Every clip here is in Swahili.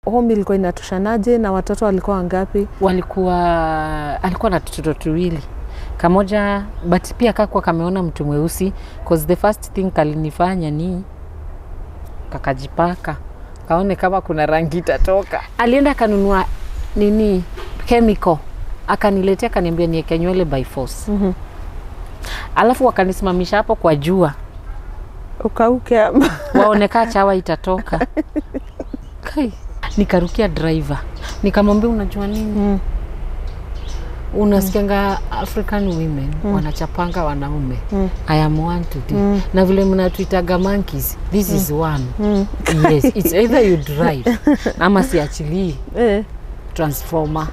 Home ilikuwa inatoshanaje na watoto walikuwa wangapi? Alikuwa na tutoto tuwili. Kamoja, but pia kakuwa kameona mtu mweusi, cause the first thing kalinifanya ni kakajipaka. Kaone kama kuna rangi itatoka. Alienda kanunua nini chemical, akaniletea akaniambia niweke nywele by force. Alafu wakanisimamisha hapo kwa jua. Ukauke waoneka chawa itatoka. Kai, nikarukia driver. Nikamwambia unajua nini? Unasikianga African women wanachapanga wanaume. I am one today. Na vile mnatuitaga monkeys, this is one. Yes, it's either you drive ama siachilii transformer.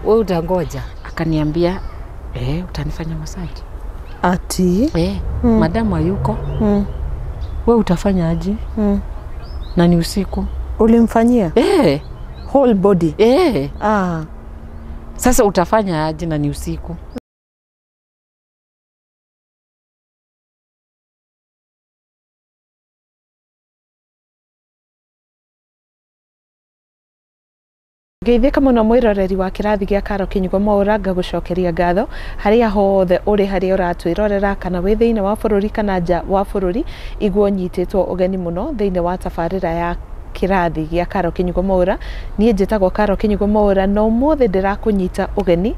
Wewe utangoja. Akaniambia utanifanya massage. Ati? Madamu hayuko. Wewe utafanya aje? Na ni usiku. Ulimfanyia? Whole body? Ah. Sasa utafanya aje na ni usiku? Ngeithĩka mũno mwĩroreri wa kĩrathi gĩa Karo Kinyugo Mwaura, ngagũcokeria ngatho harĩa hothe ũrĩ, harĩa ũratwĩrorera kana wĩ thĩinĩ wa bũrũri kana nja wa bũrũri, iguo nyitĩtwo ũgeni mũno thĩinĩ wa tabarĩra ya kĩrathi gĩa Karo Kinyugo Mwaura. Niĩ njĩtagwo Karo Kinyugo Mwaura na ũmũthĩ ndĩrakũnyita ũgeni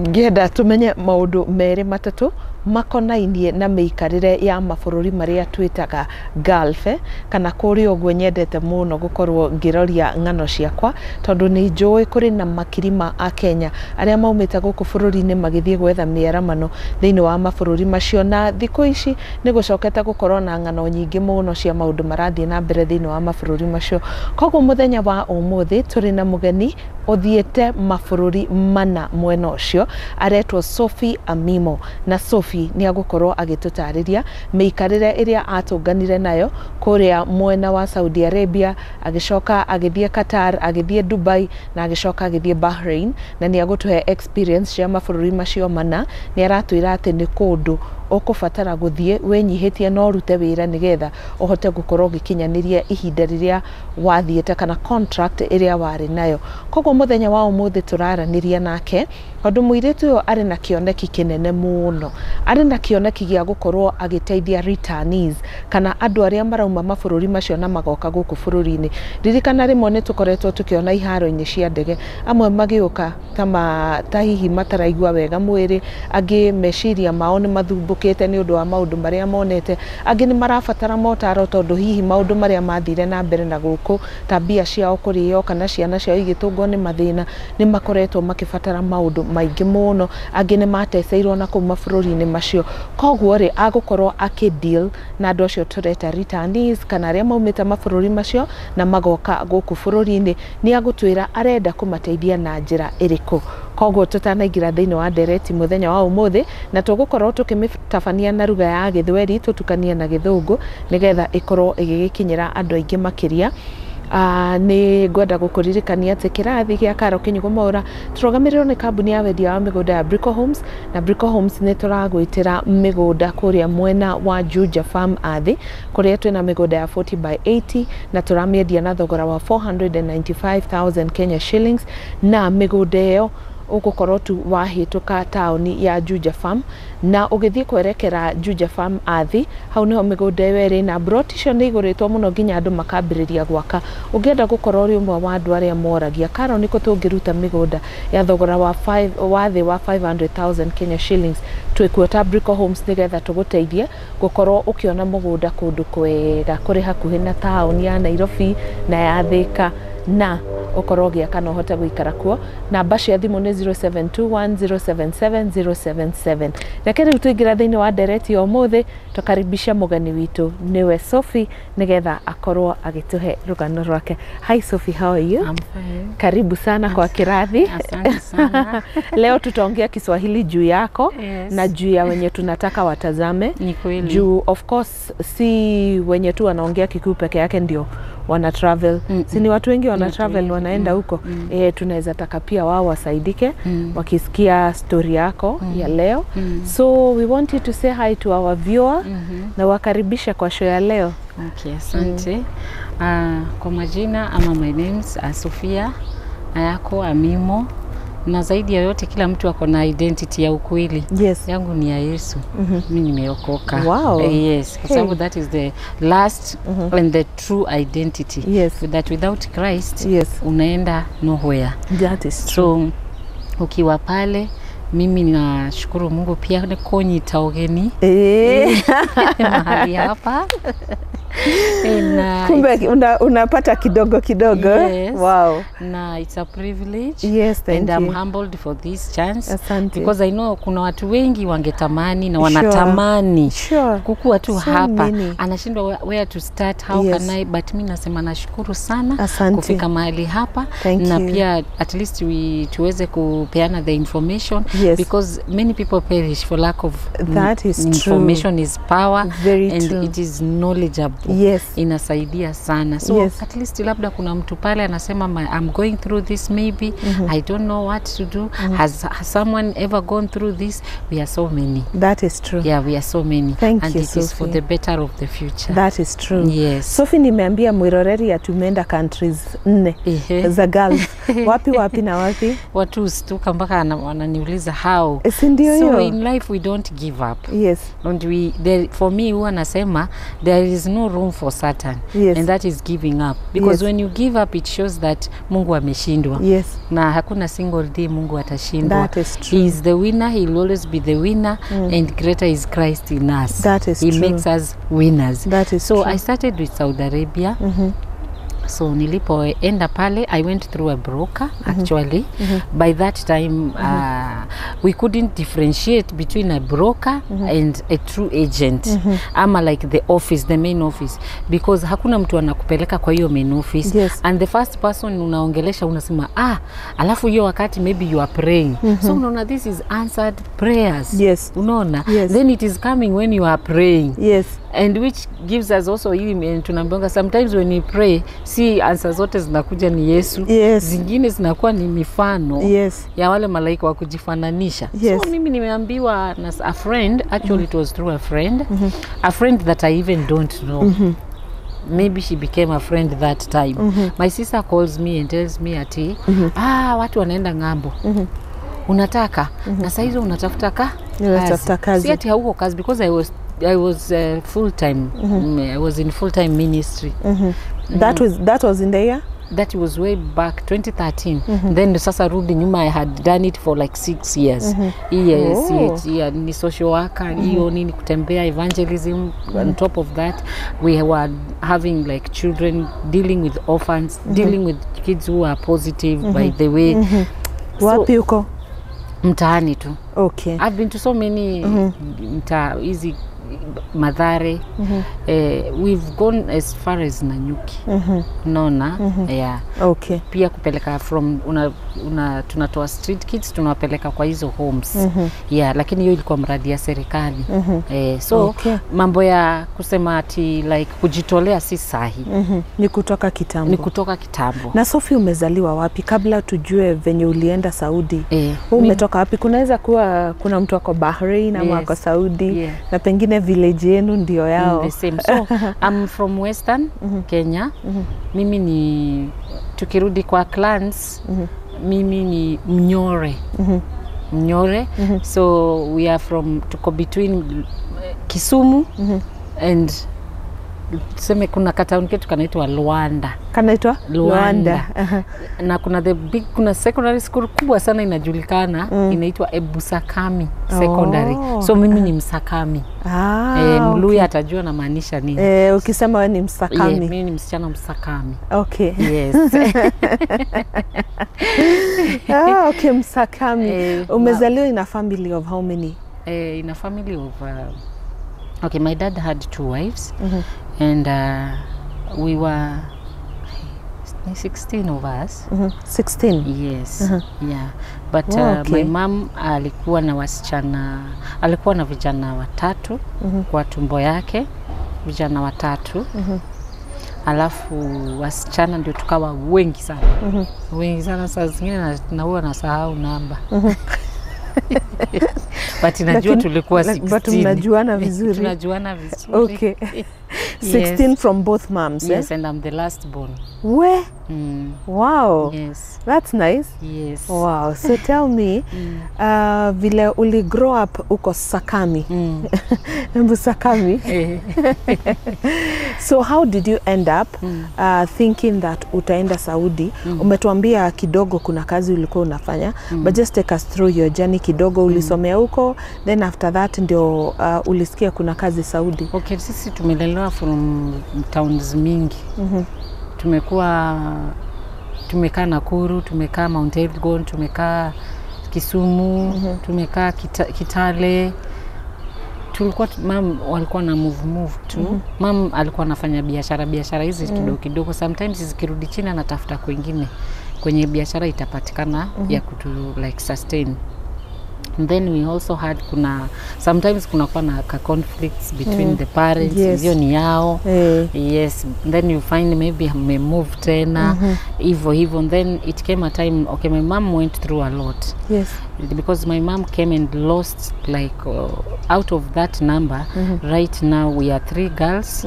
ngĩenda tũmenye maũndũ merĩ matatũ makonainie na mĩikarĩre ya mabũrũri marĩa twĩtaga Gulf, kana kũrĩa ũguo nyendete mũno gũkorwo ngĩroria ng'ano ciakwa, tondũ nĩ njũĩ kũrĩ na makiri ma Akenya arĩa maumĩte gũkũ bũrũri-inĩ magĩthiĩ gwetha mĩaramano thĩinĩ wa mabũrũri macio, na thikũ ici nĩ gũcokete gũkorwo na ng'ano nyingĩ mũno cia maũndũ marathiĩ na mbere thĩinĩ wa mabũrũri macio. Koguo mũthenya wa ũmũthĩ tũrĩ na mũgeni ũthiĩte mabũrũri mana mwena ũcio, aretwo Sophie Amimo, na Sophie nĩ agũkorwo agĩtũtarĩria mĩikarĩre ĩrĩa atũnganire nayo kũrĩa mwena wa Saudi Arabia, agĩcoka agĩthiĩ Qatar, agĩthiĩ Dubai na agĩcoka agĩthiĩ Bahrain, na nĩ agũtũhe experience cia mabũrũri macio mana. Nĩ aratwĩra atĩ nĩ kũndũ ũkũbatara gũthiĩ wĩnyihĩtie na ũrute wĩra nĩgetha ũhote gũkorwo ũgĩkinyanĩria ihinda rĩrĩa wathiĩte kana contract ĩrĩa warĩ nayo. Koguo mũthenya wa ũmũthĩ tũraranĩria nake tondũ mũirĩtu ũyũ arĩ na kĩoneki kĩnene mũno, arĩ na kĩoneki gĩa gũkorwo agĩteithia returnees kana andũ arĩa marauma mabũrũri macio na magoka gũkũ bũrũri-inĩ. Ririkana rĩmwe nĩ tũkoretwo tũkĩona iharo-inĩ cia ndege amwe magĩũka ta hihi mataraigua wega mwĩrĩ, angĩ meciria mao nĩ mathumbũkĩte nĩ ũndũ wa maũndũ marĩa monete, angĩ nĩ marabatara motaro tondũ hihi maũndũ marĩa mathire na mbere na gũkũ ta mbia ciao kũrĩo kana ciana ciao igĩtũngwo nĩ mathĩna, nĩ makoretwo makĩbatara maũndũ maingĩ mũno, angĩ nĩ mateceirwo na kũu mabũrũri-inĩ macio. Koguo rĩ, agũkorwo akĩ deal na andũ acio tũreta returnees kana arĩa maumĩte mabũrũri macio na magoka gũkũ bũrũri-inĩ, nĩ agũtwĩra arenda kũmateithia na njĩra ĩrĩkũ. Koguo tũtanaingĩra thĩinĩ wa ndereti mũthenya wa ũmũthĩ, na tũgũkorwo tũkĩmĩtabania na lugha ya Gĩthweri tũtukanie na Gĩthũngũ nĩgetha ĩkorwo ĩgĩgĩkinyĩra andũ aingĩ makĩria. Nĩ ngwenda gũkũririkania atĩ kĩrathi gĩa Karo Kinyugo Mwaura tũrũgamĩrĩrwo nĩ kambuni ya wendia wa mĩgũnda ya Brico Homes, na Brico Homes nĩ tũragwĩtĩra mĩgũnda kũrĩa mwena wa Juja Farm Athi, kũrĩa twĩna mĩgũnda ya 40 by 80 na tũramĩendia na thogora wa 495,000 Kenya shillings, na mĩgũnda ĩyo ũgũkorwo tu wahĩtũka taũni ya Juja Farm na ũgĩthiĩ kwerekera Juja Farm Athi, hau nĩho mĩgũnda ĩyo ĩrĩ, na broti icio nĩ igũrĩtwo mũno nginya andũ makambĩrĩria gwaka. Ũngĩenda gũkorwo ũrĩ ũmwe wa andũ arĩa moragia Karo nĩkũ tũngĩruta mĩgũnda ya thogora wa thĩ wa 500,000 Kenya shillings, twĩkuo ta Brico Homes nĩgetha tũgũteithie gũkorwo ũkĩona mũgũnda kũndũ kwega kũrĩ hakuhĩ na taũni ya Nairobi na ya Thika, na ũkorwo ũgĩaka na ũhote gũikara kuo. Namba cia thimũ nĩ 0721077077. Reke rĩu tũingĩra thĩinĩ wa ndereti ya ũmũthĩ, tũkaribisha mũgeni witũ nĩwe Sophie nĩgetha akorwo agĩtũhe rũgano rwake. Hi Sophie, how are you? I'm fine. Karibu sana kwa kirathi. Asante sana. Leo tutaongea Kiswahili juu yako. Yes. Na juu ya wenye tunataka watazame. Ni kweli. Juu of course si wenye tu wanaongea Kikuyu peke yake ndio wana travel. Si ni watu wengi wana travel wanaenda huko. Tunaweza taka pia wao wasaidike wakisikia story yako ya leo. So we want you to say hi to our viewer na wakaribisha kwa show ya leo. Okay, asante. Kwa majina ama my name's Sophia Ayako Amimo, na zaidi ya yote kila mtu ako na identity ya ukweli. Yes. Yangu ni ya Yesu. Mimi nimeokoka. Wow. Yes, kwa sababu that is the last and the true identity. Yes. That without Christ Yes. unaenda nowhere. That is true. So ukiwa pale, mimi ninashukuru Mungu pia nikonyita ugeni mahali hapa. Na Kumbe unapata kidogo kidogo. Yes. Wow. Na it's a privilege. Yes, thank and you. I'm humbled for this chance. Asante. Because I know kuna watu wengi wangetamani na wanatamani Sure. kukuwa tu So hapa. many. Anashindwa where to start, how Yes. can I, but mi nasema nashukuru sana Asante. kufika mahali hapa. Thank na you. Pia at least tuweze kupeana the information. Yes. Because many people perish for lack of That is true. information is power. Very and true. It is knowledgeable. Yes. Inasaidia sana. So Yes. at least labda kuna mtu pale anasema I'm going through this maybe. I don't know what to do. Has someone ever gone through this? We are so many. That is true. Yeah, we are so many. Thank and you, it is for Sophie. the better of the future. That is true. Yes. Sophie, nimeambia mwiroreri ya tumeenda countries 4 za Gulf. Wapi wapi na wapi? Watu hustuka mpaka wananiuliza how. Si ndio So hiyo? in life we don't give up. Yes. And for me huwa nasema there is no room for Satan. Yes. And that is giving up. Because Yes. when you give up it shows that Mungu ameshindwa. Yes. Na hakuna single day Mungu atashindwa. That is true. He is the winner, he will always be the winner. And greater is Christ in us. That is he true. Makes us winners. That is so true. I started with Saudi Arabia. So nilipoenda pale, I went through a broker actually. By that time we couldn't differentiate between a broker and a true agent. Ama like the office, the main office, because hakuna mtu anakupeleka kwa hiyo main office. Yes. And the first person unaongelesha unasema alafu hiyo wakati maybe you are praying. So unaona this is answered prayers. Yes. Unaona? Yes. Then it is coming when you are praying. Yes. And which gives us also hii tunaambiwa sometimes when we pray si answer zote zinakuja ni Yesu. Yes. Zingine zinakuwa ni mifano. Yes. Ya wale malaika wa kujifananisha. Yes. So mimi nimeambiwa na a friend, actually it was through a friend, a friend that I even don't know. Maybe she became a friend that time. My sister calls me and tells me ati watu wanaenda ng'ambo. Unataka na saa hizo unatafuta kazi. Si ati hauko kazi because I was full time. I was in full time ministry. That was in the year? That was way back 2013. Then sasa rudi nyuma, I had done it for like 6 years. Yes, yeah, ni social worker, hiyo nini kutembea evangelism. On top of that, we were having like children, dealing with orphans, dealing with kids who are positive by the way. Wapi uko? Mtaani tu. Okay. I've been to so many mtaa hizi Mathare. We've gone as far as Nanyuki. Nona. Yeah. Okay. Pia kupeleka from tunatoa street kids tunawapeleka kwa hizo homes. Yeah, lakini hiyo ilikuwa mradi ya serikali. So okay. Mambo ya kusema ati like kujitolea si sahi. Ni kutoka kitambo. Ni kutoka kitambo. Na Sophie, umezaliwa wapi kabla tujue venye ulienda Saudi? Umetoka wapi? Kunaweza kuwa kuna mtu ako Bahrain ama ako Saudi. Yeah. Na pengine village yenu ndio yao. The same. So I'm from Western Kenya. Mimi ni tukirudi kwa clans, mimi ni Mnyore. Mnyore. So we are from tuko between Kisumu and tuseme kuna katown ketu kanaitwa Luanda. Kanaitwa Luanda. Na kuna the big, kuna secondary school kubwa sana inajulikana, inaitwa Ebusakami Secondary. So mimi ni Msakami. Mluya atajua na maanisha nini. Ukisema wewe ni Msakami. Yeah, mimi ni msichana Msakami. Okay. Yes. Okay, Msakami. Umezaliwa in a family of how many? In a family of okay, my dad had 2 wives. And we were 16 of us. 16? Yes. Yeah. But okay. My mom alikuwa na wasichana, alikuwa na vijana watatu kwa tumbo yake, vijana watatu. Alafu wasichana ndio tukawa wengi sana. Wengi sana, saa zingine na huwa nasahau namba. But najua tulikuwa 16. But mnajuana vizuri. Tunajuana vizuri. Okay. 16 Yes. From both moms. Yes, eh? And I'm the last born. We? Wow. Yes. That's nice. Yes. Wow. So tell me, vile uli grow up uko Sakami. Embu Sakami. So how did you end up thinking that utaenda Saudi? Umetuambia kidogo kuna kazi ulikuwa unafanya, but just take us through your journey kidogo. Ulisomea huko, then after that ndio ulisikia kuna kazi Saudi. Okay, sisi tumelelewa from towns mingi. Tumekuwa tumekaa Nakuru, tumekaa Mount Elgon, tumekaa Kisumu, tumekaa Kitale. Tulikuwa mam walikuwa na move move tu. Mam alikuwa anafanya biashara hizi kidogo kidogo, sometimes zikirudi chini anatafuta kwingine kwenye biashara itapatikana ya kutu like sustain. And then we also had kuna sometimes kunakuwa na ka conflicts between the parents. Hiyo ni yao. Yes, then you find maybe mmemove tena hivyo hivyo. And then it came a time, okay, my mom went through a lot. Because my mom came and lost like out of that number, right now we are 3 girls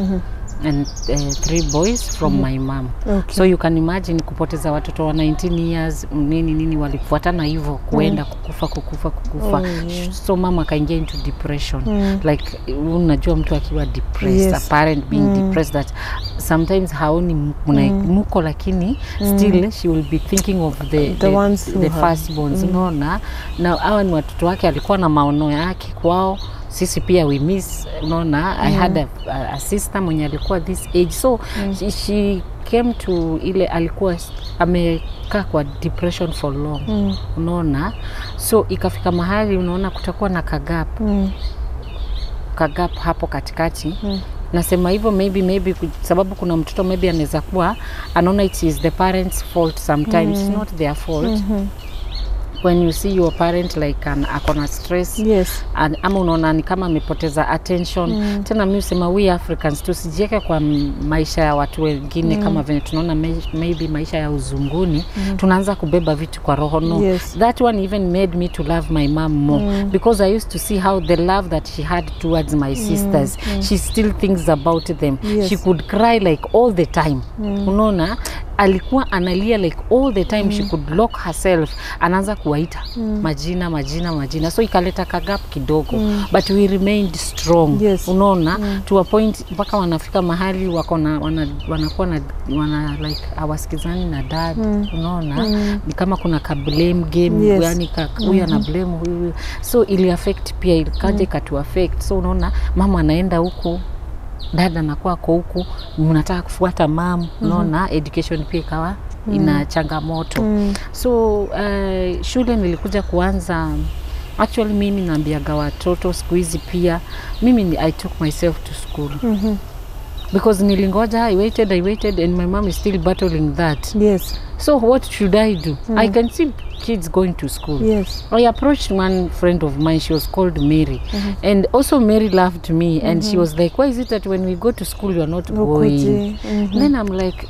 and 3 boys from my mom. So you can imagine kupoteza watoto wa 19 years nini nini walifuatana hivyo kuenda kukufa. Oh, yeah. So mama akaingia into depression. Like unajua mtu akiwa depressed, a parent being depressed, that sometimes haoni muko, lakini still she will be thinking of the ones who the have. Firstborns. Unaona, na hawa ni watoto wake, alikuwa na maono yake kwao. Sisi pia we miss, unaona. I had a sister mwenye alikuwa this age, so she came to ile alikuwa amekaa kwa depression for long. Unaona, so ikafika mahali unaona kutakuwa na kagap kagap hapo katikati. Nasema hivyo maybe sababu kuna mtoto maybe anaweza kuwa anaona it is the parents' fault sometimes. It's not their fault. When you see your parent like akona stress, ama unaona ni kama amepoteza attention. Tena mi husema we Africans tusijieke kwa maisha ya watu wengine, kama venye tunaona maybe maisha ya uzunguni, tunaanza kubeba vitu kwa roho. No. That one even made me to love my mom more, because I used to see how the love that she had towards my sisters, she still thinks about them. She could cry like all the time. Unaona, alikuwa analia like all the time. She could lock herself, anaanza kuwaita majina majina majina, so ikaleta kagap kidogo, but we remained strong. Unaona, to a point mpaka wanafika mahali wako na wanakuwa na wana like hawasikizani na dad. Unaona, ni kama kuna ka blame game. Yani huyu ana blame huyu, so ili affect pia, ilikaja ikatu affect. So unaona mama anaenda huku, dada anakuwa ako huku, mnataka kufuata mam. Unaona, education pia ikawa ina changamoto. So shule nilikuja kuanza, actually mimi naambiaga watoto siku hizi pia, mimi I took myself to school because nilingoja, I waited, I waited, and my mom is still battling that. So what should I do? I can see kids going to school. I approached one friend of mine, she was called Mary. And also Mary loved me, and she was like, why is it that when we go to school you are not going? Ukuje. Then I'm like,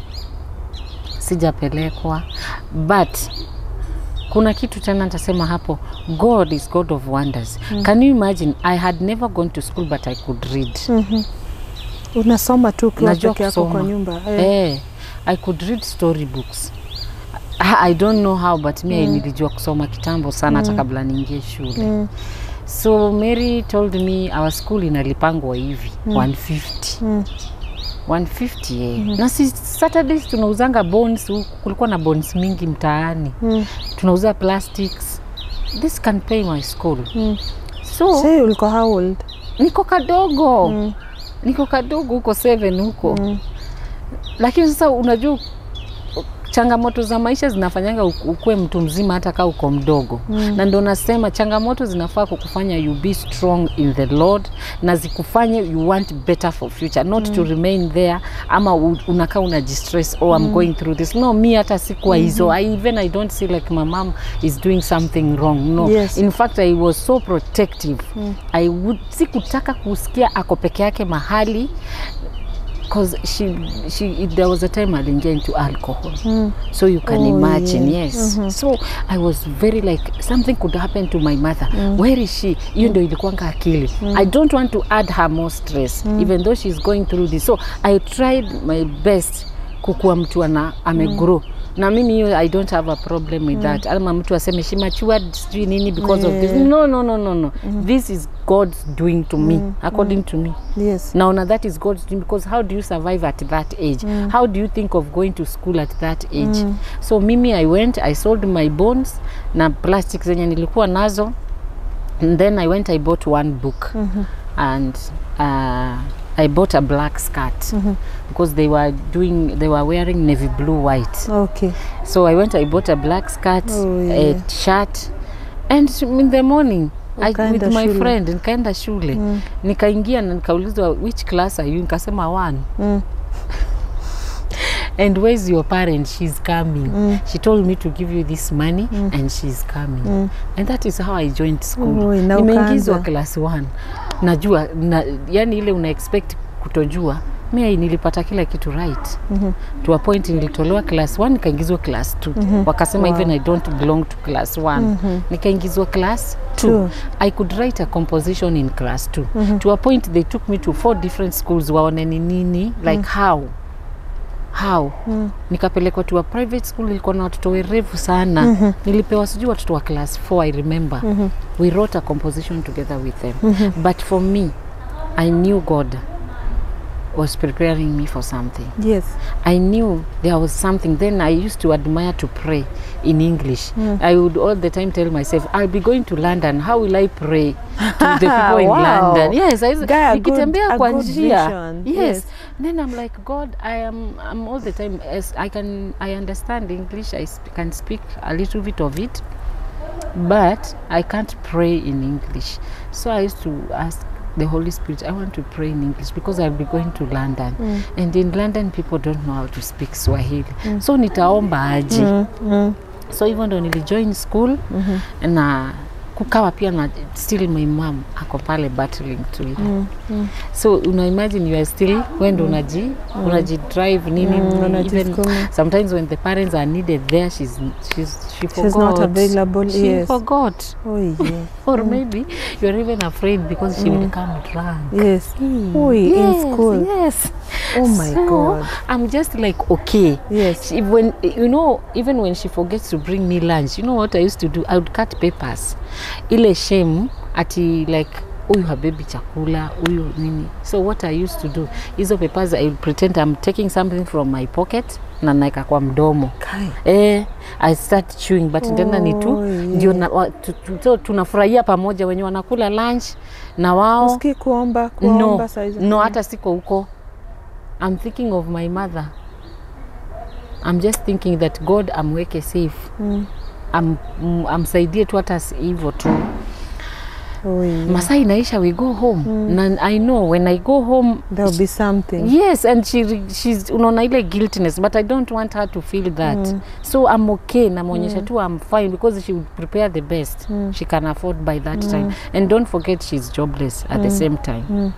sijapelekwa. But kuna kitu tena nitasema hapo, God is God of wonders. Can you imagine, I had never gone to school, but I could read. Unasoma tu ukiwa Najua peke yako kwa kusoma. nyumba. I could read storybooks. I don't know how, but me nilijua kusoma kitambo sana, hata kabla niingie shule. So Mary told me our school inalipangwa hivi 150. 150, eh. Na si Saturdays tunauzanga bones huku, kulikuwa na bones mingi mtaani. Tunauza plastics. This can pay my school. So Say ulikuwa how old? Niko kadogo. Niko kadogo huko 7 huko. Lakini sasa unajua changamoto za maisha zinafanyanga ukuwe mtu mzima hata kaa uko mdogo. Na ndio nasema changamoto zinafaa kukufanya you be strong in the Lord, na zikufanye you want better for future, not to remain there ama unakaa unajistress, "Oh, I'm going through this." No, mi hata sikuwa hizo. I don't see like my mom is doing something wrong. No. In fact, I was so protective. I would sikutaka kusikia ako peke yake mahali. Because she there was a time aliingia into alcohol. So you can imagine, yeah. Yes. So I was very like, something could happen to my mother. Where is she? Hiyo ndio ilikuwanga akili. I don't want to add her more stress, even though she's going through this. So I tried my best kukuwa mtu ana amegrow. Na mimi hiyo I don't have a problem with that. Ama mtu aseme she matured sijui nini because of this. No, no, no, no, no. This is God's doing to me, according to me. Yes. Naona that is God's doing, because how do you survive at that age? How do you think of going to school at that age? So mimi I went, I sold my bones na plastic zenye nilikuwa nazo, and then I went, I bought one book and I bought a black skirt because they were wearing navy blue white. Okay. So I went, I bought a black skirt, a shirt, and in the morning I, with my friend nikaenda shule. Nikaingia na nikaulizwa which class are you? Nikasema 1. And where's your parent? She's coming. She told me to give you this money and she's coming. And that is how I joined school. Nimeingizwa class 1. Najua, yani ile una expect kutojua. Mimi nilipata kila kitu right. To a point nilitolewa class 1 nikaingizwa class 2. Wakasema even I don't belong to class 1. Nikaingizwa class 2. I could write a composition in class 2. To a point they took me to 4 different schools waone ni nini, like how. Nikapelekwa to a private school, ilikuwa na watoto werevu sana. Nilipewa sijui watoto wa class 4, I remember. We wrote a composition together with them. But for me, I knew God was preparing me for something. Yes. I knew there was something. Then I used to admire to pray in English. I would all the time tell myself, I'll be going to London. How will I pray to the people in London? Yes, I nikitembea kwa njia. Yes. Then I'm like, God, I'm all the time, as I understand English, I can speak a little bit of it, but I can't pray in English. So I used to ask the Holy Spirit, I want to pray in English because I'll be going to London. And in London, people don't know how to speak Swahili. So nitaomba aje. So even though nilijoin school, na kukawa pia na still my mom ako pale battling to it. So una imagine you are still when unaji drive nini, even sometimes when the parents are needed there, she forgot. She's not available. She forgot. Oh yeah. Or maybe you're even afraid because she will come drunk. Yes. Oh, in school. Yes. Oh my God. I'm just like, okay. Yes. She, when you know, even when she forgets to bring me lunch, you know what I used to do? I would cut papers. Ile shame ati like huyu habebi chakula, huyu nini. So what I used to do, hizo papers I would pretend I'm taking something from my pocket na naeka kwa mdomo. I start chewing, but ndena ni tu ndio tunafurahia pamoja wenye wanakula lunch na wao. Usikii kuomba saizi. No, hata siko huko. I'm thinking of my mother. I'm just thinking that God amweke safe. Amsaidie tu hata hivyo tu. Masaa inaisha, we go home. And I know when I go home there'll be something. Yes, and she's unaona ile guiltiness, but I don't want her to feel that. So I'm okay, namuonyesha tu I'm fine because she would prepare the best she can afford by that time. And don't forget she's jobless at the same time.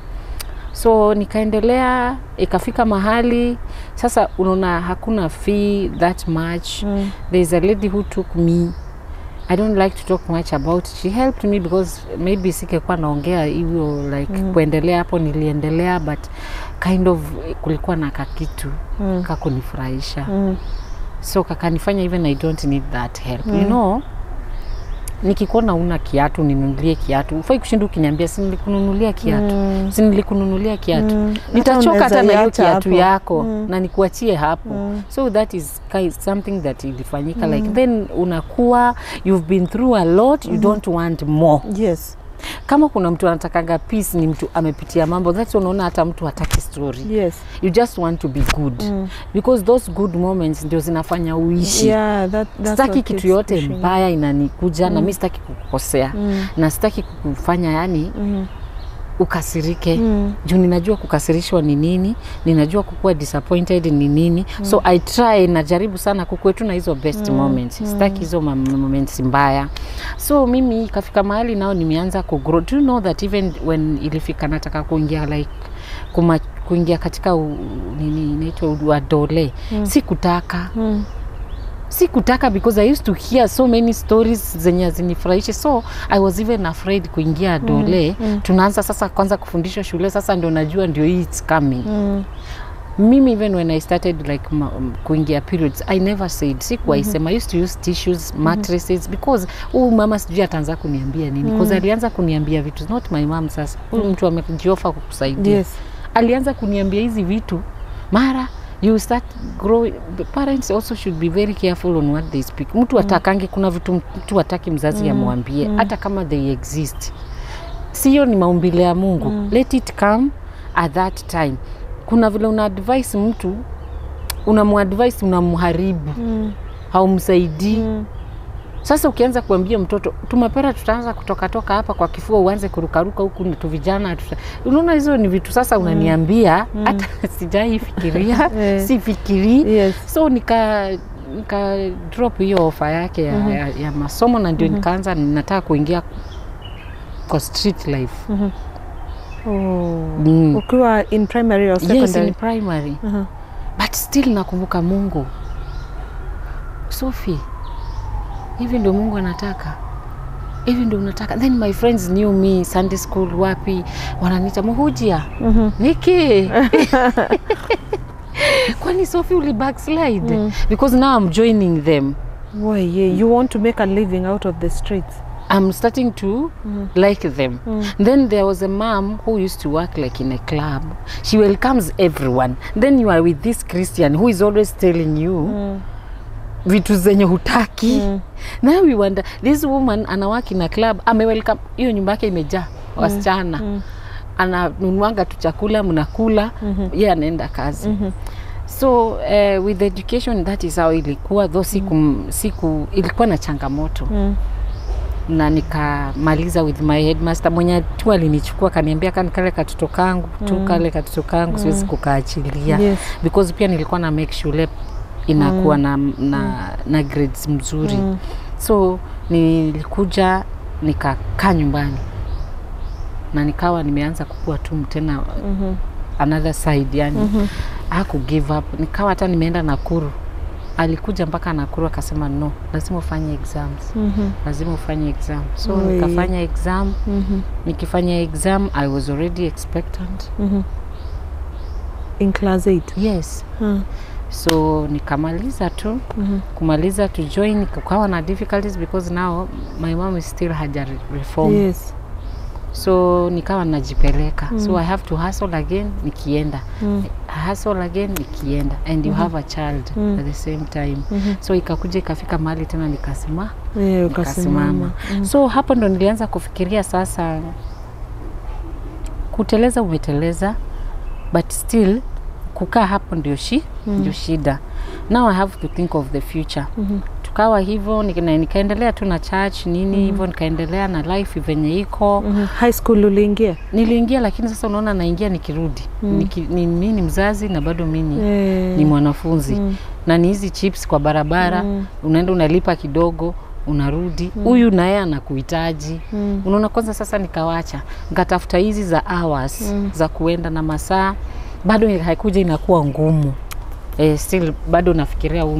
So nikaendelea, ikafika mahali sasa unaona hakuna fee that much. There's a lady who took me. I don't like to talk much about it. She helped me because maybe singekuwa naongea hivyo like kuendelea hapo niliendelea, but kind of kulikuwa na kakitu kakunifurahisha. So kakanifanya even I don't need that help. You know, nikikuona una kiatu ninunulie kiatu. Ufai kushinda ukiniambia si nilikununulia kiatu. Si nilikununulia kiatu. Nitachoka hata na hiyo kiatu yako na nikuachie hapo. So that is something that ilifanyika like then unakuwa you've been through a lot, you don't want more. Yes. Kama kuna mtu anatakaga peace ni mtu amepitia mambo. That's unaona hata mtu hataki story. Yes. You just want to be good. Because those good moments ndio zinafanya uishi. Yeah, that's sitaki kitu yote mbaya inanikuja na mimi sitaki kukukosea. Na sitaki kukufanya yani ukasirike. Juu ninajua kukasirishwa ni nini, ninajua kukuwa disappointed ni nini. So I try, najaribu sana kukuetu na hizo best moments. Sitaki hizo moments mbaya. So mimi ikafika mahali nao nimeanza ku grow. Do you know that even when ilifika nataka kuingia like kuingia katika nini inaitwa uadole. Sikutaka. Sikutaka because I used to hear so many stories zenye hazinifurahishi, so I was even afraid kuingia adole. Tunaanza sasa kwanza kufundishwa shule, sasa ndio najua ndio hii it's coming. Mimi even when I started like kuingia periods, I never said, sikuwaisema. I used to use tissues, mattresses, because huyu mama sijui ataanza kuniambia nini, because alianza kuniambia vitu, not my mom sasa, huyu mtu amejiofa kukusaidia. Alianza kuniambia hizi vitu, mara you start growing. Parents also should be very careful on what they speak. Mtu atakangi, kuna vitu mtu hataki mzazi amwambie, hata kama they exist. Sio ni maumbile ya Mungu. Let it come at that time. Kuna vile una advise mtu, unamuadvise, unamharibu, haumsaidii. Sasa ukianza kuambia mtoto tumapera tutaanza kutoka toka hapa kwa kifua, uanze kurukaruka huku na tuvijana unaona hizo ni vitu sasa unaniambia hata sijaifikiria. Sifikiri. So nika drop hiyo ofa yake ya masomo na ndio nikaanza nataka kuingia kwa street life. Oh. Ukiwa in primary or Yes, secondary? in primary. But still nakumbuka Mungu. Sophie, hivi ndio Mungu anataka, hivi ndio unataka. Then my friends knew me, Sunday school wapi, wananiita Muhujia. Niki, kwani Sophie uli backslide? Because now I'm joining them. Why, yeah, you want to make a living out of the streets. I'm starting to like them. Then there was a mom who used to work like in a club. She welcomes everyone. Then you are with this Christian who is always telling you vitu zenye hutaki. Now we wonder, this woman anawork in a club, amewelcome, hiyo nyumba yake imejaa wasichana. Ananunuanga tu chakula, mnakula, yeye anaenda kazi. So with education, that is how ilikuwa, though siku ilikuwa na changamoto na nikamaliza with my headmaster mwenye tu alinichukua akaniambia kani kale katoto kangu tu, kale katoto kangu siwezi kukaachilia, because pia nilikuwa na make shule inakuwa na grades mzuri. So nilikuja nikakaa nyumbani na nikawa nimeanza kukua tu tena another side, yani haku give up. Nikawa hata nimeenda Nakuru, alikuja mpaka Nakuru akasema, "No, lazima ufanye exams, lazima ufanye exam." So Oi. Nikafanya exam. Nikifanya exam, I was already expectant. In class 8? Yes. So nikamaliza tu. Kumaliza to join, kukawa na difficulties because now my mom is still haja reform. So nikawa najipeleka, so I have to hustle again nikienda, hustle again nikienda, and you have a child at the same time. So ikakuja ikafika mahali tena nikasema Yeah, nikasimama. ukasimama. So hapo ndo nilianza kufikiria sasa, kuteleza umeteleza, but still kukaa hapo ndio shida. Now I have to think of the future. Tukawa hivyo, nikaendelea tu na church nini hivyo, nikaendelea na life venye iko. High school uliingia? Niliingia, lakini sasa unaona naingia nikirudi, mi ni mzazi na bado mi ni mwanafunzi na ni hizi chips kwa barabara, unaenda unalipa kidogo, unarudi, huyu naye anakuhitaji. Unaona, kwanza sasa nikawacha, nikatafuta hizi za hours za kuenda na masaa, bado haikuja, inakuwa ngumu. Still bado nafikiria huu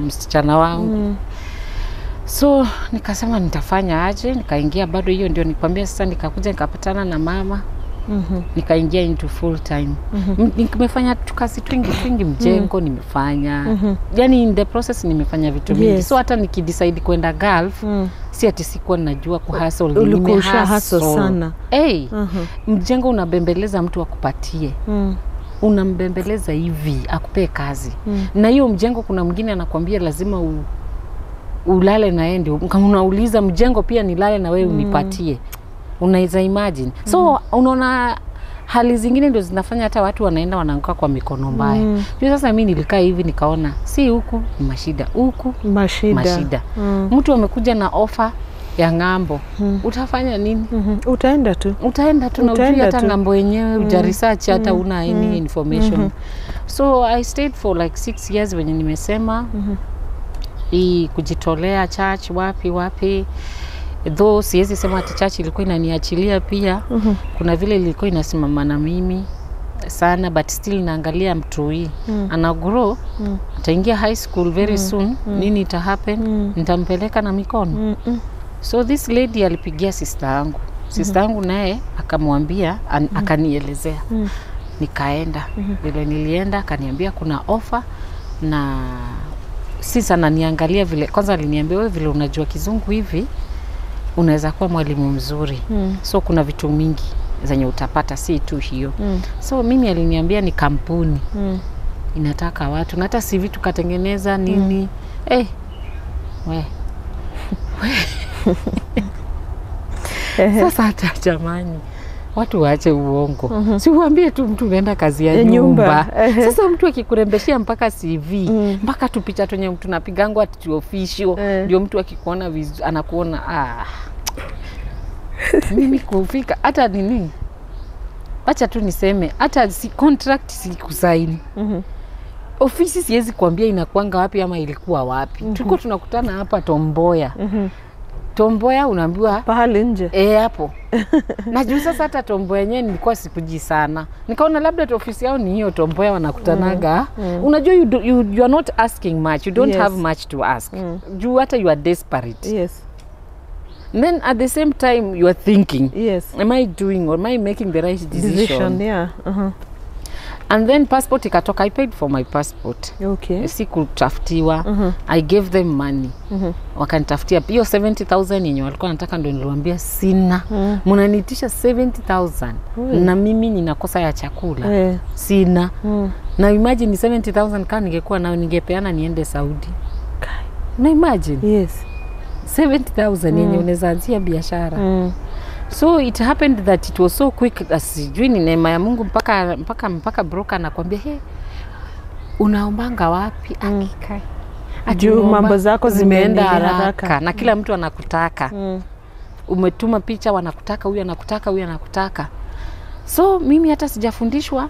msichana wangu. So nikasema nitafanya aje? Nikaingia bado hiyo, ndio nikwambia sasa, nikakuja nikapatana na mama, nikaingia into full time. Nimefanya tukazi twingi twingi, mjengo nimefanya, yani in the process nimefanya vitu mingi. So hata nikidecide kwenda Gulf, si ati sikuwa najua kuhustle. Ulikuwa usha nimehustle. hustle sana. Hey, mjengo unabembeleza mtu akupatie, unambembeleza hivi akupee kazi. Na hiyo mjengo kuna mwingine anakwambia lazima ulale na yeye ndio, kama unauliza mjengo pia nilale na wewe unipatie, unaweza imagine. So unaona hali zingine ndio zinafanya hata watu wanaenda wanaanguka kwa mikono mbaya. Juu sasa mi nilikaa hivi nikaona si huku ni mashida, huku Mashida. mashida. Mtu amekuja na ofa ya ng'ambo, utafanya nini? Utaenda tu. Utaenda tu na ujui Utaenda hata tu. ng'ambo yenyewe, uja research, hata una any information. So I stayed for like 6 years venye nimesema, hii kujitolea church wapi wapi, though siwezi sema ati church ilikuwa inaniachilia pia. Kuna vile ilikuwa inasimama na mimi. sana, but still naangalia mtoi ana grow, ataingia high school very soon. Nini ita happen? Nitampeleka na mikono? So this lady alipigia sister yangu. Sister yangu naye akamwambia, akanielezea. Nikaenda. Vile nilienda akaniambia kuna offer, na sasa ananiangalia vile, kwanza aliniambia wewe vile unajua kizungu hivi unaweza kuwa mwalimu mzuri. So kuna vitu mingi zenye utapata, si tu hiyo. So mimi aliniambia ni kampuni inataka watu, na hata CV tukatengeneza nini. We. Sasa hata jamani, watu waache uongo. Si uambie tu mtu unaenda kazi ya nyumba. Sasa mtu akikurembeshia mpaka CV, mpaka tupicha tunye tunapigangwa ati official, ndio mtu akikuona anakuona Mimi kufika hata nini, acha tu niseme hata si contract sikusaini. Ofisi siwezi kuambia inakuanga wapi ama ilikuwa wapi. Tulikuwa tunakutana hapa Tomboya. Tomboya unaambiwa pahali nje. Hapo. Na juu sasa hata Tomboya yenyewe nilikuwa sikuji sana. Nikaona labda ofisi yao ni hiyo Tomboya wanakutanaga. Unajua you are not asking much. You don't have much to ask. Juu hata you are desperate. Yes. And then at the same time you are thinking. Yes. Am I doing or am I making the right decision? Yeah. And then passport ikatoka. I paid for my passport. Okay. Sikutafutiwa. I gave them money. Wakanitafutia hiyo 70,000 yenye walikuwa wanataka, ndio niliwaambia sina. Mnaniitisha 70,000 na mimi ninakosa ya chakula. Sina. Na imagine 70,000 kama ningekuwa nayo ningepeana niende Saudi. Na imagine. Yes. 70,000 yenye unaweza anzia biashara. So it happened that it was so quick, sijui ni neema ya Mungu, mpaka broker anakuambia, "Hey, unaombanga wapi?" Akikai. Juu mambo zako zimeenda haraka na kila mtu anakutaka. Umetuma picha wanakutaka, huyu anakutaka, huyu anakutaka. So mimi hata sijafundishwa.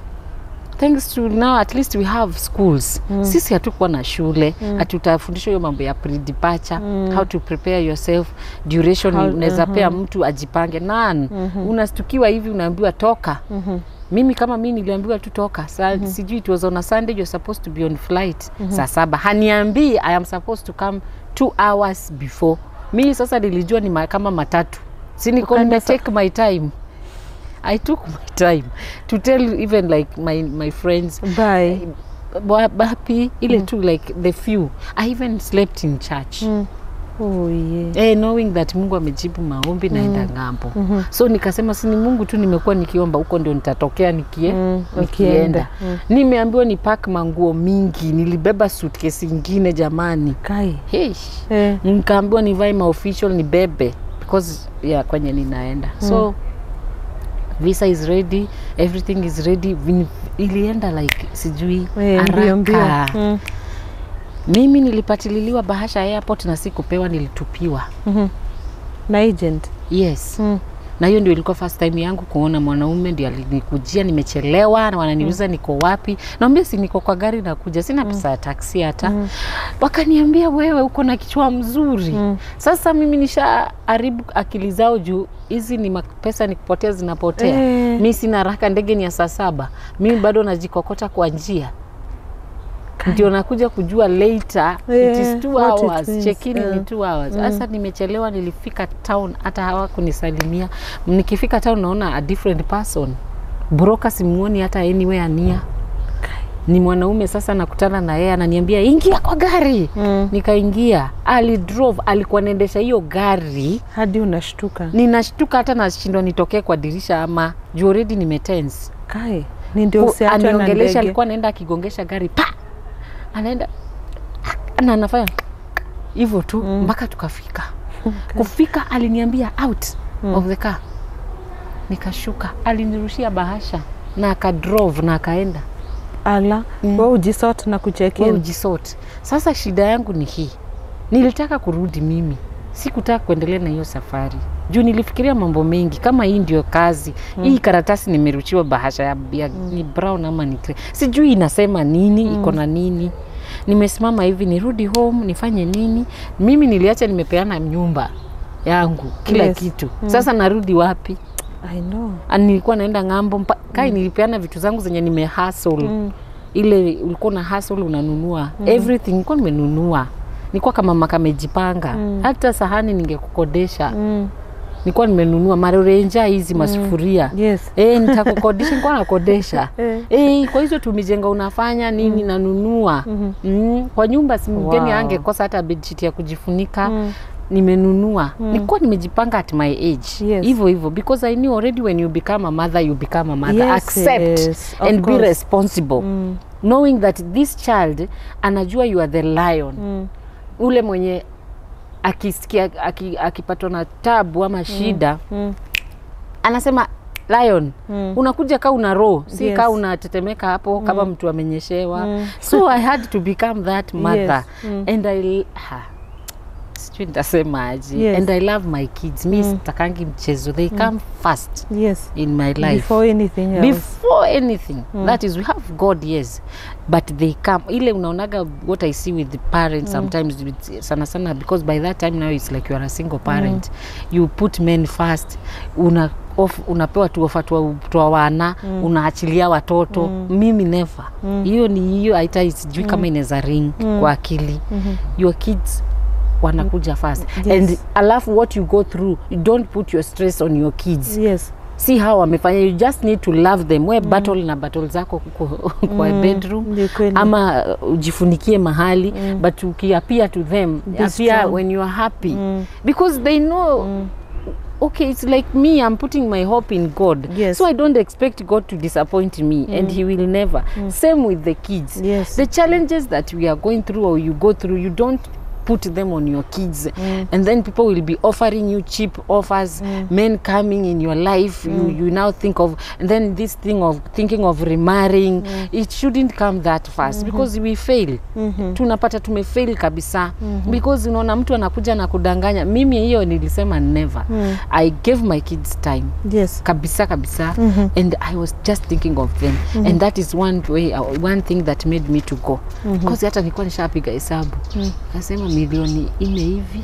Thanks to now at least we have schools. Sisi hatukuwa na shule. Hatutafundishwa hiyo mambo ya pre-departure, how to prepare yourself, duration unaweza pea mtu ajipange. None. Unastukiwa hivi unaambiwa toka. Mimi kama mimi niliambiwa tu toka. Sijui it was on a Sunday, you're supposed to be on flight saa 7. Haniambii I am supposed to come 2 hours before. Mimi sasa nilijua ni kama matatu. Si niko nime take my time. I took my time to tell even like my friends bye bapi ile tu like the few. I even slept in church. Oh yeah. Knowing that Mungu amejibu maombi naenda ngambo. So nikasema si ni Mungu tu nimekuwa nikiomba, huko ndio nitatokea nikienda. Nimeambiwa ni pack manguo mingi, nilibeba suitcase nyingine jamani. Kai. Hey. Nikaambiwa nivae ma official nibebe because yeah kwenye ninaenda. So visa is ready, everything is ready. Ilienda like sijui haraka. Mimi nilipatililiwa bahasha airport na sikupewa, nilitupiwa. Na agent? Yes. Na hiyo ndio ilikuwa first time yangu kuona mwanaume, ndio alinikujia nimechelewa na wananiuliza niko wapi. Naambia si niko kwa gari nakuja, sina pesa ya taxi hata. Wakaniambia wewe uko na kichwa mzuri. Sasa mimi nishaharibu akili zao juu hizi ni pesa ni kupotea zinapotea. Mimi sina haraka, ndege ni ya saa 7. Mimi bado najikokota kwa njia. Ndio nakuja kujua later it is 2 hours, check in ni 2 hours. Sasa nimechelewa, nilifika town hata hawakunisalimia. Nikifika town naona a different person. Broker simuoni hata anywhere near. Ni mwanaume sasa nakutana na yeye ananiambia ingia kwa gari. Nikaingia. Ali drove, alikuwa anaendesha hiyo gari hadi unashtuka. Ninashtuka hata nashindwa nitokee kwa dirisha ama juu already nimetense. Kai, ni ndio usiachwe na ndege. Alikuwa anaenda akigongesha gari pa. Anaenda na anafanya hivyo tu mpaka tukafika. Kufika aliniambia out of the car. Nikashuka, alinirushia bahasha na akadrove na akaenda. Ala, wewe ujisort na kucheck in. Wewe ujisort. Sasa shida yangu ni hii. Nilitaka kurudi mimi. Sikutaka kuendelea na hiyo safari. Juu nilifikiria mambo mengi kama hii ndio kazi. Hii karatasi nimerushiwa bahasha ya ni brown ama ni grey. Sijui inasema nini, iko na nini. Nimesimama hivi nirudi home nifanye nini? Mimi niliacha nimepeana nyumba yangu kila kitu. Sasa narudi wapi? I know. And nilikuwa naenda ng'ambo kai nilipeana vitu zangu zenye nime hustle. Ile ulikuwa na hustle unanunua everything, nilikuwa nimenunua. Nilikuwa kama mama kamejipanga. Hata sahani ningekukodesha. Nilikuwa nimenunua marorenja hizi masufuria. Yes. Nitakukodisha, nilikuwa nakodesha. Kwa hizo tumijenga unafanya nini nanunua. Kwa nyumba si mgeni angekosa hata bedsheet ya kujifunika. Nimenunua. Nilikuwa nimejipanga at my age. Yes. Hivyo hivyo, because I knew already when you become a mother, you become a mother. Yes, Accept yes, of and be course. Responsible. Knowing that this child anajua you are the lion. Ule mwenye akisikia akipatwa na tabu ama shida anasema lion. Unakuja ka una roho, si ka unatetemeka hapo kama mtu amenyeshewa. So I had to become that mother. And I sijui nitasema aje. Yes. And I love my kids. Mi sitakangi mchezo. They come first Yes. in my life. Before anything else. Before anything. That is, we have God, yes, but they come. Ile unaonaga what I see with the parents sometimes with, sana sana, because by that time now it's like you are a single parent. You put men first. Unapewa tu offer twa wana, unaachilia watoto. Mimi never. Hiyo ni hiyo haita sijui kama inaweza ring kwa akili. Your kids wanakuja first. Yes. And alafu what you go through, you don't put your stress on your kids. Yes. See how wamefanya, you just need to love them. We battle na battle zako huko kwa bedroom Ni kweli. ama ujifunikie mahali, but ukiappear to them, Be appear strong. when you are happy, because they know, okay, it's like me, I'm putting my hope in God. Yes. So I don't expect God to disappoint me, and he will never. Same with the kids. Yes. The challenges that we are going through or you go through, you don't put them on your kids. And then people will be offering you cheap offers, men coming in your life, you now think of, and then this thing of thinking of remarrying, it shouldn't come that fast, because we fail. Tunapata tumefail kabisa, because unaona mtu anakuja na kudanganya. Mimi hiyo nilisema never. I gave my kids time. Yes. Kabisa kabisa. And I was just thinking of them. And that is one way, one thing that made me to go, because hata nilikuwa nishapiga hesabu, kasema 4 milioni hivi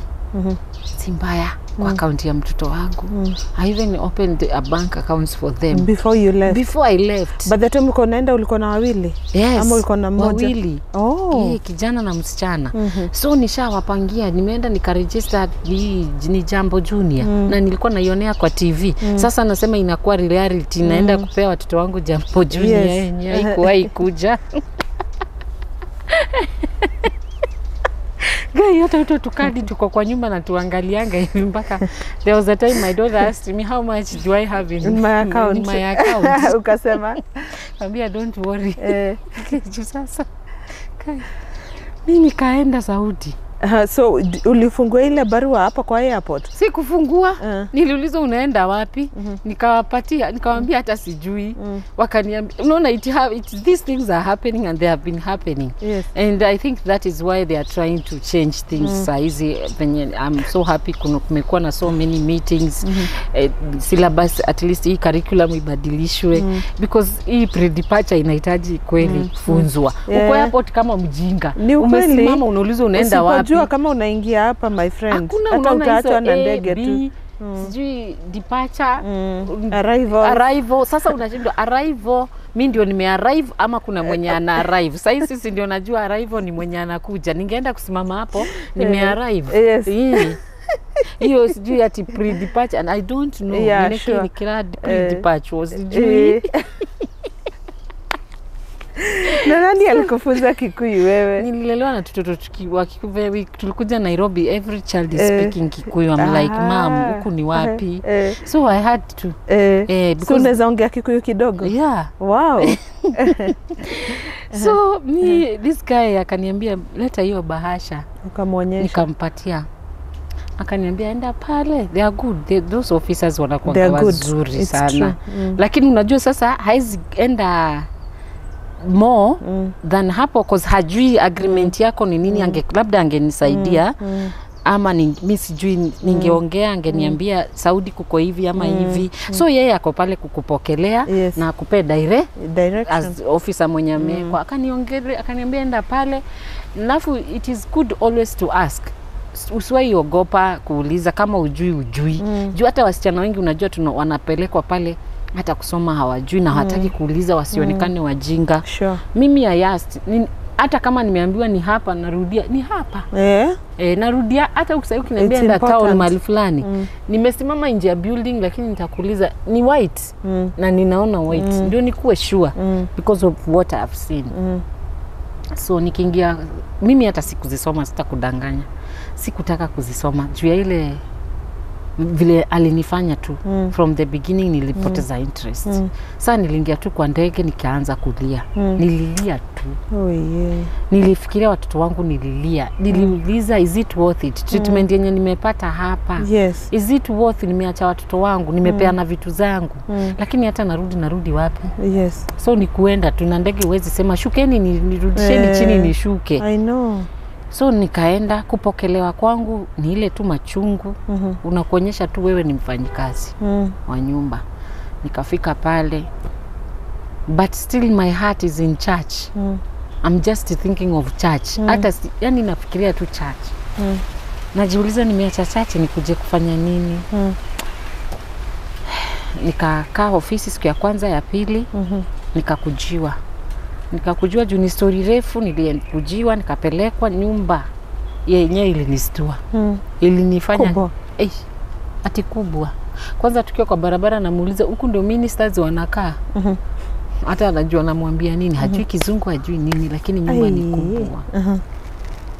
si mbaya kwa akaunti ya mtoto wangu. I even opened a bank accounts for them Before you left. Before I left. But the time ulikuwa unaenda ulikuwa na wawili? Yes. Ama ulikuwa na mmoja? Wawili. Oh. Kijana na msichana. So nishawapangia, nimeenda nikaregister ni Jambo Junior, na nilikuwa naionea kwa TV. Sasa nasema inakuwa reality, naenda kupea watoto wangu Jambo Junior yenye haikuwahi kuja. Gai, hata uto tukadi tuko kwa nyumba na tuangalianga hivi mpaka there was a time my daughter asked me how much do I have in, In my account. In my account. Ukasema Ambia don't worry. Eh, Juu sasa kai, mi nikaenda Saudi. So ulifungua ile barua hapa kwa airport? Si kufungua. Niliulizwa unaenda wapi, nikawapatia, nikawambia hata sijui. Wakaniambia unaona these things are happening and they have been happening. Yes. And I think that is why they are trying to change things. Saizi venye I'm so happy kumekuwa na so many meetings, syllabus, at least hii curriculum ibadilishwe, because hii pre-departure inahitaji kweli kufunzwa. Uko airport kama mjinga, Ni ukweli. umesimama, unaulizwa unaenda wapi. Usipojua kama unaingia hapa, my friend, Hakuna, hata unaona utaachwa hizo na A, ndege tu. B, sijui departure, Arrival. Arrival. Sasa unashindwa arrival, mi ndio nimearrive ama kuna mwenye ana arrive? Sahii sisi ndio najua arrival ni mwenye anakuja. Ningeenda kusimama hapo nimearrive. Yes. Hiyo sijui ati pre-departure and I don't know. Yeah, Manake sure. ni kila pre-departure sijui. Na nani alikufunza Kikuyu wewe? Nililelewa na tutoto wa Kikuyu. Tulikuja Nairobi, every child is speaking Kikuyu. I'm like, Ah. "Mom, huku ni wapi?" Eh, So I had to eh. So because unaweza ongea Kikuyu kidogo? Yeah. Wow. So mi, this guy akaniambia leta hiyo bahasha. Ukamwonyesha. Nikampatia, akaniambia enda pale, they are good, those officers They wanakuanga are good. wazuri It's sana. true. Lakini unajua sasa haizi enda more than hapo, cause hajui agreement yako ni nini. Labda angenisaidia ama mi sijui ningeongea, angeniambia Saudi kuko hivi ama hivi. So yeye ako pale kukupokelea Yes. na akupee Direction. as officer mwenye amewekwa. Akaniambia enda pale. Alafu it is good always to ask. Usiwahi ogopa kuuliza kama ujui ujui. Juu hata wasichana wengi unajua wanapelekwa pale hata kusoma hawajui na hawataki kuuliza wasionekane wajinga. Sure. Mimi I asked, hata kama nimeambiwa ni hapa narudia ni hapa. Narudia hata ukiniambia enda town mahali fulani. Nimesimama nje ya building lakini nitakuuliza ni white na ninaona white. Ndio nikuwe sure because of what I've seen. So nikiingia mimi hata sikuzisoma, sitakudanganya. Sikutaka kuzisoma juu ya ile vile alinifanya tu. From the beginning nilipoteza interest. Sasa niliingia tu kwa ndege nikaanza kulia. Nililia tu. Oh yeah. Nilifikiria watoto wangu, nililia. Niliuliza is it worth it? Treatment yenye nimepata hapa. Yes. Is it worth? Nimeacha watoto wangu, nimepeana vitu zangu. Lakini hata narudi wapi? Yes. So ni kuenda tu na ndege huwezi sema shukeni nirudisheni chini nishuke. I know. So nikaenda, kupokelewa kwangu ni ile tu machungu. Unakuonyesha tu wewe ni mfanyikazi wa nyumba. Nikafika pale, but still my heart is in church. I'm just thinking of church. Hata yani nafikiria tu church. Najiuliza nimeacha church nikuje kufanya nini? Nikakaa ofisi siku ya kwanza, ya pili, nikakujiwa. Nikakujiwa juu ni story refu, nilikujiwa nikapelekwa nyumba yenyewe ilinistua. Ilinifanya kubwa. Ati kubwa. Kwanza tukiwa kwa barabara namuuliza huku ndio ministers wanakaa. Hata anajua namwambia nini, hajui kizungu, hajui nini, lakini nyumba ni kubwa.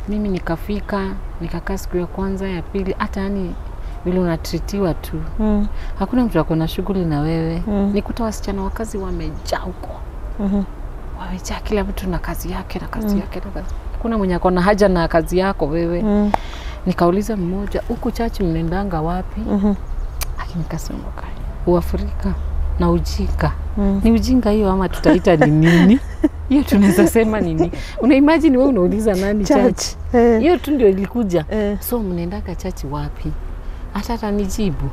Mimi nikafika, nikakaa siku ya kwanza, ya pili, hata yani vile unatritiwa tu. Hakuna mtu akona shughuli na wewe. Nikuta wasichana wa kazi wamejaa huko. Wamejaa, kila mtu na kazi yake na kazi yake na kazi. Hakuna mwenye akona haja na kazi yako wewe. Nikauliza mmoja, huku chachi mnaendanga wapi? Akinikasema Uafrika na ujinga. Ni ujinga hiyo ama tutaita ni nini? Hiyo tunaweza sema nini? Una imagine wewe unauliza nani church? Hiyo tu ndio ilikuja. So mnaendanga chachi wapi? Hata atanijibu.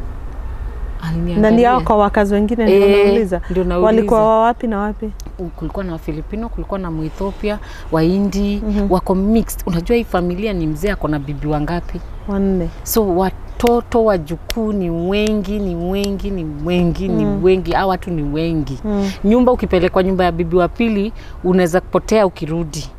Na ni hao kwa wakazi wengine ndio nauliza. Walikuwa wapi na wapi? Kulikuwa na Filipino, kulikuwa na Muethiopia, Wahindi, wako mixed. Unajua hii familia ni mzee ako na bibi wangapi? 4. So watoto wajukuu ni wengi, ni wengi, ni wengi, ni wengi. Hawa watu ni wengi. Nyumba ukipelekwa nyumba ya bibi wa pili unaweza kupotea ukirudi.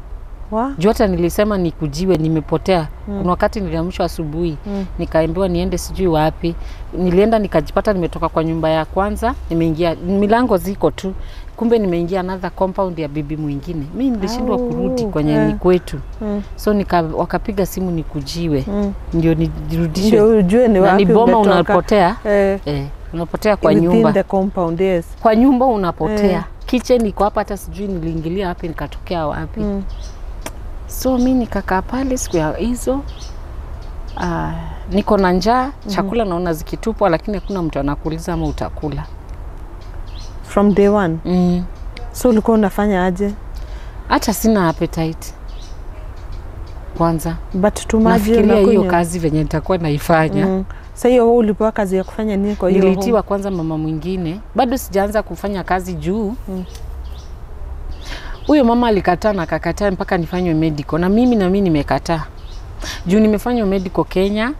Juu hata nilisema nikujiwe, nimepotea. Kuna wakati niliamshwa asubuhi, nikaambiwa niende sijui wapi. Nilienda nikajipata nimetoka kwa nyumba ya kwanza, nimeingia milango ziko tu. Kumbe nimeingia another compound ya bibi mwingine. Mimi nilishindwa kurudi kwenye ni kwetu. So wakapiga simu nikujiwe. Ndio nirudishwe. Ndio ujue ni wapi umetoka. Ni boma unapotea. Unapotea kwa nyumba. Within the compound, yes. Kwa nyumba unapotea. Kitchen iko hapa, hata sijui niliingilia wapi nikatokea wapi. So mimi nikakaa pale siku ya hizo. Niko na njaa, chakula naona zikitupwa lakini hakuna mtu anakuuliza ama utakula. From day one? So ulikuwa unafanya aje? Hata sina appetite. Kwanza. But tumaji unakunywa. Nafikiria hiyo kazi venye nitakuwa naifanya. Sasa hiyo wewe ulipewa kazi ya kufanya nini kwa hiyo? Nilitiwa kwanza mama mwingine. Bado sijaanza kufanya kazi juu. Huyo mama alikataa na akakataa mpaka nifanywe medical na mimi nimekataa. Juu nimefanywa medical Kenya,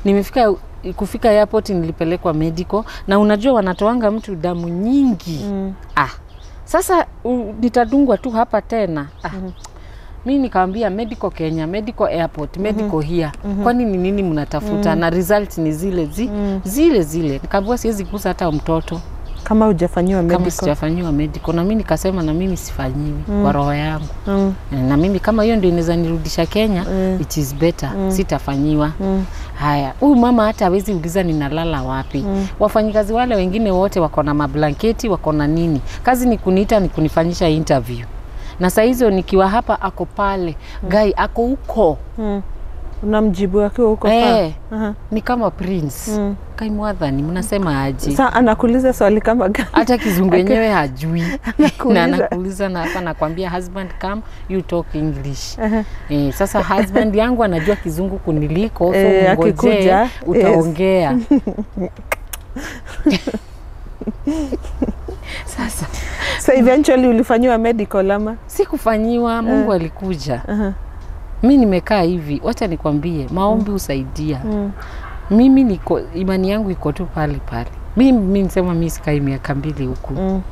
nimefika kufika airport nilipelekwa medical na unajua wanatoanga mtu damu nyingi. Sasa nitadungwa tu hapa tena. Mimi nikamwambia medical Kenya, medical airport, medical here. Kwani ni nini mnatafuta? Na result ni zile zile zile. Nikaambiwa siwezi kugusa hata mtoto. Kama hujafanyiwa medical. Kama sijafanyiwa medical. Na mimi nikasema na mimi sifanyiwi kwa roho yangu. Na mimi kama hiyo ndio inaweza nirudisha Kenya, it is better. Sitafanyiwa. Haya, huyu mama hata hawezi uliza ninalala wapi. Wafanyikazi wale wengine wote wako na mablanketi, wako na nini. Kazi ni kuniita, ni kunifanyisha interview. Na saa hizo nikiwa hapa ako pale, guy ako huko. Unamjibu akiwa huko pale. Ni kama prince. Kai mwadhani mnasema aje? Sasa anakuuliza swali kama gani? Hata kizungu yenyewe hajui. Na anakuuliza na hapa nakwambia husband come you talk English. Sasa husband yangu anajua kizungu kuniliko, so ngojee utaongea. Sasa so eventually ulifanyiwa medical ama? Sikufanyiwa, Mungu alikuja. Mi nimekaa hivi, wacha nikwambie, maombi husaidia. Mimi niko, imani yangu iko tu pale pale. Mimi nisema mi sikai miaka 2 huku.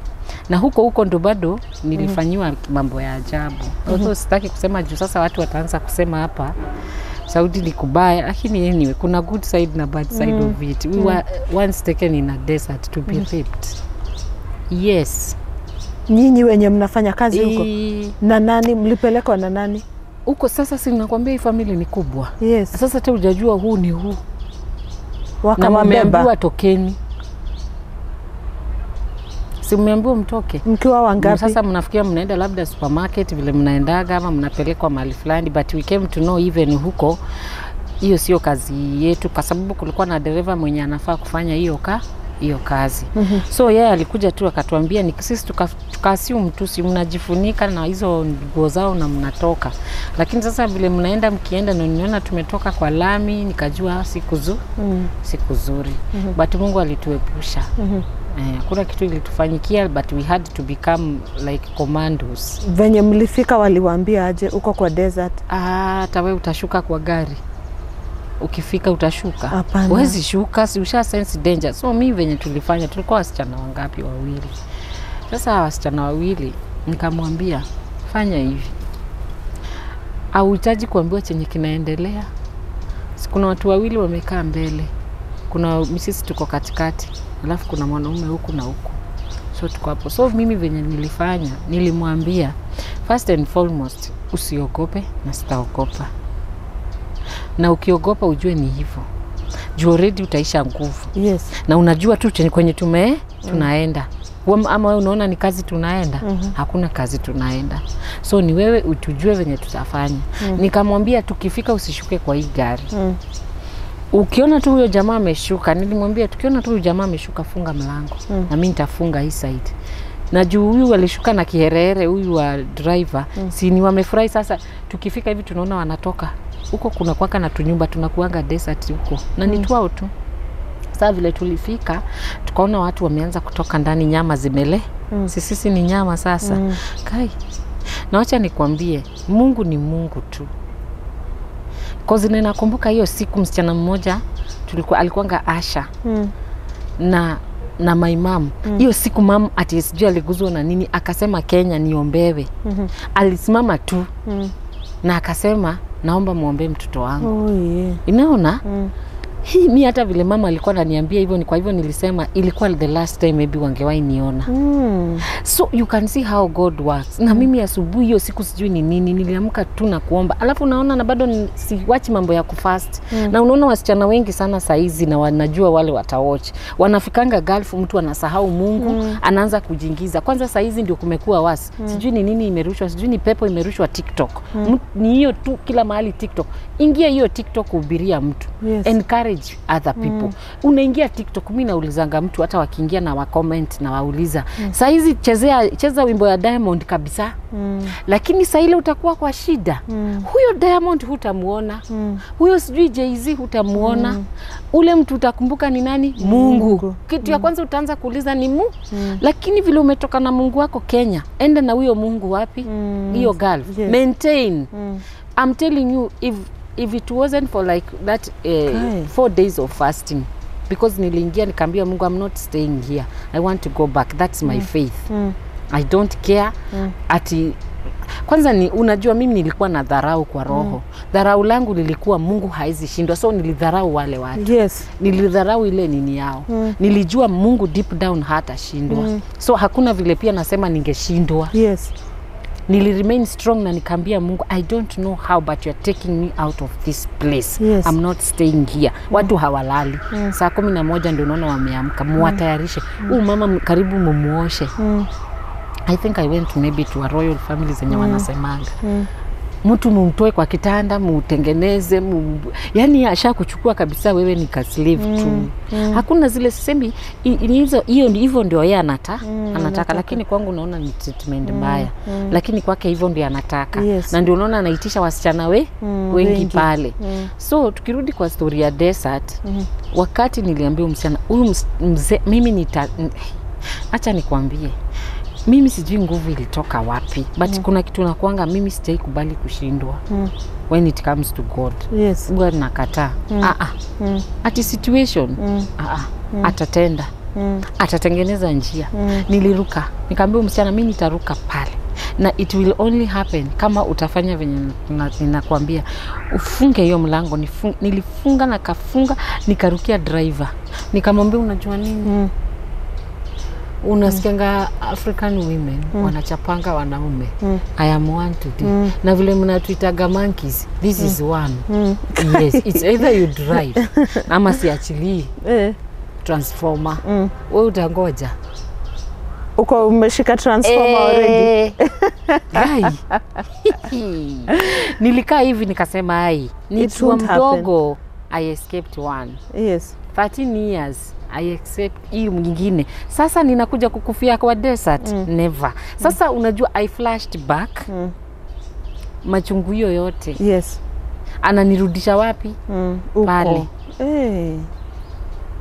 Na huko huko ndo bado nilifanyiwa mambo ya ajabu. Although sitaki kusema juu sasa watu wataanza kusema hapa Saudi ni kubaya, lakini anyway kuna good side na bad side of it. We were once taken in a desert to be raped. Yes. Nyinyi wenye mnafanya kazi huko? Na nani mlipelekwa na nani? Huko sasa si nakwambia hii family ni kubwa. Yes. Sasa hata hujajua huu ni huu. Wakawabeba. Na mmeambiwa tokeni. Si mmeambiwa mtoke. Mkiwa wangapi? Sasa mnafikia mnaenda labda supermarket vile mnaendaga ama mnapelekwa mahali fulani, but we came to know even huko hiyo sio kazi yetu kwa sababu kulikuwa na dereva mwenye anafaa kufanya hiyo kazi. So yeye alikuja tu akatuambia ni sisi tukaassume tu si mnajifunika na hizo nguo zao na mnatoka. Lakini sasa vile mnaenda mkienda na niona tumetoka kwa lami nikajua siku nzuri. But Mungu alituepusha. Kuna kitu ilitufanyikia but we had to become like commandos. Venye mlifika waliwaambia aje uko kwa desert? Hata wewe utashuka kwa gari. Ukifika utashuka. Huwezi shuka, si usha sense danger. So mimi venye tulifanya tulikuwa wasichana wangapi? Wawili. Sasa wasichana wawili nikamwambia fanya hivi. Hauhitaji kuambiwa chenye kinaendelea. Kuna watu wawili wamekaa mbele. Kuna sisi tuko katikati. Alafu kuna mwanaume huku na huku. So tuko hapo. So mimi venye nilifanya, nilimwambia first and foremost usiogope na sitaogopa. Na ukiogopa ujue ni hivyo. Juu already utaisha nguvu. Yes. Na unajua tu kwenye tunaenda. Ama wewe unaona ni kazi tunaenda. Hakuna kazi tunaenda. So ni wewe utujue venye tutafanya. Nikamwambia tukifika usishuke kwa hii gari. Ukiona tu huyo jamaa ameshuka, nilimwambia tukiona tu huyo jamaa ameshuka funga mlango. Na mimi nitafunga hii side. Na juu huyu alishuka na kiherehere huyu wa driver, si ni wamefurahi sasa tukifika hivi tunaona wanatoka. Huko kuna kwaka na tunyumba tunakuanga desert huko. Na ni twao tu. Sasa vile tulifika tukaona watu wameanza kutoka ndani, nyama zimele. Sisi ni nyama sasa. Kai. Na wacha nikwambie, Mungu ni Mungu tu. Kozi ninakumbuka hiyo siku msichana mmoja tulikuwa alikuanga Asha. Na my mom. Hiyo siku mom ati sijui aliguzwa na nini akasema Kenya niombewe. Alisimama tu. Na akasema naomba muombe mtoto wangu. Oh yeah. Inaona? Hii mi hata vile mama alikuwa ananiambia hivyo, ni kwa hivyo nilisema ilikuwa the last time maybe wangewahi niona. So you can see how God works. Na mimi asubuhi hiyo siku sijui ni nini niliamka tu na kuomba. Alafu naona na bado siwachi mambo ya kufast. Na unaona wasichana wengi sana saizi na wanajua wale watawatch. Wanafikanga Gulf mtu anasahau Mungu, anaanza kujiingiza. Kwanza saizi ndio kumekuwa wasi. Sijui ni nini imerushwa, sijui ni pepo imerushwa TikTok. Ni hiyo tu kila mahali TikTok. Ingia hiyo TikTok hubiria mtu. Yes. Encourage other people. Unaingia TikTok, mimi naulizanga mtu hata wakiingia na wa comment na wauliza. Saa hizi cheza wimbo ya Diamond kabisa. Lakini saa ile utakuwa kwa shida. Huyo Diamond hutamuona. Huyo sijui Jay-Z hutamuona. Ule mtu utakumbuka ni nani? Mungu. Kitu ya kwanza utaanza kuuliza ni Mungu. Lakini vile umetoka na Mungu wako Kenya, enda na huyo Mungu wapi? Hiyo Gulf. Yes. Maintain. I'm telling you, if it wasn't for like that 4 days of fasting, because niliingia nikaambia Mungu I'm not staying here, I want to go back, that's my faith. I don't care. Ati kwanza ni unajua mimi nilikuwa na dharau kwa roho. Dharau langu lilikuwa Mungu haizi shindwa, so nilidharau wale watu. Yes. Nilidharau ile nini yao. Nilijua Mungu deep down hatashindwa. So hakuna vile pia nasema ningeshindwa. Yes. Nili remain strong na nikaambia Mungu I don't know how but you are taking me out of this place. Yes. I'm not staying here. Watu hawalali. Saa 11 ndio unaona wameamka. Muwatayarishe. Huyu mama karibu mumuoshe. I think I went maybe to a royal family zenye wanasemanga. Mtu mumtoe kwa kitanda, muutengeneze, yani ashakuchukua kabisa wewe ni ka slave tu. Hakuna zile sisemi hiyo hivyo ndio yeye anataka, lakini kwangu naona ni treatment mbaya. Lakini kwake hivyo ndio anataka. Yes. Na ndio unaona anaitisha wasichana wengi pale. So tukirudi kwa story ya desert, wakati niliambia msichana huyu mzee mimi acha nikwambie. Mimi sijui nguvu ilitoka wapi, but kuna kitu nakuanga mimi sijai kubali kushindwa. When it comes to God. Yes. Huwa nakataa. Ati situation. Atatenda. Atatengeneza njia. Niliruka. Nikaambia msichana mimi nitaruka pale. Na it will only happen kama utafanya venye ninakwambia. Ufunge hiyo mlango. Nilifunga na kafunga, nikarukia driver. Nikamwambia unajua nini? Unasikianga African women wanachapanga wanaume. I am one today. Na vile mnatuitaga monkeys, this is one. Yes, it's either you drive ama siachilii transformer. Wewe utangoja. Uko umeshika transformer already. Ai. Nilikaa hivi nikasema ai, nikiwa mdogo I escaped one. Yes. 13 years I accept hii mwingine. Sasa ninakuja kukufia kwa desert. Never. Sasa unajua I flashed back. Machungu hiyo yote. Yes. Ananirudisha wapi? Pale.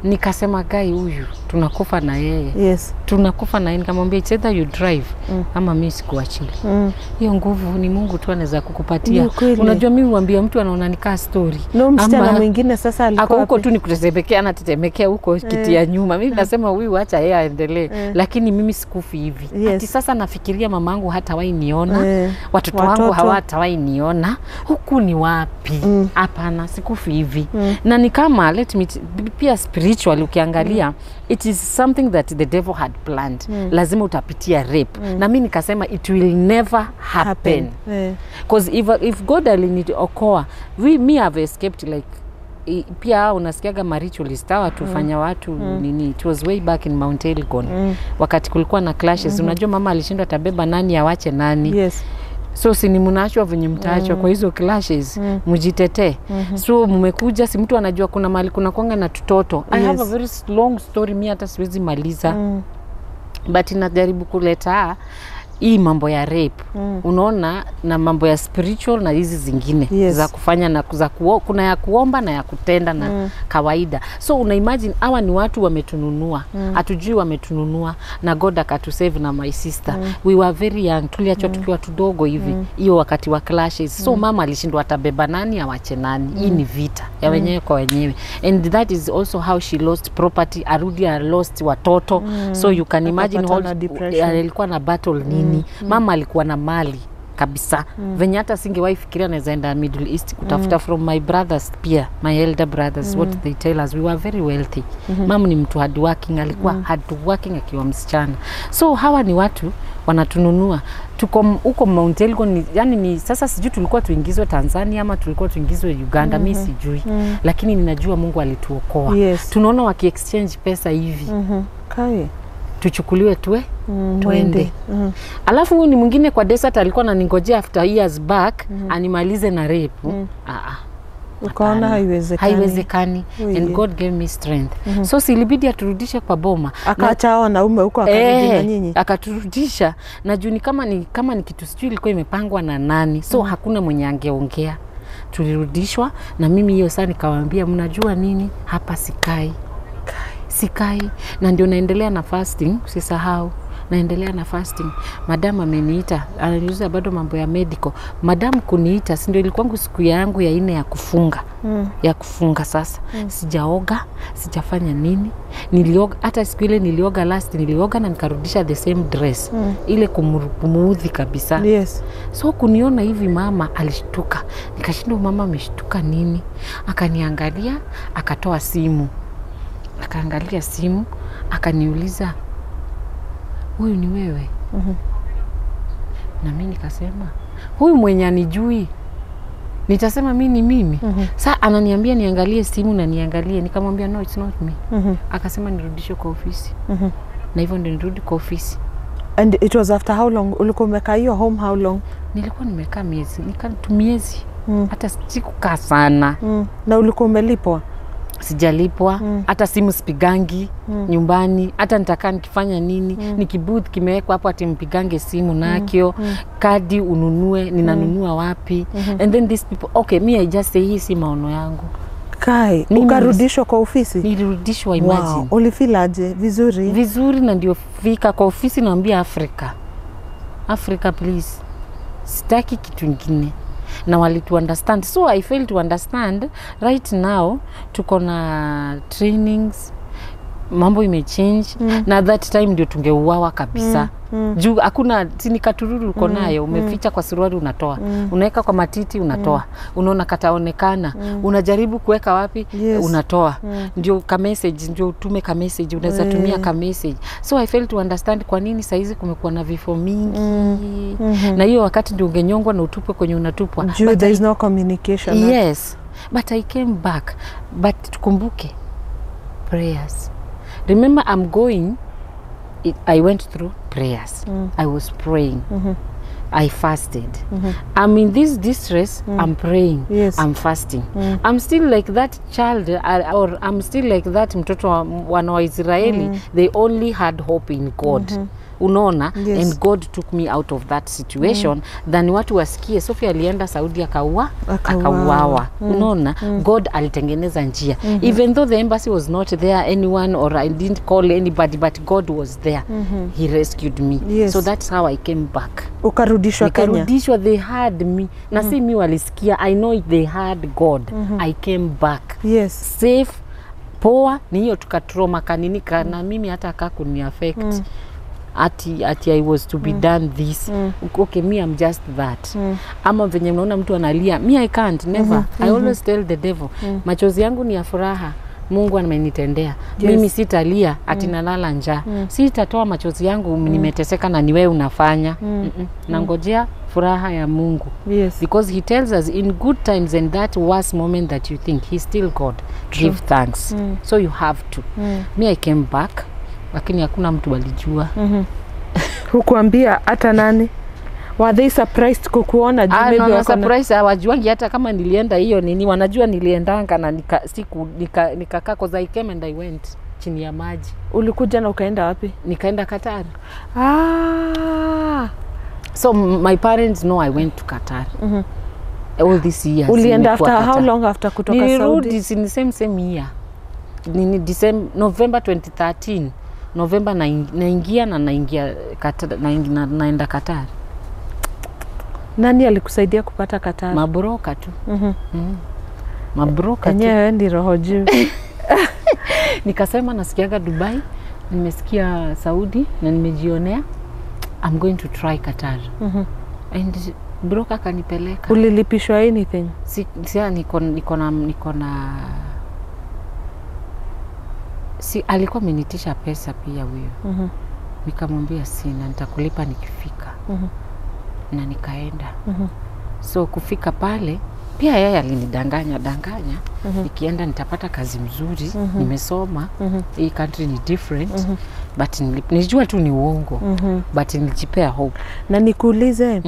Nikasema gai huyu tunakufa na yeye. Yes. Tunakufa na yeye. Nikamwambia it's either you drive ama mimi sikuachili. Hiyo nguvu ni Mungu tu anaweza kukupatia. Unajua mimi huambia mtu anaona nikaa story. No, msichana mwingine sasa alikuwa huko tu nikutetemekea, anatetemekea huko kiti ya nyuma. Mimi nasema huyu acha yeye aendelee. Lakini mimi sikufi hivi. Yes. Ati sasa nafikiria mamangu hatawahi niona, watoto wangu hawatawahi niona. Huku ni wapi? Hapana, sikufi hivi. Na ni kama let me pia spiritual ukiangalia, it is something that the devil had planned. Lazima utapitia rape. Na mimi nikasema it will never happen. Because if God aliniokoa, me have escaped like pia unasikiaga maritualist hawa tufanya watu nini. It was way back in Mount Elgon. Wakati kulikuwa na clashes. Unajua mama alishindwa atabeba nani awache nani. Yes. So si ni mnaachwa venye mtaachwa kwa hizo clashes, mjitetee. So mmekuja, si mtu anajua kuna mali kuna kwanga na tutoto. I have a very long story, mimi hata siwezi maliza. But najaribu kuleta hii mambo ya rape. Unaona, na mambo ya spiritual na hizi zingine. Yes. Za kufanya na za kuna ya kuomba na ya kutenda na kawaida. So una imagine hawa ni watu wametununua. Hatujui wametununua na God akatusave na my sister. We were very young, tuliachwa tukiwa tudogo hivi. Hiyo wakati wa clashes. So mama alishindwa atabeba nani awache nani. Hii ni vita ya wenyewe kwa wenyewe. And that is also how she lost property. Arudi lost watoto. So you can imagine all alikuwa na battle nini. Mama alikuwa na mali kabisa. Venye hata singewahi fikiria naweza enda Middle East kutafuta from my brothers pia, my elder brothers, what they tell us, we were very wealthy. Mama ni mtu hard working, alikuwa hard working akiwa msichana. So hawa ni watu wanatununua. Tuko huko Mount Elgon, yani ni sasa sijui tulikuwa tuingizwe Tanzania ama tulikuwa tuingizwe Uganda, mimi sijui. Lakini ninajua Mungu alituokoa. Yes. Tunaona waki exchange pesa hivi. Kai. Tuchukuliwe tuwe tuende. Alafu huyu ni mwingine kwa desert alikuwa ananingojea after years back animalize na rape. Ukaona haiwezekani. Haiwezekani. And God gave me strength. So silibidi aturudishe kwa boma. Akaacha wanaume huko akarudi na nyinyi. Akaturudisha. Na juu ni kama ni kitu sijui ilikuwa imepangwa na nani. So hakuna mwenye angeongea. Tulirudishwa na mimi hiyo saa nikawaambia mnajua nini? Hapa sikai. Sikai. Na ndio naendelea na fasting, usisahau. Naendelea na fasting. Madam ameniita, ananiuliza bado mambo ya medical. Madam kuniita, si ndio ilikuwa siku yangu ya 4 ya kufunga. Ya kufunga sasa. Sijaoga, sijafanya nini. Nilioga hata siku ile nilioga last, nilioga na nikarudisha the same dress. Ile kumuudhi kabisa. Yes. So kuniona hivi mama alishtuka. Nikashindwa mama ameshtuka nini? Akaniangalia, akatoa simu. Akaangalia simu, akaniuliza huyu ni wewe? Na mimi nikasema huyu mwenye anijui nitasema mimi ni mimi. Sasa ananiambia niangalie simu na niangalie, nikamwambia no, it's not me. Akasema nirudishwe kwa ofisi. Na hivyo ndio nirudi kwa ofisi. And it was after how long ulikuwa umekaa hiyo home? How long? Nilikuwa nimekaa miezi, miezi. Hata sikukaa sana. Na ulikuwa umelipwa? Sijalipwa, hata simu sipigangi nyumbani, hata nitakaa nikifanya nini, nikibooth kimewekwa hapo ati mpigange simu nakio, kadi ununue, ninanunua wapi? And then these people, okay, me I just say hii si maono yangu. Kai, ukarudishwa kwa ofisi? Nilirudishwa, imagine. Wow. Ulifeel aje? Vizuri? Vizuri, na ndio fika kwa ofisi naambia Africa. Africa please. Sitaki kitu kingine. Na walitu understand. So I fail to understand right now tuko na trainings, mambo imechange. Na that time ndio tungeuawa kabisa. Juu hakuna sini katururu uko nayo, umeficha kwa suruali unatoa, unaweka kwa matiti unatoa, unaona kataonekana, unajaribu kuweka wapi, unatoa. Ndio ka message, ndio utume ka message, unaweza tumia ka message. So I fail to understand kwa nini saizi kumekuwa na vifo mingi. Na hiyo wakati ndio ungenyongwa na utupwe kwenye unatupwa. Juu there is no communication. Yes, but I came back. But tukumbuke prayers. Remember, I'm going, I went through prayers. I was praying. I fasted. I'm in this distress, I'm praying. Yes. I'm fasting. I'm still like that child, or I'm still like that mtoto wana wa Israeli. They only had hope in God. Unaona? Yes. And God took me out of that situation. Than watu wasikie Sophie alienda Saudi akauawa. Unaona? God alitengeneza njia. Even though the embassy was not there, anyone, or I didn't call anybody, but God was there. He rescued me. Yes. So that's how I came back. Ukarudishwa Kenya. Nikarudishwa, they had me. Na si mi walisikia, I know they had God. I came back. Yes. Safe, poa, ni hiyo tukatrauma kanini kana mimi hata kakuni affect. Ati I was to be done this. Okay, me I'm just that. Ama venye mnaona mtu analia, me I can't, never. I always tell the devil, machozi yangu ni ya furaha. Mungu amenitendea. Yes. Mimi sitalia ati nalala njaa. Sitatoa machozi yangu nimeteseka na ni wewe unafanya. Nangojea furaha ya Mungu. Yes. Because he tells us in good times and that worst moment that you think he's still God. True. Give thanks. So you have to. Me I came back, lakini hakuna mtu alijua. Hukuambia hata nani? Were they surprised kukuona? Maybe no, surprise hawajuangi hata kama nilienda hiyo nini, wanajua niliendanga na nikakaa cause I came and I went chini ya maji. Ulikuja na ukaenda wapi? Nikaenda Qatar. Ah. So my parents know I went to Qatar. All these years. Ulienda after how long after kutoka Saudi? Nilirudi in the same year. Nini December, November 2013. November naingia na naingia Qatar, naenda Qatar. Nani alikusaidia kupata Qatar? Mabroka tu. Mabroka tu. Enyewe ndi roho juu. Nikasema nasikiaga Dubai, nimesikia Saudi na nimejionea. I'm going to try Qatar. And broker kanipeleka. Ulilipishwa anything? Si niko na si alikuwa amenitisha pesa pia huyo. Nikamwambia sina, nitakulipa nikifika. Na nikaenda. So kufika pale pia yeye alinidanganya danganya. Nikienda nitapata kazi mzuri, nimesoma, hii country ni different. But nilijua tu ni uongo. But nilijipea hope. Na nikuulize,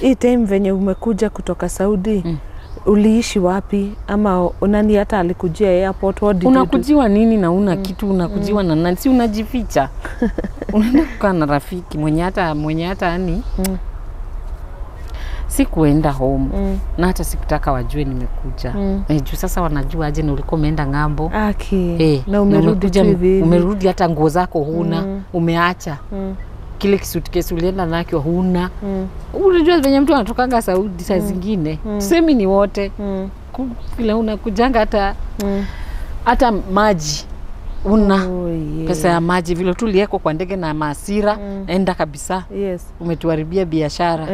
hii time venye umekuja kutoka Saudi, uliishi wapi? Ama nani hata alikujia airport? What did you do? Unakujiwa nini na una kitu, unakujiwa na nani? Si unajificha. Unaenda kukaa na rafiki mwenye hata yani. Sikuenda home. Na hata sikutaka wajue nimekuja. Juu sasa wanajua aje na ulikuwa umeenda ng'ambo. Aki. Na umerudi tu hivi. Umerudi hata nguo zako huna, umeacha. Kile kisuitcase ulienda nacho huna. Unajua venye mtu anatokanga Saudi saa zingine. Tusemi ni wote. Kile unakujanga hata hata maji una. Pesa ya maji vile tulieko kwa ndege na maasira, enda kabisa. Yes. Umetuharibia biashara.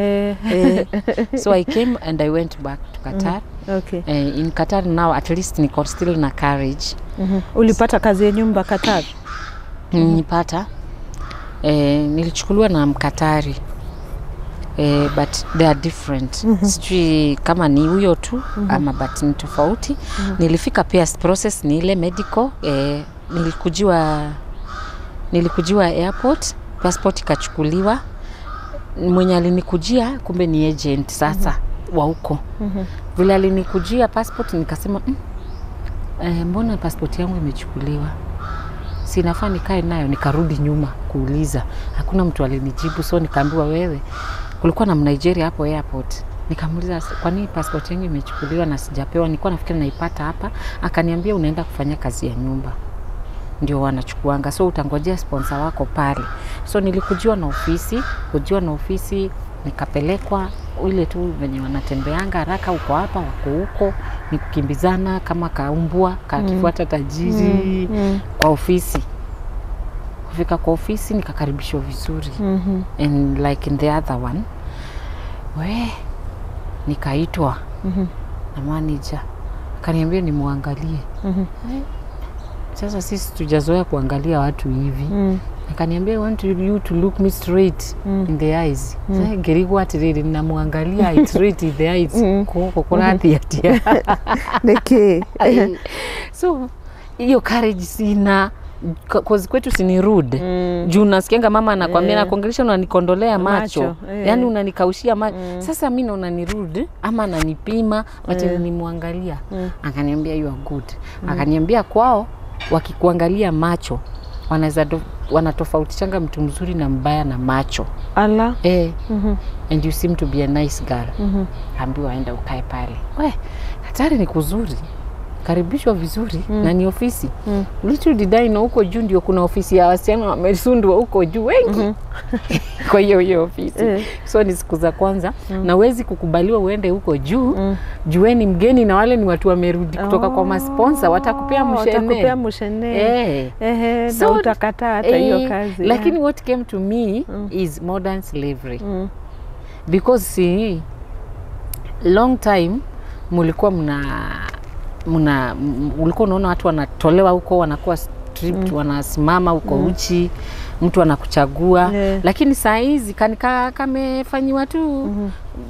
So I came and I went back to Qatar. Okay. In Qatar now at least niko still na courage. Ulipata kazi ya nyumba Qatar? Nilipata. Nilichukuliwa na Mkatari. But they are different. Sijui kama ni huyo tu ama but ni tofauti. Nilifika pia process ni ile medical. Nilikujiwa airport, passport ikachukuliwa. Mwenye alinikujia kumbe ni agent sasa wa huko. Vile alinikujia passport nikasema mbona passport yangu imechukuliwa? Sinafaa nikae nayo. Nikarudi nyuma kuuliza. Hakuna mtu alinijibu, so nikaambiwa wewe. Kulikuwa na Nigeria hapo airport. Nikamuuliza kwa nini passport yangu imechukuliwa na sijapewa, nilikuwa nafikiri naipata hapa. Akaniambia unaenda kufanya kazi ya nyumba ndio wanachukuanga, so utangojea sponsor wako pale. So nilikujiwa na ofisi, kujiwa na ofisi nikapelekwa ile tu venye wanatembeanga haraka, uko hapa wako huko, ni kukimbizana kama kaumbwa kakifuata tajiri kwa ofisi. Kufika kwa ofisi nikakaribishwa vizuri and like in the other one we nikaitwa na manager akaniambia nimuangalie. Sasa sisi tujazoea kuangalia watu hivi. Akaniambia I want you to look me straight in the eyes. Sasa ngirigwa atiriri namuangalia straight in the eyes kuko kurathi atia Niki. So hiyo courage sina, cause kwetu si ni rude. Juu nasikianga mama anakuambia nakuongelesha unanikondolea macho, yani unanikaushia macho. Sasa mimi naona ni rude ama ananipima, but nilimwangalia. Akaniambia you are good. Akaniambia kwao wakikuangalia macho wanaweza wanatofautishanga mtu mzuri na mbaya na macho. Ala. And you seem to be a nice girl. Ambiwa aenda ukae pale. We, hatari ni kuzuri. Karibishwa vizuri na ni ofisi. Little did I know huko juu ndio kuna ofisi ya wasichana wamesundwa huko juu wengi. Kwa hiyo hiyo ofisi. So ni siku za kwanza na huwezi kukubaliwa uende huko juu. Jueni mgeni na wale ni watu wamerudi kutoka kwa masponsa, watakupea mshene. Watakupea mshene. So, na utakataa hata hiyo kazi. Lakini what came to me is modern slavery. Because see, long time mulikuwa ulikuwa unaona watu wanatolewa huko, wanakuwa stripped, wanasimama huko uchi, mtu anakuchagua. Lakini saa hizi kamefanyiwa tu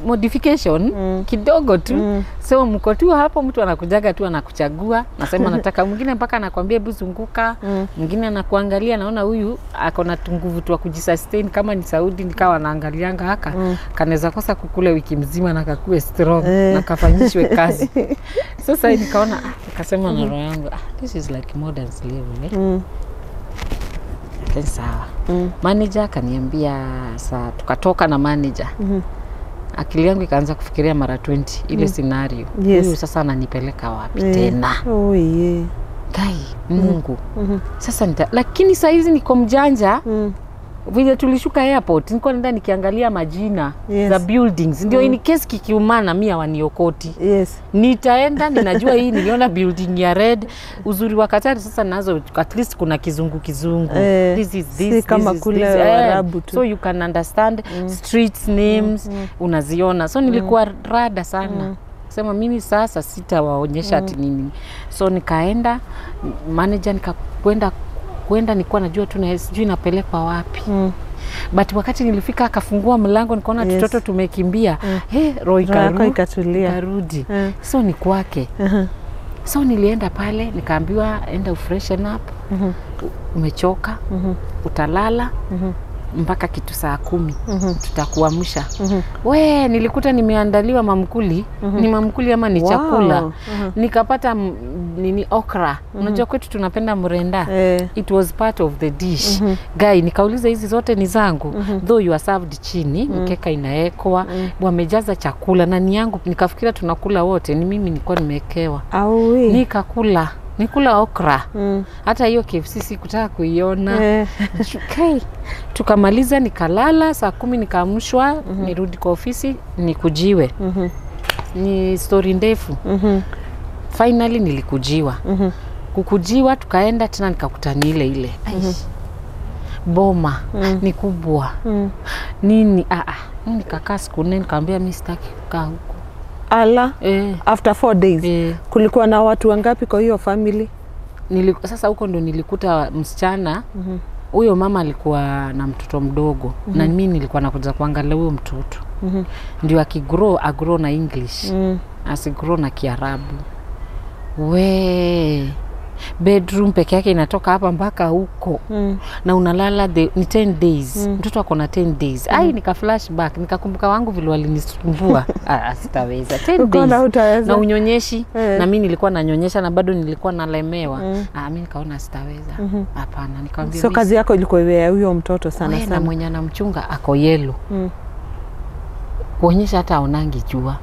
modification kidogo tu. So mko tu hapo, mtu anakujaga tu anakuchagua, nasema nataka mwingine, mpaka anakuambia hebu zunguka, mwingine anakuangalia, naona huyu ako na nguvu tu kujisustain. Kama ni Saudi nikawa naangalianga haka kanaweza kosa kukula wiki mzima na kakue strong na kafanyishwe kazi. Sasa nikaona nikasema na roho yangu, this is like modern slavery. Sawa. Manager akaniambia saa tukatoka na manager. Akili yangu ikaanza kufikiria mara 20 ile scenario. Huyu sasa ananipeleka wapi tena? Oh yeah. Kai Mungu. Sasa lakini saa hizi niko mjanja. Vile tulishuka airport nilikuwa naenda nikiangalia majina za buildings. Ndio in case kikiumana mimi hawaniokoti. Nitaenda ninajua hii niliona building ya red. Uzuri wa Katari sasa nazo at least kuna kizungu kizungu. This is this, si kama this is kule this. Waarabu tu. So you can understand streets names unaziona. So nilikuwa rada sana. Sema mimi sasa sitawaonyesha ati nini. So nikaenda manager nikakwenda kwenda nilikuwa najua tu na sijui napelekwa wapi. But wakati nilifika akafungua mlango nikaona tutoto tumekimbia. Roho ikatulia. Ikarudi. So ni kwake. So nilienda pale nikaambiwa enda ufreshen up. Umechoka. Utalala mpaka kitu saa 10 tutakuamsha. We nilikuta nimeandaliwa mamkuli. Ni mamkuli ama ni chakula. Nikapata nini okra. Unajua kwetu tunapenda mrenda. It was part of the dish. Guy nikauliza hizi zote ni zangu. Though you are served chini, mkeka inaekwa, wamejaza chakula na ni yangu. Nikafikiria tunakula wote, ni mimi nilikuwa nimewekewa. Nikakula. Nikula okra. Hata hiyo KFC sikutaka kuiona. Okay. Tukamaliza nikalala, saa 10 nikaamshwa, nirudi kwa ofisi, nikujiwe. Ni story ndefu. Finally nilikujiwa. Kukujiwa tukaenda tena nikakutana ile ile. Boma ni kubwa. Nini nikakaa siku 4 nikamwambia mimi sitaki kukaa huko. Ala, after 4 days. Kulikuwa na watu wangapi kwa hiyo family? Sasa huko ndo nilikuta msichana. Huyo mama alikuwa na mtoto mdogo. Na mimi nilikuwa nakuja kuangalia huyo mtoto. Ndio akigrow, agrow na English. Asigrow na Kiarabu. We bedroom peke yake inatoka hapa mpaka huko. Na unalala ni 10 days. Mtoto ako na 10 days. Ai nika flashback, nikakumbuka wangu vile walinisumbua. Sitaweza. 10 days. Na unyonyeshi. Na mimi nilikuwa nanyonyesha na bado nilikuwa nalemewa. Mimi nikaona sitaweza. Hapana, nikamwambia. So kazi yako ilikuwa ya huyo mtoto sana sana. Na mwenye anamchunga ako yellow. Kuonyesha hata aonangi jua.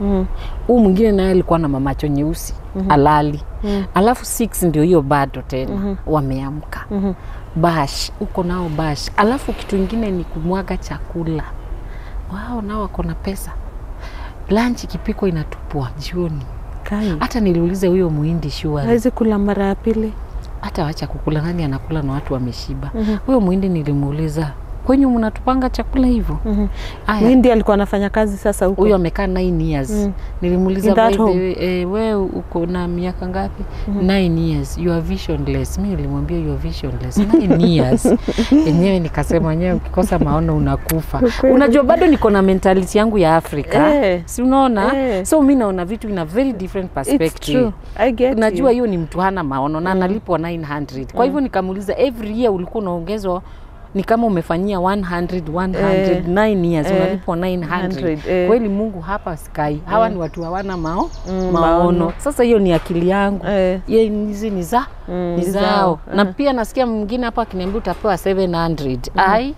Huu mwingine naye alikuwa na mamacho nyeusi, alali. Alafu 6 ndio hiyo bado tena wameamka. Bash, uko nao bash. Alafu kitu ingine ni kumwaga chakula. Wao nao wako na pesa. Lunch ikipikwa inatupwa jioni. Hata niliuliza huyo Muhindi sure. Hawezi kula mara ya pili. Hata wacha kukula, nani anakula na watu wameshiba. Huyo Muhindi nilimuuliza, kwenyu mnatupanga chakula hivyo? Muhindi alikuwa anafanya kazi sasa huko. Huyo amekaa 9 years. Nilimuuliza, by the way, wewe uko na miaka ngapi? 9 years. You are visionless. Mimi nilimwambia you are visionless. 9 years. Enyewe nikasema wenyewe ukikosa maono unakufa. Unajua bado niko na mentality yangu ya Afrika. Si unaona? So mimi naona vitu in a very different perspective. It's true. I get. Najua hiyo ni mtu hana maono na analipwa 900. Kwa hivyo nikamuuliza every year ulikuwa unaongezwa ni kama umefanyia 100, 100, 9 years, unalipwa 900. Kweli Mungu hapa sky. Hawa ni watu hawana maono. Sasa hiyo ni akili yangu. Yeye hizi ni za ni zao. Na pia nasikia mwingine hapa akiniambia utapewa 700. Ai.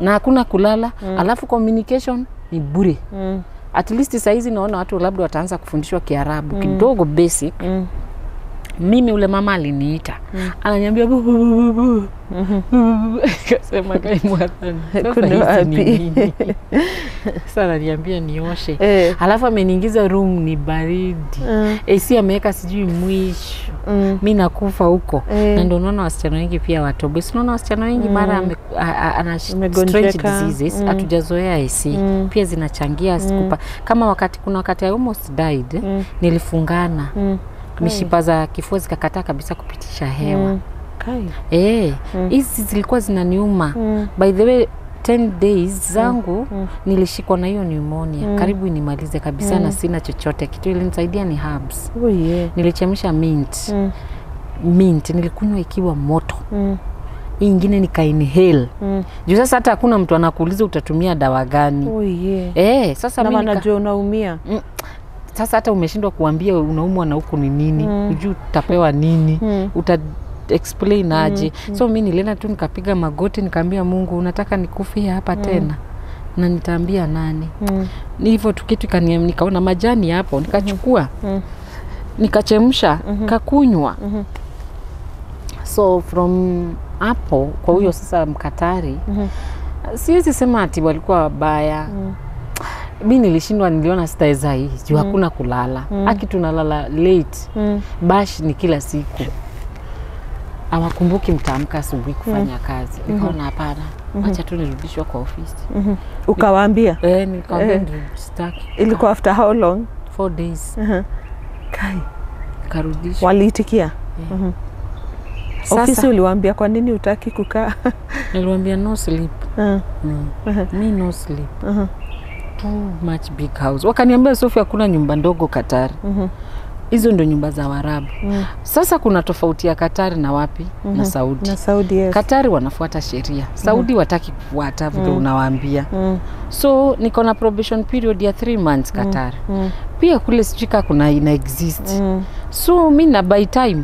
Na hakuna kulala. Alafu communication ni bure. At least saa hizi naona watu labda wataanza kufundishwa Kiarabu kidogo basic. Mimi ule mama aliniita. Ananiambia bu bu bu bu. Kasema kai mwathani. Kuna wapi? Sasa ananiambia nioshe. Alafu ameniingiza room ni baridi. AC ameweka sijui mwisho. Mimi nakufa huko. Na ndio unaona wasichana wengi pia watobe. Si unaona wasichana wengi mara ana strange diseases, hatujazoea AC. Pia zinachangia sikupa. Kama wakati kuna wakati I almost died, nilifungana. Mishipa za kifua zikakataa kabisa kupitisha hewa. Hizi zilikuwa zinaniuma. By the way, 10 days zangu nilishikwa na hiyo pneumonia. Karibu inimalize kabisa na sina chochote. Kitu ilinisaidia ni herbs. Oh, yeah. Nilichemsha mint. Mint nilikunywa ikiwa moto. Hii ingine nika inhale. Juu sasa hata hakuna mtu anakuuliza utatumia dawa gani. Oh, yeah. Sasa na mimi wanajua unaumia. Sasa hata umeshindwa kuambia unaumwa na huku ni nini, hujui utapewa nini, uta explain aje. So mimi nilienda tu nikapiga magoti nikaambia Mungu, unataka nikufie hapa tena? Na nitaambia nani? Ni hivyo tu kitu nikaona majani hapo, nikachukua. Nikachemsha, kakunywa. So from hapo kwa huyo sasa Mkatari, siwezi sema ati walikuwa wabaya. Mimi nilishindwa, niliona sitaweza hii juu hakuna kulala. Aki tunalala late. Bash ni kila siku. Hawakumbuki mtaamka asubuhi kufanya kazi. Nikaona hapana. Acha tu nirudishwe kwa ofisi. Ukawaambia? Nikawaambia sitaki. Ilikuwa after how long? 4 days. Kai. Karudishwa. Waliitikia? Ofisi uliwaambia kwa nini hutaki kukaa? Niliwaambia no sleep. Me no sleep. Too much big house. Wakaniambia Sophie hakuna nyumba ndogo Katari. Hizo ndio nyumba za Waarabu. Sasa kuna tofauti ya Katari na wapi? Na Saudi. Na Saudi, yes. Katari wanafuata sheria. Saudi wataki kufuata vile unawaambia. So niko na probation period ya 3 months Katari. Pia kule sijui kuna ina exist. So mimi na by time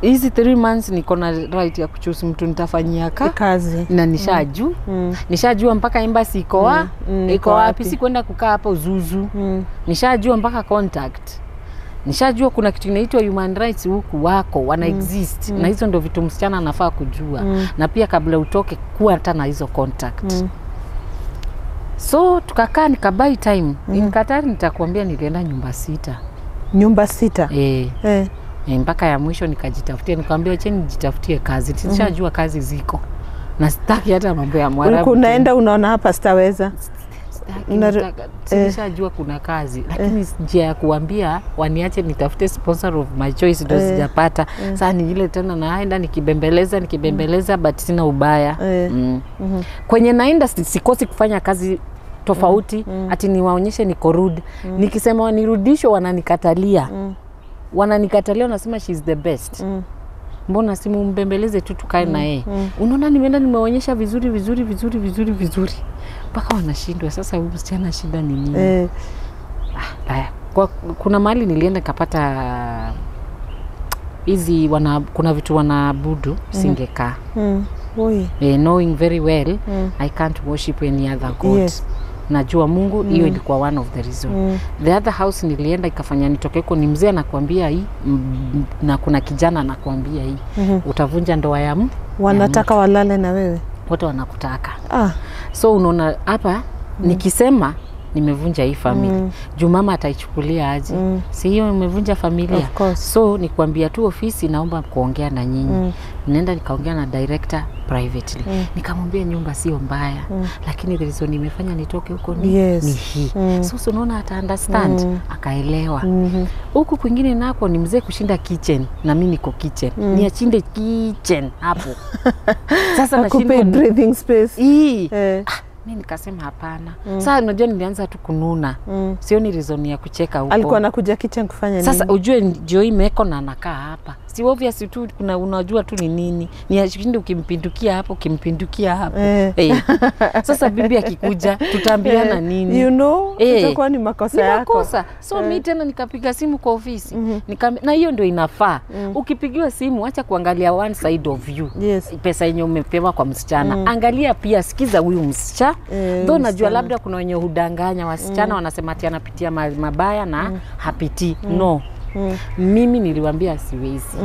hizi 3 months niko na right ya kuchoose mtu nitafanyia kazi. Na nishajua. Nishajua mpaka embassy iko wapi. Iko wapi, si kwenda kukaa hapa Uzuzu. Nishajua mpaka contact. Nishajua kuna kitu kinaitwa human rights huku wako wana exist. Na hizo ndio vitu msichana anafaa kujua. Na pia kabla utoke kuwa hata na hizo contact. So tukakaa nikabuy time. In Qatar nitakwambia nilienda nyumba 6. Nyumba 6? Mpaka ya mwisho nikajitafutia, nikamwambia acheni nijitafutie kazi. Nishajua kazi ziko. Na sitaki hata mambo ya Mwarabu. Unaenda unaona hapa sitaweza. Nishajua kuna kazi, lakini njia ya kuambia waniache nitafute sponsor of my choice ndio sijapata. Sasa ni ile tena naenda nikibembeleza but sina ubaya. Kwenye naenda sikosi kufanya kazi tofauti, ati niwaonyeshe niko rude. Nikisema wanirudishwe wananikatalia. Wananikatalia wanasema she's the best. Mbona simu mbembeleze tu tukae na yeye. Unaona nimeenda nimeonyesha vizuri vizuri vizuri vizuri vizuri. Mpaka wanashindwa sasa huyu msichana shida ni nini? Haya. Kuna mahali nilienda kapata hizi kuna vitu wanaabudu singekaa. Knowing very well I can't worship any other god. Yes. Najua Mungu hiyo ilikuwa one of the reason. The other house nilienda ikafanya nitoke huko, ni mzee anakuambia hii na kuna kijana anakuambia hii. Utavunja ndoa ya Wanataka walale na wewe. Wote wanakutaka. So unaona hapa nikisema nimevunja hii family. Juu mama ataichukulia aje? Si hiyo nimevunja familia. So nikwambia tu ofisi naomba kuongea na nyinyi. Nenda nikaongea na director privately. Nikamwambia nyumba sio mbaya, lakini the reason nimefanya nitoke huko ni, ni hii. So unaona ata understand, akaelewa. Huku kwingine nako ni mzee kushinda kitchen na mimi niko kitchen. Niachinde kitchen hapo. Sasa nashindwa breathing space. Mimi nikasema hapana. Sasa unajua nilianza tu kununa. Sioni reason ya kucheka huko. Alikuwa anakuja kitchen kufanya nini? Sasa ujue Joy meko na anakaa hapa. Si obvious tu kuna unajua tu ni nini. Ni ashinde ukimpindukia hapo, ukimpindukia hapo. Sasa bibi akikuja tutaambiana nini? You know, itakuwa ni makosa yako. Ni makosa. So mimi tena nikapiga simu kwa ofisi. Na hiyo ndio inafaa. Ukipigiwa simu acha kuangalia one side of you. Yes. Pesa yenye umepewa kwa msichana. Angalia pia, sikiza huyu msichana. Ndio najua labda kuna wenye hudanganya wasichana wanasema ati anapitia mabaya na hapitii. No. Mimi niliwaambia siwezi.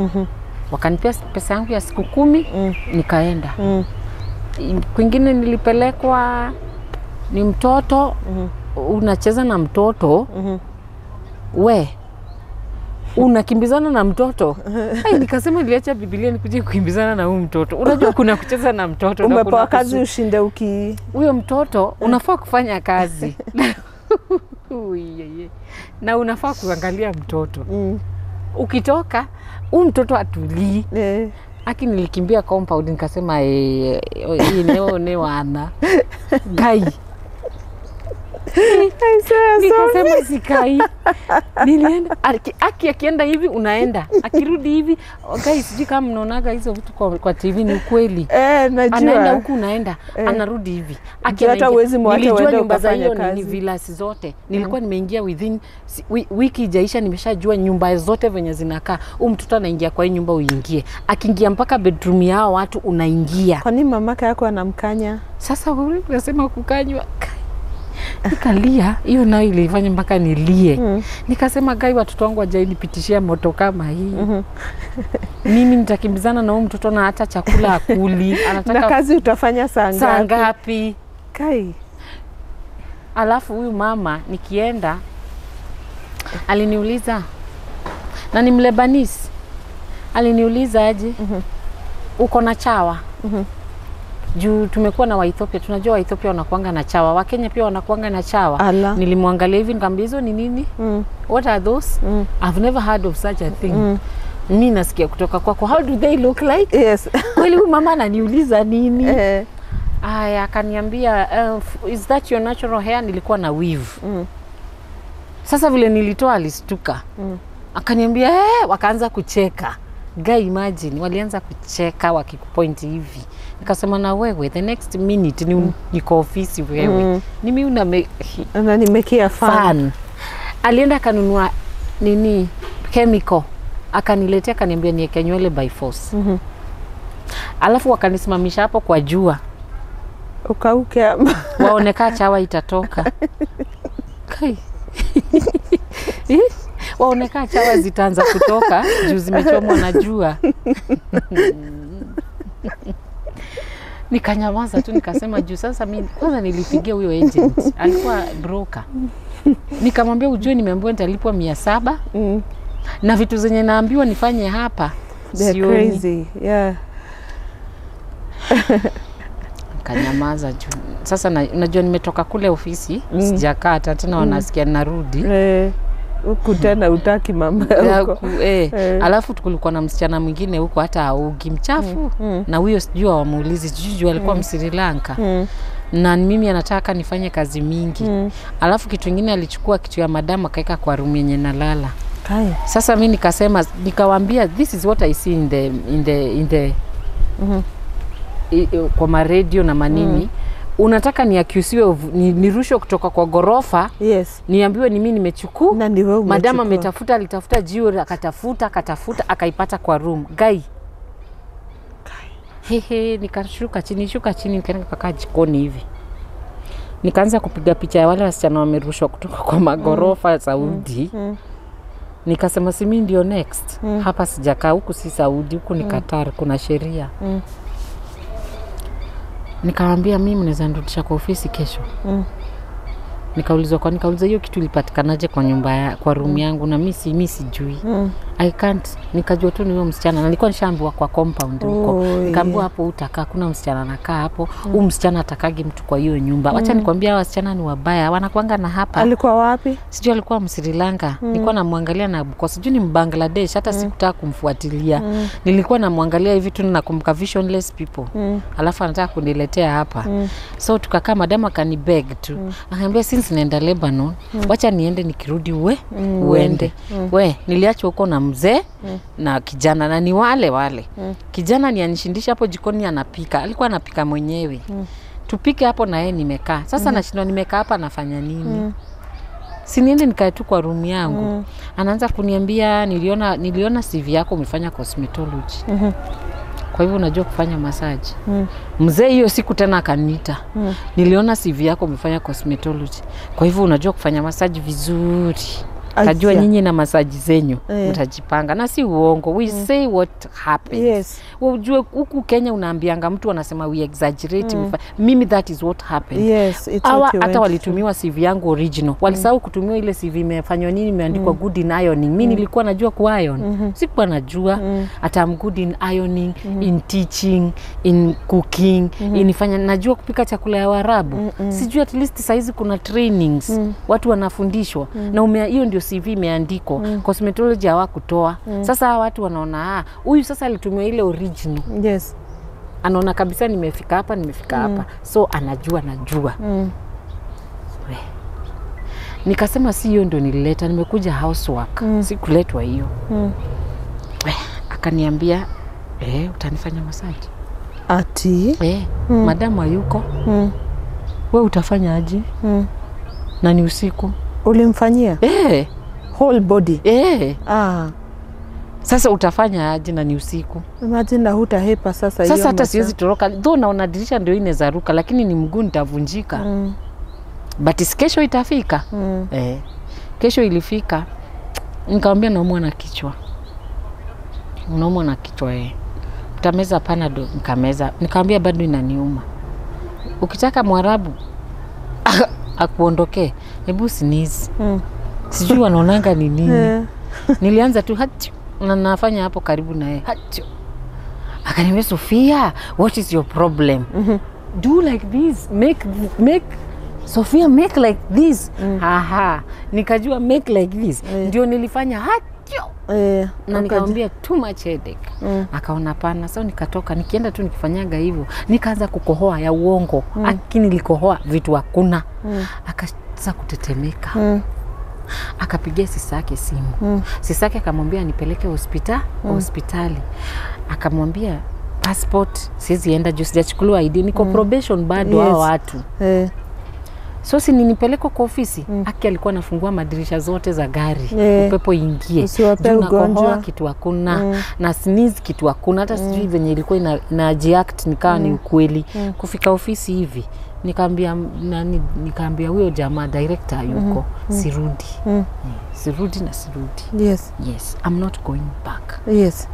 Wakanipea pesa yangu ya siku 10 nikaenda. Kwingine nilipelekwa ni mtoto, unacheza na mtoto. We unakimbizana na mtoto. Ai, nikasema niliacha Biblia nikuje kukimbizana na huyu mtoto. Unajua kuna kucheza na mtoto na umepewa kazi ushinde uki huyo mtoto unafaa kufanya kazi. Na unafaa kuangalia mtoto. Ukitoka huyu mtoto atulii. Aki nilikimbia compound nikasema hii leo ne wana. Gai. Nikasema sikai. Nilienda aki akienda hivi unaenda, akirudi hivi. Guys, sijui kama mnaonaga hizo vitu kwa TV, ni ukweli. Najua. Anaenda huku unaenda, anarudi hivi. Hata huwezi mwacha uende ukafanye kazi. Ni villas zote. Nilikuwa nimeingia within wiki ijaisha nimeshajua nyumba zote venye zinakaa. Huyu mtoto anaingia kwa hii nyumba uingie. Akiingia mpaka bedroom yao watu unaingia. Kwa nini mamaka yako anamkanya? Sasa wewe unasema kukanywa. Nikalia, hiyo nayo ilifanya mpaka nilie. Nikasema gai watoto wangu hawajainipitishia moto kama hii. Mimi nitakimbizana na huyu mtoto na hata chakula akuli. Anataka na kazi utafanya saa ngapi? Kai. Alafu huyu mama nikienda aliniuliza, na ni Mlebanese. Aliniuliza aje? Uko na chawa? Juu tumekuwa na Waethiopia, tunajua Waethiopia wanakuanga na chawa, Wakenya pia wanakuanga na chawa. Ala. Nilimwangalia hivi nikamwambia hizo ni nini? What are those? I've never heard of such a thing. Mimi nasikia kutoka kwako. How do they look like? Yes. Kweli huyu mama ananiuliza nini? Aya, akaniambia is that your natural hair? Nilikuwa na weave. Sasa vile nilitoa alistuka. Akaniambia wakaanza kucheka. Guy, imagine walianza kucheka wakikupoint hivi. Nikasema na wewe the next minute ni niko ofisi wewe. Mimi unanimekia fan. Alienda kanunua nini chemical akaniletea akaniambia niweke nywele by force. Alafu wakanisimamisha hapo kwa jua. Ukauke waoneka chawa itatoka. Kai. Waoneka chawa zitaanza kutoka juu zimechomwa na jua. Nikanyamaza tu nikasema juu sasa mimi kwanza nilipigia huyo agent, alikuwa broker. Nikamwambia ujue nimeambiwa nitalipwa 700 na vitu zenye naambiwa nifanye hapa. They're crazy. Yeah. Nikanyamaza juu. Sasa unajua nimetoka kule ofisi, sijakaa hata tena wanasikia narudi. Huku tena utaki mama huko. Alafu kulikuwa na msichana mwingine huko hata augi mchafu na huyo sijui wamuulizi sijui alikuwa Msri Lanka. Na mimi anataka nifanye kazi mingi. Alafu kitu kingine alichukua kitu ya madam akaweka kwa room yenye nalala. Sasa mimi nikasema nikawaambia this is what I see in the in the in the kwa ma radio na manini. Unataka niakusiwe nirushwe kutoka kwa gorofa? Yes. Niambiwe ni mimi nimechukua. Na ni wewe umechukua. Madam ametafuta, alitafuta jiwe akatafuta akatafuta akaipata kwa room. Guy. Hehe, nikashuka chini, shuka chini nikaenda kukaa jikoni hivi. Nikaanza kupiga picha ya wale wasichana wamerushwa kutoka kwa magorofa Saudi. Nikasema si mimi ndio next. Hapa sijakaa, huku si Saudi, huku ni Qatar, kuna sheria. Nikamwambia mimi naweza nirudisha kwa ofisi kesho. Nikaulizwa kwa nikauliza hiyo kitu ilipatikanaje kwa nyumba ya, kwa room yangu na mimi sijui. I can't. Nikajua tu ni huyo msichana na nilikuwa nishaambiwa kwa compound huko. Nikaambiwa hapo utakaa, kuna msichana anakaa hapo. Huyu msichana atakagi mtu kwa hiyo nyumba. Wacha nikwambia wasichana ni wabaya, wanakuanga na hapa. Alikuwa wapi? Sijui alikuwa Msri Lanka. Nilikuwa namwangalia na kwa sijui ni Mbangladesh, hata sikutaka kumfuatilia. Nilikuwa namwangalia hivi tu nakumbuka visionless people. Alafu anataka kuniletea hapa. So tukakaa, madam akanibeg tu. Akaniambia since naenda Lebanon, wacha niende nikirudi uende. We, niliachwa huko na mzee na kijana na ni wale wale. Kijana ni anishindisha hapo jikoni anapika. Alikuwa anapika mwenyewe. Tupike hapo na yeye nimekaa. Sasa nashindwa nimekaa hapa nafanya nini? Si niende nikae tu kwa room yangu. Anaanza kuniambia niliona CV yako umefanya cosmetology. Kwa hivyo unajua kufanya massage. Mzee hiyo siku tena akaniita. Niliona CV yako umefanya cosmetology. Kwa hivyo unajua kufanya massage vizuri. Najua nyinyi na massage zenyu mtajipanga. Na si uongo. We say what happens. Yes. Ujue huku Kenya unaambianga mtu anasema we exaggerate. Mimi that is what happened. Yes, it's what you hata walitumiwa CV yangu original. Walisahau kutumiwa ile CV imefanywa nini, imeandikwa good in ironing. Mimi nilikuwa najua ku iron. Sikuwa najua hata I'm good in ironing, in teaching, in cooking, inifanya najua kupika chakula ya Waarabu. Sijui at least saizi kuna trainings. Watu wanafundishwa. Na hiyo ndio CV imeandikwa. Cosmetology hawakutoa. Sasa watu wanaona huyu sasa alitumia ile original. Yes. Anaona kabisa nimefika hapa, nimefika hapa. So anajua najua. Nikasema si hiyo ndio nilileta, nimekuja housework. Sikuletwa hiyo. Akaniambia utanifanya massage. Ati? Madamu hayuko. Wewe utafanya aje? Na ni usiku. Ulimfanyia? Whole body. Sasa utafanya aje na ni usiku? Imagine na hutahepa sasa hiyo. Sasa hata siwezi toroka. Though naona dirisha ndio inaweza ruka, lakini ni mguu nitavunjika. But kesho itafika. Kesho ilifika. Nikamwambia naumwa na kichwa. Naumwa na kichwa Utameza Panadol, nikameza. Nikamwambia bado inaniuma. Ukitaka Mwarabu akuondokee, hebu sneeze. Sijui wanaonanga ni nini. Nilianza tu hachu na nafanya hapo karibu na yeye. Hachu. Akaniambia Sofia, what is your problem? Do like this, make Sofia make like this. Aha, nikajua make like this. Ndio nilifanya hachu. Na nikamwambia too much headache. Akaona pana. So nikatoka, nikienda tu nikifanyaga hivyo, nikaanza kukohoa ya uongo. Lakini nilikohoa vitu hakuna. Akaanza kutetemeka. Akapigia sisake simu. Sisake akamwambia nipeleke hospitali. Akamwambia passport siwezi enda juu sijachukuliwa ID, niko probation bado hao watu. So si ninipelekwa kwa ofisi. Aki alikuwa anafungua madirisha zote za gari. Upepo ingie. Usiwape ugonjwa. Kitu hakuna. Na sneeze kitu hakuna. Hata sijui venye ilikuwa ina react nikawa ni ukweli. Kufika ofisi hivi nikaambia nani, nikaambia huyo jamaa director yuko, sirudi. Sirudi na sirudi. Yes. Yes, I'm not going back. Yes.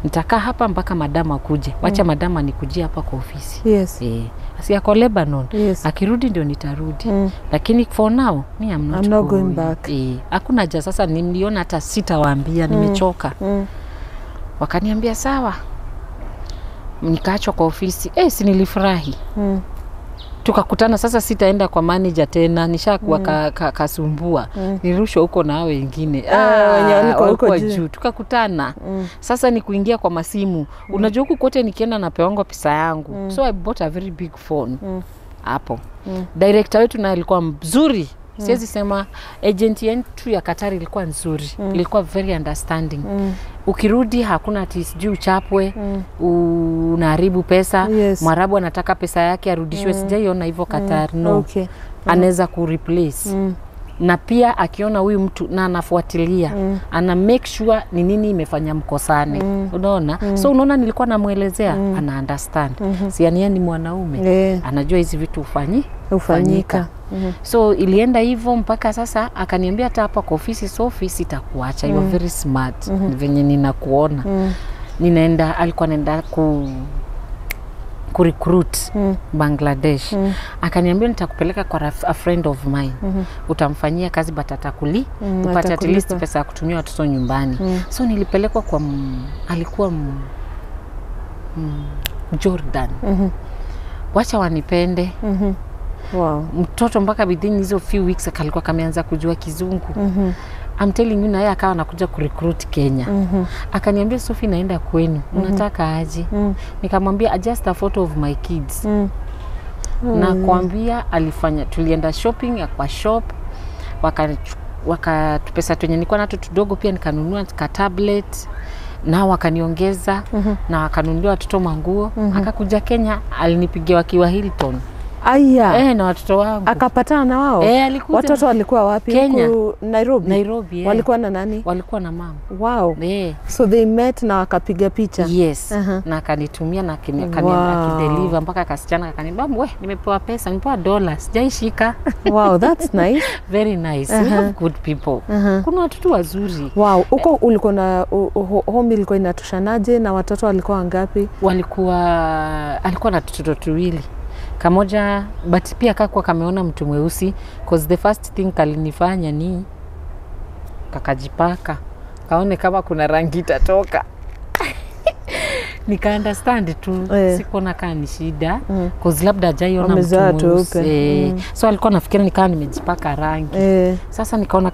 Nitakaa hapa mpaka madam akuje. Wacha madam anikujie hapa kwa ofisi. Yes. Asi ako Lebanon. Yes. Akirudi ndio nitarudi. Lakini for now me I'm not going back. Hakuna haja sasa, niliona hata sitawaambia nimechoka. Wakaniambia sawa. Nikaachwa kwa ofisi. Si nilifurahi. Tukakutana sasa, sitaenda kwa manager tena, nishakuwa kasumbua. Nirushwa huko na hao wengine. Wenye walikuwa huko juu. Tukakutana. Sasa ni kuingia kwa masimu. Unajua huku kote nikienda napewa pesa yangu. So I bought a very big phone. Hapo. Director wetu naye alikuwa mzuri. Siwezi sema agent yetu ya Qatar ilikuwa nzuri. Ilikuwa very understanding. Ukirudi hakuna ati sijui uchapwe, unaharibu pesa. Yes. Mwarabu anataka pesa yake arudishwe. Sijaiona hivyo Qatar, no. Okay. Anaweza kureplace. Na pia akiona huyu mtu na anafuatilia, ana make sure ni nini imefanya mkosane. Unaona? So unaona nilikuwa namuelezea, ana understand. Si yani ni mwanaume. Anajua hizi vitu ufanyi Hufanyika. So ilienda hivyo mpaka sasa akaniambia hata hapa kwa ofisi, Sophie, sitakuacha. You are very smart. Venye ninakuona. Ninaenda, alikuwa anaenda ku recruit Bangladesh. Akaniambia nitakupeleka kwa a friend of mine. Utamfanyia kazi but atakuli upate at least atakulipa. Pesa ya kutumia watoto nyumbani. So nilipelekwa kwa alikuwa Jordan. Wacha wanipende. Mtoto mpaka within hizo few weeks kalikuwa kameanza kujua Kizungu. I'm telling you, na yeye akawa anakuja kurecruit Kenya. Akaniambia, "Sophie, naenda kwenu. Unataka aje?" Nikamwambia, "Just a photo of my kids." Nakwambia alifanya, tulienda shopping ya kwa shop, waka pesa twenye nilikuwa nato tudogo pia nikanunua ka tablet na wakaniongeza na wakanunulia watoto manguo. Akakuja Kenya, alinipigia wakiwa Hilton. Aya. Eh, na watoto wangu. Akapatana na wao? Eh, alikuja. Watoto walikuwa wapi? Kenya. Huku Nairobi? Nairobi, eh. Walikuwa na nani? Walikuwa na mama. Wow. Eh. So they met na wakapiga picha? Yes. Na akanitumia na akideliver mpaka kasichana akaniambia, "We, nimepewa pesa, nimepewa dola, sijaishika." Wow, that's nice. Very nice. We have good people. Kuna watoto wazuri. Wow, huko ulikuwa na home ilikuwa inatoshanaje na watoto walikuwa wangapi? Walikuwa, alikuwa na tutoto tuwili, kamoja but pia kakuwa kameona mtu mweusi, cause the first thing kalinifanya ni kakajipaka kaone kama kuna rangi itatoka. Nika understand tu. Sikuona kaa ni shida, cause labda hajaiona Wamezoea mtu mweusi. tweupe. Eh, so alikuwa nafikiri nikaa nimejipaka rangi. Sasa nikaona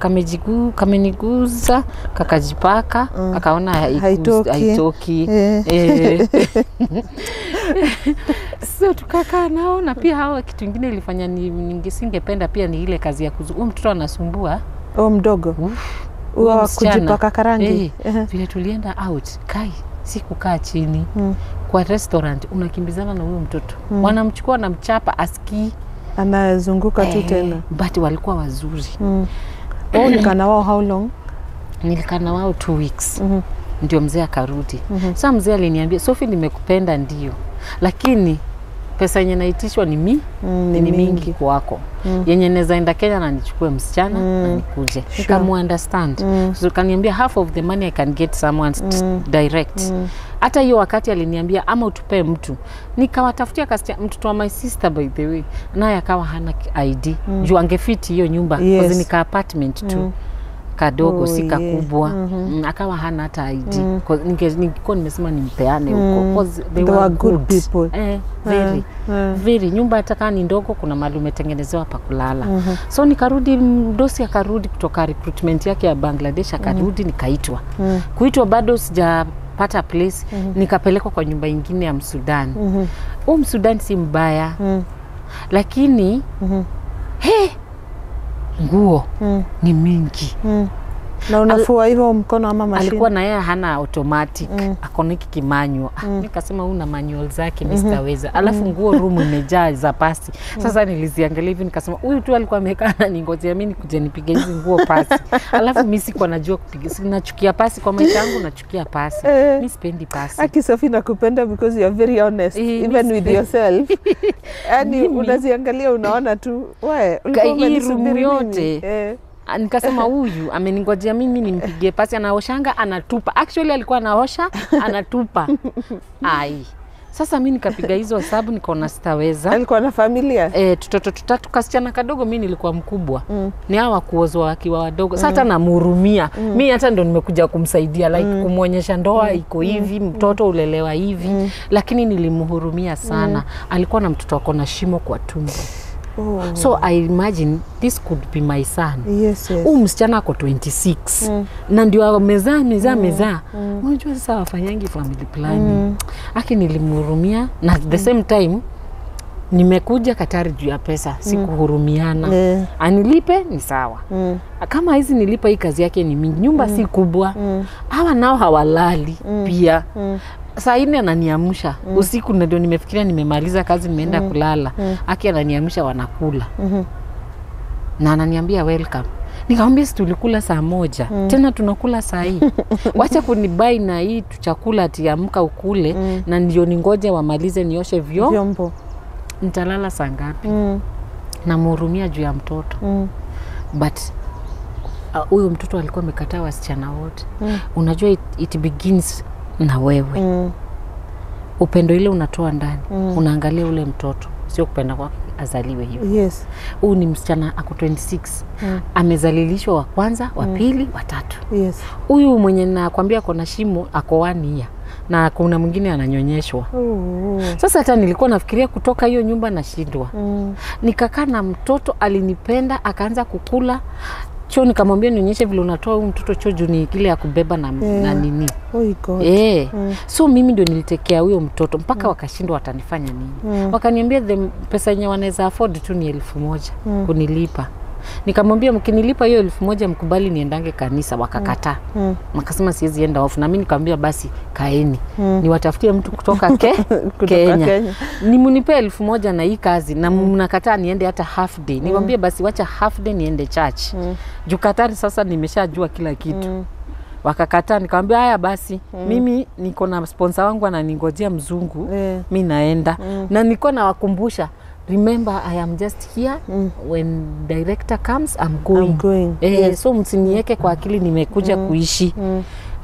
kameniguza, kakajipaka, akaona Haitoki. Haitoki. Eh. Eh. So tukakaa nao, na pia hawa kitu ingine ilifanya singependa pia ni ile kazi ya huyu mtoto anasumbua. Oh, mdogo. Uf, Huo huyu msichana. kujipaka karangi. Eh, vile tulienda out, kai si kukaa chini kwa restaurant, unakimbizana na huyo mtoto, wanamchukua, wanamchapa, asikii. Anazunguka tu Eh, tena. But walikuwa wazuri. Oh, ulikaa na wao how long? Nilikaa na wao 2 weeks, ndio mzee akarudi. Sa mzee aliniambia, "Sophie, nimekupenda ndio, lakini pesa yenye naitishwa ni ni ni mingi mingi. kwako, yenye naweza enda Kenya na nichukue msichana na nikuje." Nikamu understand. So kaniambia half of the money I can get someone direct. Hata hiyo wakati aliniambia ama utupee mtu, nikawatafutia mtoto wa my sister, by the way, naye akawa hana ID, juu angefiti hiyo nyumba, cause ni ka apartment tu kadogo, Oh, si kakubwa. Akawa hana hata ID. Ningekuwa nimesema nimpeane huko, 'cause they They were were good people. Eh, very very. Nyumba hata kama ni ndogo, kuna mahali umetengenezewa pa kulala. So nikarudi, mdosi akarudi kutoka recruitment yake ya Bangladesh, akarudi, nikaitwa. Kuitwa, bado sijapata place, nikapelekwa kwa nyumba ingine ya Msudan. Huu Msudan si mbaya, lakini he, nguo ni mingi. Na unafua hivyo mkono ama mashine? Alikuwa na yeye hana automatic, akona hiki kimanual. Ah, nikasema huu na manual zake mi sitaweza. Alafu nguo room imejaa za pasi. Sasa niliziangalia hivi nikasema huyu tu alikuwa amekaa ananingojea mi nikuje nipige hizi nguo pasi. Alafu mi sikuwa najua kupiga, nachukia pasi kwa maisha yangu, nachukia pasi. Mi sipendi pasi. Aki Sophie, nakupenda because you are very honest, Eh, even with yourself. Yani Mimi- unaziangalia unaona tu we ulikuwa Hii room umenisubiri mimi. yote. Eh. Ah, nikasema huyu ameningojea mimi nimpigie pasi, anaoshanga anatupa. Actually alikuwa anaosha anatupa. Ai, sasa mi nikapiga hizo hesabu nikaona sitaweza. Alikuwa na familia? E, tutoto tutatu, kasichana kadogo, mi nilikuwa mkubwa. Ni hawa kuozwa wakiwa wadogo. Sasa hata namhurumia. Mi hata ndo nimekuja kumsaidia, like kumwonyesha ndoa iko hivi, mtoto ulelewa hivi, lakini nilimhurumia sana. Alikuwa na mtoto ako na shimo kwa tumbo. Oh. So I imagine this could be my son. Yes. Huu msichana ako 26 na ndio amezaa, amezaa, amezaa. Unajua sasa wafanyangi family planning. Aki nilimhurumia, na at the same time nimekuja Katari juu ya pesa, sikuhurumiana. Anilipe ni sawa. Kama hizi nilipa, hii kazi yake ni mingi, nyumba si kubwa, hawa nao hawalali pia. Saa nne ananiamsha usiku, na ndio nimefikiria nimemaliza kazi, nimeenda kulala. Aki ananiamsha, wanakula na ananiambia, "Welcome." Nikamwambia, "Si tulikula saa 1, tena tunakula saa hii? Wacha kunibai na hii tu chakula ati amka ukule, na ndio ningoje wamalize nioshe Vyombo. Nitalala saa ngapi?" Namhurumia juu ya mtoto. But huyo mtoto alikuwa amekataa wasichana wote. Unajua it begins na wewe. Upendo ile unatoa ndani, unaangalia ule mtoto, sio kupenda kwake azaliwe hivyo. Yes. Huyu ni msichana ako 26. Amezalilishwa wa kwanza, wa pili, wa tatu. Yes. Huyu mwenye nakwambia ako na shimo ako 1 year na kuna mwingine ananyonyeshwa. Sasa hata nilikuwa nafikiria kutoka hiyo nyumba nashindwa. Nikakaa na mtoto, alinipenda, akaanza kukula choo, nikamwambia nionyeshe vile unatoa huyu mtoto choo juu ni kile ya kubeba na, na nini. Oh God. So mimi ndio nilitekea huyo mtoto mpaka wakashindwa watanifanya nini. Wakaniambia the pesa yenye wanaweza afford tu ni 1,000 kunilipa. Nikamwambia mkinilipa hiyo 1,000 mkubali niendange kanisa, wakakataa. Wakasema siwezi enda off, na mimi nikamwambia basi kaeni. Niwatafutie mtu kutoka Kenya. Kenya. Nimunipe 1,000 na hii kazi na mnakataa niende hata half day. Niwaambie basi wacha half day niende church. Juu Katari sasa nimeshajua kila kitu. Wakakataa, nikamwambia haya basi mimi niko na sponsor wangu ananingojea mzungu, mi naenda. Na nilikuwa nawakumbusha, remember I am just here, when director comes I'm going. I'm going. Yes. So msiniweke kwa akili nimekuja kuishi.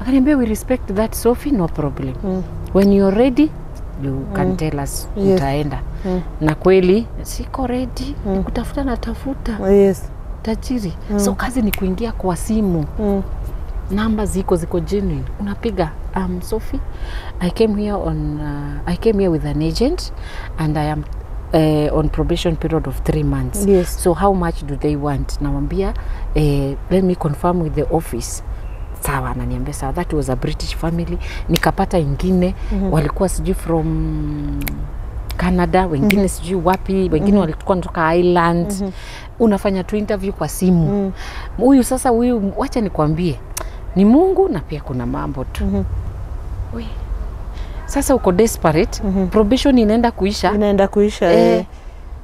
Akaniambia we respect that Sophie, no problem. When you're ready you can tell us. Yes. Utaenda. Na kweli siko ready, nikutafuta natafuta. Yes. Tajiri. So kazi ni kuingia kwa simu. Namba ziko genuine. Unapiga, I'm Sophie. I came here on I came here with an agent and I am on probation period of 3 months. Yes. So how much do they want? Nawambia let me confirm with the office. Sawa, ananiambia sawa. That was a British family. Nikapata ingine, walikuwa sijui from Canada, wengine sijui wapi, wengine walikuwa kutoka Ireland. Unafanya tu interview kwa simu. Huyu sasa, huyu wacha nikwambie, ni Mungu na pia kuna mambo tu. Sasa uko desperate, probation inaenda kuisha. Inaenda kuisha.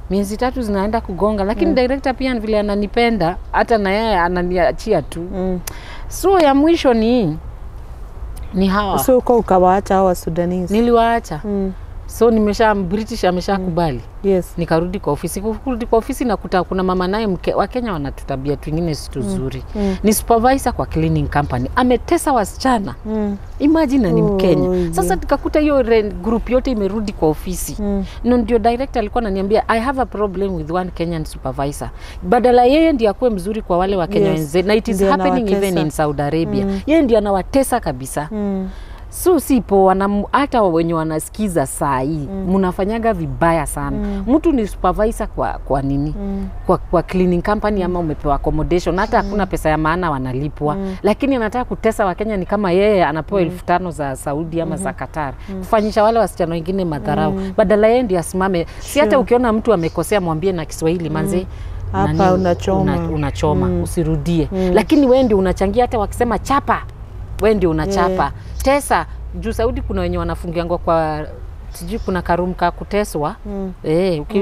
Miezi 3 zinaenda kugonga, lakini director pia vile ananipenda, hata na yeye ananiachia tu. So ya mwisho ni hawa. So uko ukawaacha hawa Sudanese? Niliwaacha. So nimesha British ameshakubali. Yes. Nikarudi kwa ofisi. Kurudi kwa ofisi nakuta kuna mama naye wa Kenya wanatutabia twingine si tuzuri. Ni supervisor kwa cleaning company. Ametesa wasichana. Imagine ni Mkenya. Sasa tukakuta hiyo group yote imerudi kwa ofisi. Ndio director alikuwa ananiambia I have a problem with one Kenyan supervisor. Badala yeye ndiye akuwe mzuri kwa wale wa Kenya wenzetu. Na it is happening even in Saudi Arabia. Yeye ndiye anawatesa kabisa. So sipo hata wenye wanasikiza saa hii mnafanyaga vibaya sana. Mtu ni supervisor kwa nini? Kwa cleaning company ama umepewa accommodation, hata hakuna pesa ya maana wanalipwa. Lakini anataka kutesa Wakenya ni kama yeye anapewa 5,000 za Saudi ama za Qatar. Kufanyisha wale wasichana wengine madharau. Badala yeye ndiye asimame. Si hata ukiona mtu amekosea mwambie na Kiswahili manze hapa unachoma. Unachoma, usirudie. Lakini wewe ndio unachangia, hata wakisema chapa wewe ndio unachapa. Tesa juu Saudi kuna wenye wanafungiangwa kwa sijui kuna karum ka kuteswa.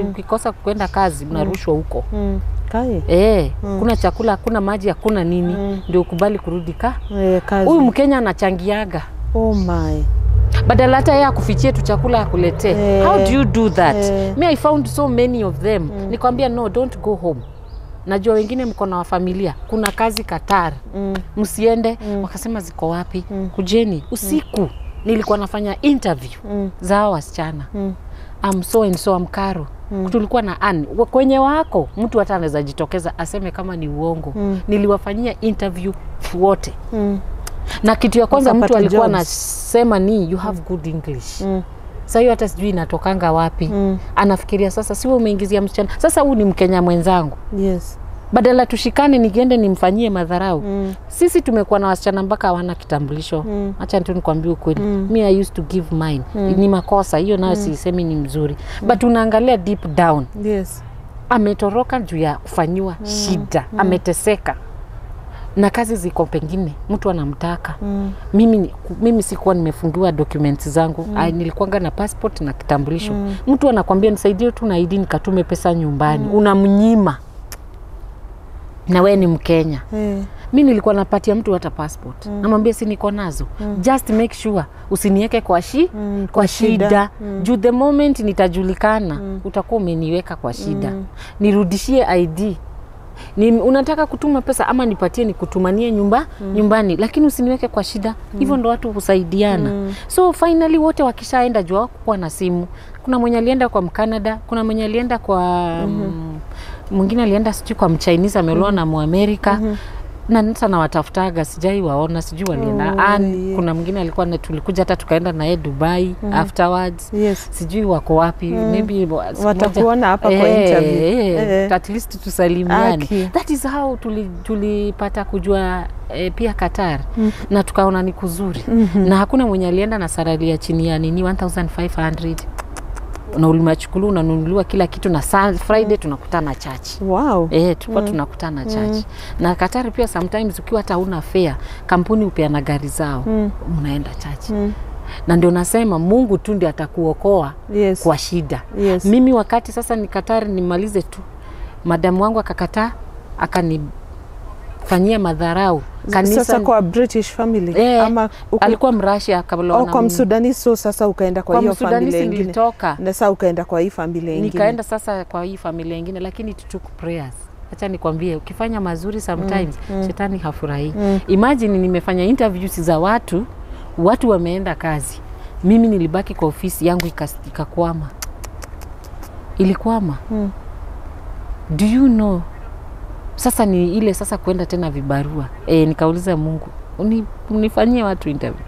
Ukikosa kwenda kazi unarushwa huko. Kai. Kuna chakula, hakuna maji, hakuna nini. Ndio ukubali kurudi kazi. Huyu Mkenya anachangiaga. Oh my. Badala hata yeye akufichie tu chakula akuletee. How do you do that? Me I found so many of them. Nikwambia no, don't go home. Najua wengine mko na familia, kuna kazi Qatar. Msiende. Wakasema ziko wapi? Kujeni usiku. Nilikuwa nafanya interview za wasichana. I'm so and so, I'm Karo. Tulikuwa na Ann. Kwenye wako mtu hata anaweza jitokeza aseme kama ni uongo. Niliwafanyia interview wote. Na kitu ya kwanza mtu alikuwa anasema ni you have good English. Sasa hiyo hata sijui inatokanga wapi. Anafikiria sasa si wewe umeingizia msichana. Sasa huyu ni Mkenya mwenzangu. Yes. Badala tushikane niende nimfanyie madharau. Sisi tumekuwa na wasichana mpaka hawana kitambulisho. Acha tu nikwambie ukweli. Me I used to give mine. Ni makosa hiyo nayo, sisemi ni mzuri. But unaangalia deep down. Yes. Ametoroka juu ya kufanyiwa shida. Ameteseka. Na kazi ziko pengine mtu anamtaka. Mimi sikuwa nimefungiwa documents zangu. Nilikuwa na passport na kitambulisho. Mtu anakuambia nisaidie tu na ID nikatume pesa nyumbani. Unamnyima. Na wewe ni Mkenya. Mi nilikuwa napatia mtu hata passport. Namwambia si niko nazo. Just make sure usiniweke kwa kwa shida. Juu the moment nitajulikana utakuwa umeniweka kwa shida. Nirudishie ID. Unataka kutuma pesa ama nipatie nikutumanie nyumbani, lakini usiniweke kwa shida. Hivyo ndo watu husaidiana. So finally wote wakishaenda, juu hawakuwa na simu. Kuna mwenye alienda kwa Mcanada, kuna mwenye alienda kwa mwingine alienda sijui kwa Mchinese ameolewa na Muamerika. Na sasa nawatafutaga, sijai waona, sijui walienda. Kuna mwingine alikuwa na, tulikuja hata tukaenda na yeye Dubai afterwards. Sijui wako wapi. Maybe watakuona hapa kwa interview. At least tusalimiane. That is how tulipata kujua pia Qatar. Na tukaona ni kuzuri. Na hakuna mwenye alienda na salary ya chini ya nini 1500. Na ulimachukulu unanunuliwa kila kitu, na Friday tunakutana church. Wow. Tulikuwa tunakutana church. Na Qatar pia sometimes ukiwa hata huna fare, kampuni hupeana gari zao, mnaenda church. Na ndio nasema Mungu tu ndiye atakuokoa kwa shida. Mimi wakati sasa ni Qatar nimalize tu, madamu wangu akakataa, akanifanyia madharau. Kanisa sasa kwa British family ama alikuwa Mrussia kabla kwa Msudani. So sasa ukaenda kwa hiyo familia nyingine. Nilitoka. Na sasa ukaenda kwa hii familia nyingine. Nikaenda sasa kwa hii familia nyingine, lakini it took prayers. Acha nikwambie, ukifanya mazuri sometimes shetani hafurahi. Imagine nimefanya interviews za watu, watu wameenda kazi. Mimi nilibaki kwa ofisi yangu ikakwama. Ilikwama. Do you know? Sasa ni ile sasa kuenda tena vibarua. Nikauliza Mungu, unifanyie watu interview.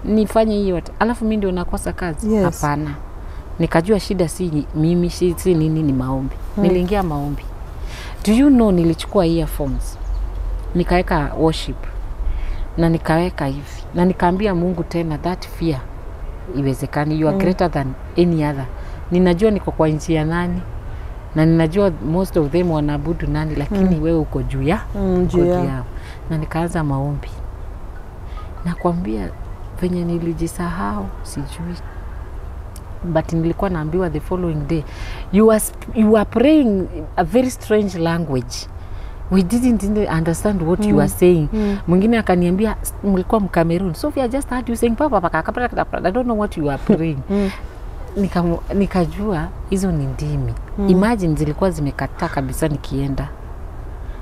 Nifanye hiyo watu. Alafu mimi ndio nakosa kazi. Hapana. Nikajua shida si mimi, si nini, ni maombi. Niliingia maombi. Do you know nilichukua earphones. Nikaweka worship. Na nikaweka hivi. Na nikaambia Mungu tena, that fear iwezekani, you are greater than any other. Ninajua niko kwa nchi ya nani. Na ninajua most of them wanaabudu nani, lakini wewe uko juu ya yao. Na nikaanza maombi. Nakwambia venye nilijisahau sijui. But nilikuwa naambiwa the following day, you are praying a very strange language. We didn't understand what you are saying. Mwingine akaniambia mlikuwa Mcameroon. Sophia, I just heard you saying papa papa, I don't know what you are praying. Nikajua hizo ni ndimi. Imagine zilikuwa zimekataa kabisa nikienda.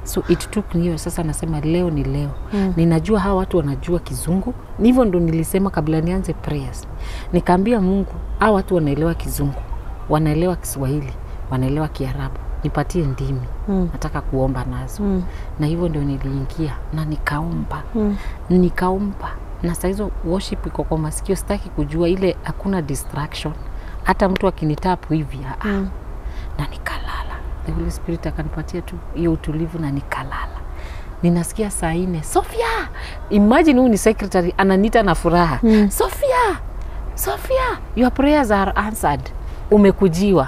So it took me, sasa nasema leo ni leo. Ninajua hawa watu wanajua Kizungu. Hivyo ndo nilisema kabla nianze prayers. Nikaambia Mungu, hawa watu wanaelewa Kizungu, wanaelewa Kiswahili, wanaelewa Kiarabu. Nipatie ndimi. Nataka kuomba nazo. Na hivyo ndio niliingia na nikaomba. Nikaomba. Na saa hizo worship iko kwa masikio, sitaki kujua ile, hakuna distraction. Hata mtu akinitap hivi, na nikalala. The Holy Spirit akanipatia tu hiyo utulivu na nikalala. Ninasikia saa 4, Sophia! Imagine huyu ni secretary ananiita na furaha. Sophia! Sophia, your prayers are answered. Umekujiwa.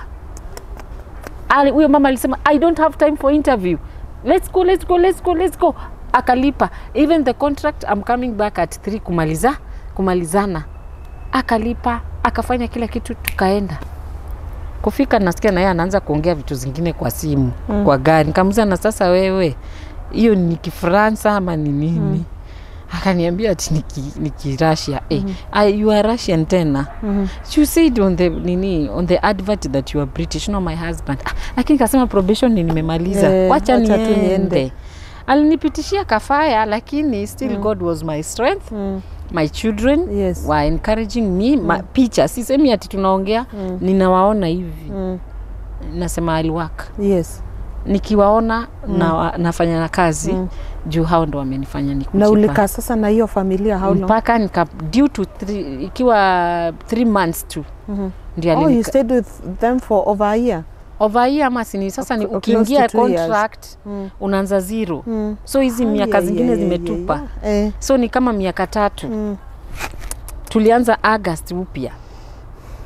Huyo mama alisema I don't have time for interview. Let's go, let's go, let's go, let's go. Akalipa. Even the contract, I'm coming back at 3 kumalizana. Akalipa, akafanya kila kitu, tukaenda. Kufika nasikia na yeye anaanza kuongea vitu zingine kwa simu, kwa gari. Nikamuuliza, na sasa wewe, hiyo ni Kifaransa ama ni nini? Akaniambia ati ni Kirussia. You are Russian tena. You said on the nini, on the advert that you are British, no my husband. Lakini kasema probation ni nimemaliza. Wacha niende. Alinipitishia kafaya, lakini still God was my strength. My children were encouraging me. My picha, sisemi ati tunaongea, ninawaona hivi. Nasema I'll work. Nikiwaona nafanya na kazi. Juu hao ndo wamenifanya nikujipa. Na ulikaa sasa na hiyo familia how long? Mpaka nika due to ikiwa 3 months tu. Ndio oh, you stayed with them for over a year? Over a year ama sini sasa ni ukiingia contract unaanza zero. So hizi miaka zingine zimetupa. So ni kama miaka 3. Tulianza August upya.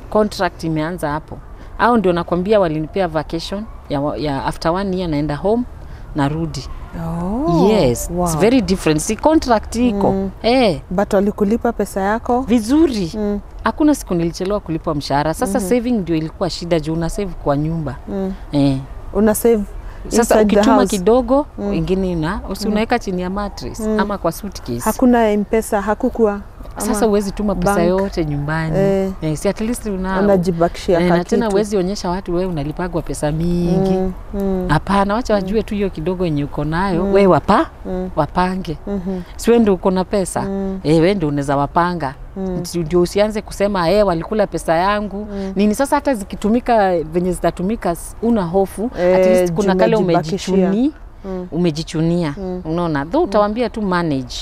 Contract imeanza hapo. Hao ndio nakwambia walinipea vacation ya after 1 year naenda home narudi. Oh, yes, wow. It's very different. Si contract iko. But walikulipa pesa yako vizuri. Hakuna siku nilichelewa kulipwa mshahara. Sasa saving ndio ilikuwa shida juu una save kwa nyumba. Una save Sasa Inside the ukituma house. Kidogo ingine una unaweka chini ya mattress ama kwa suitcase. Hakuna M-Pesa, hakukuwa? Sasa huwezi tuma pesa bank. Yote nyumbani. Eh. Eh, si at least una Unajibakishia Eh, na kakitu. tena huwezi onyesha watu wewe unalipagwa pesa mingi. Hapana, wacha wajue tu hiyo kidogo yenye uko nayo we wapange. Si wewe ndio uko na pesa, eh, wewe ndio unaweza wapanga. Ndio usianze kusema, eh, walikula pesa yangu nini. Sasa hata zikitumika venye zitatumika, una hofu. Eh, At least kuna juu kale umejibakishia. umejichunia, unaona, though utawaambia tu manage,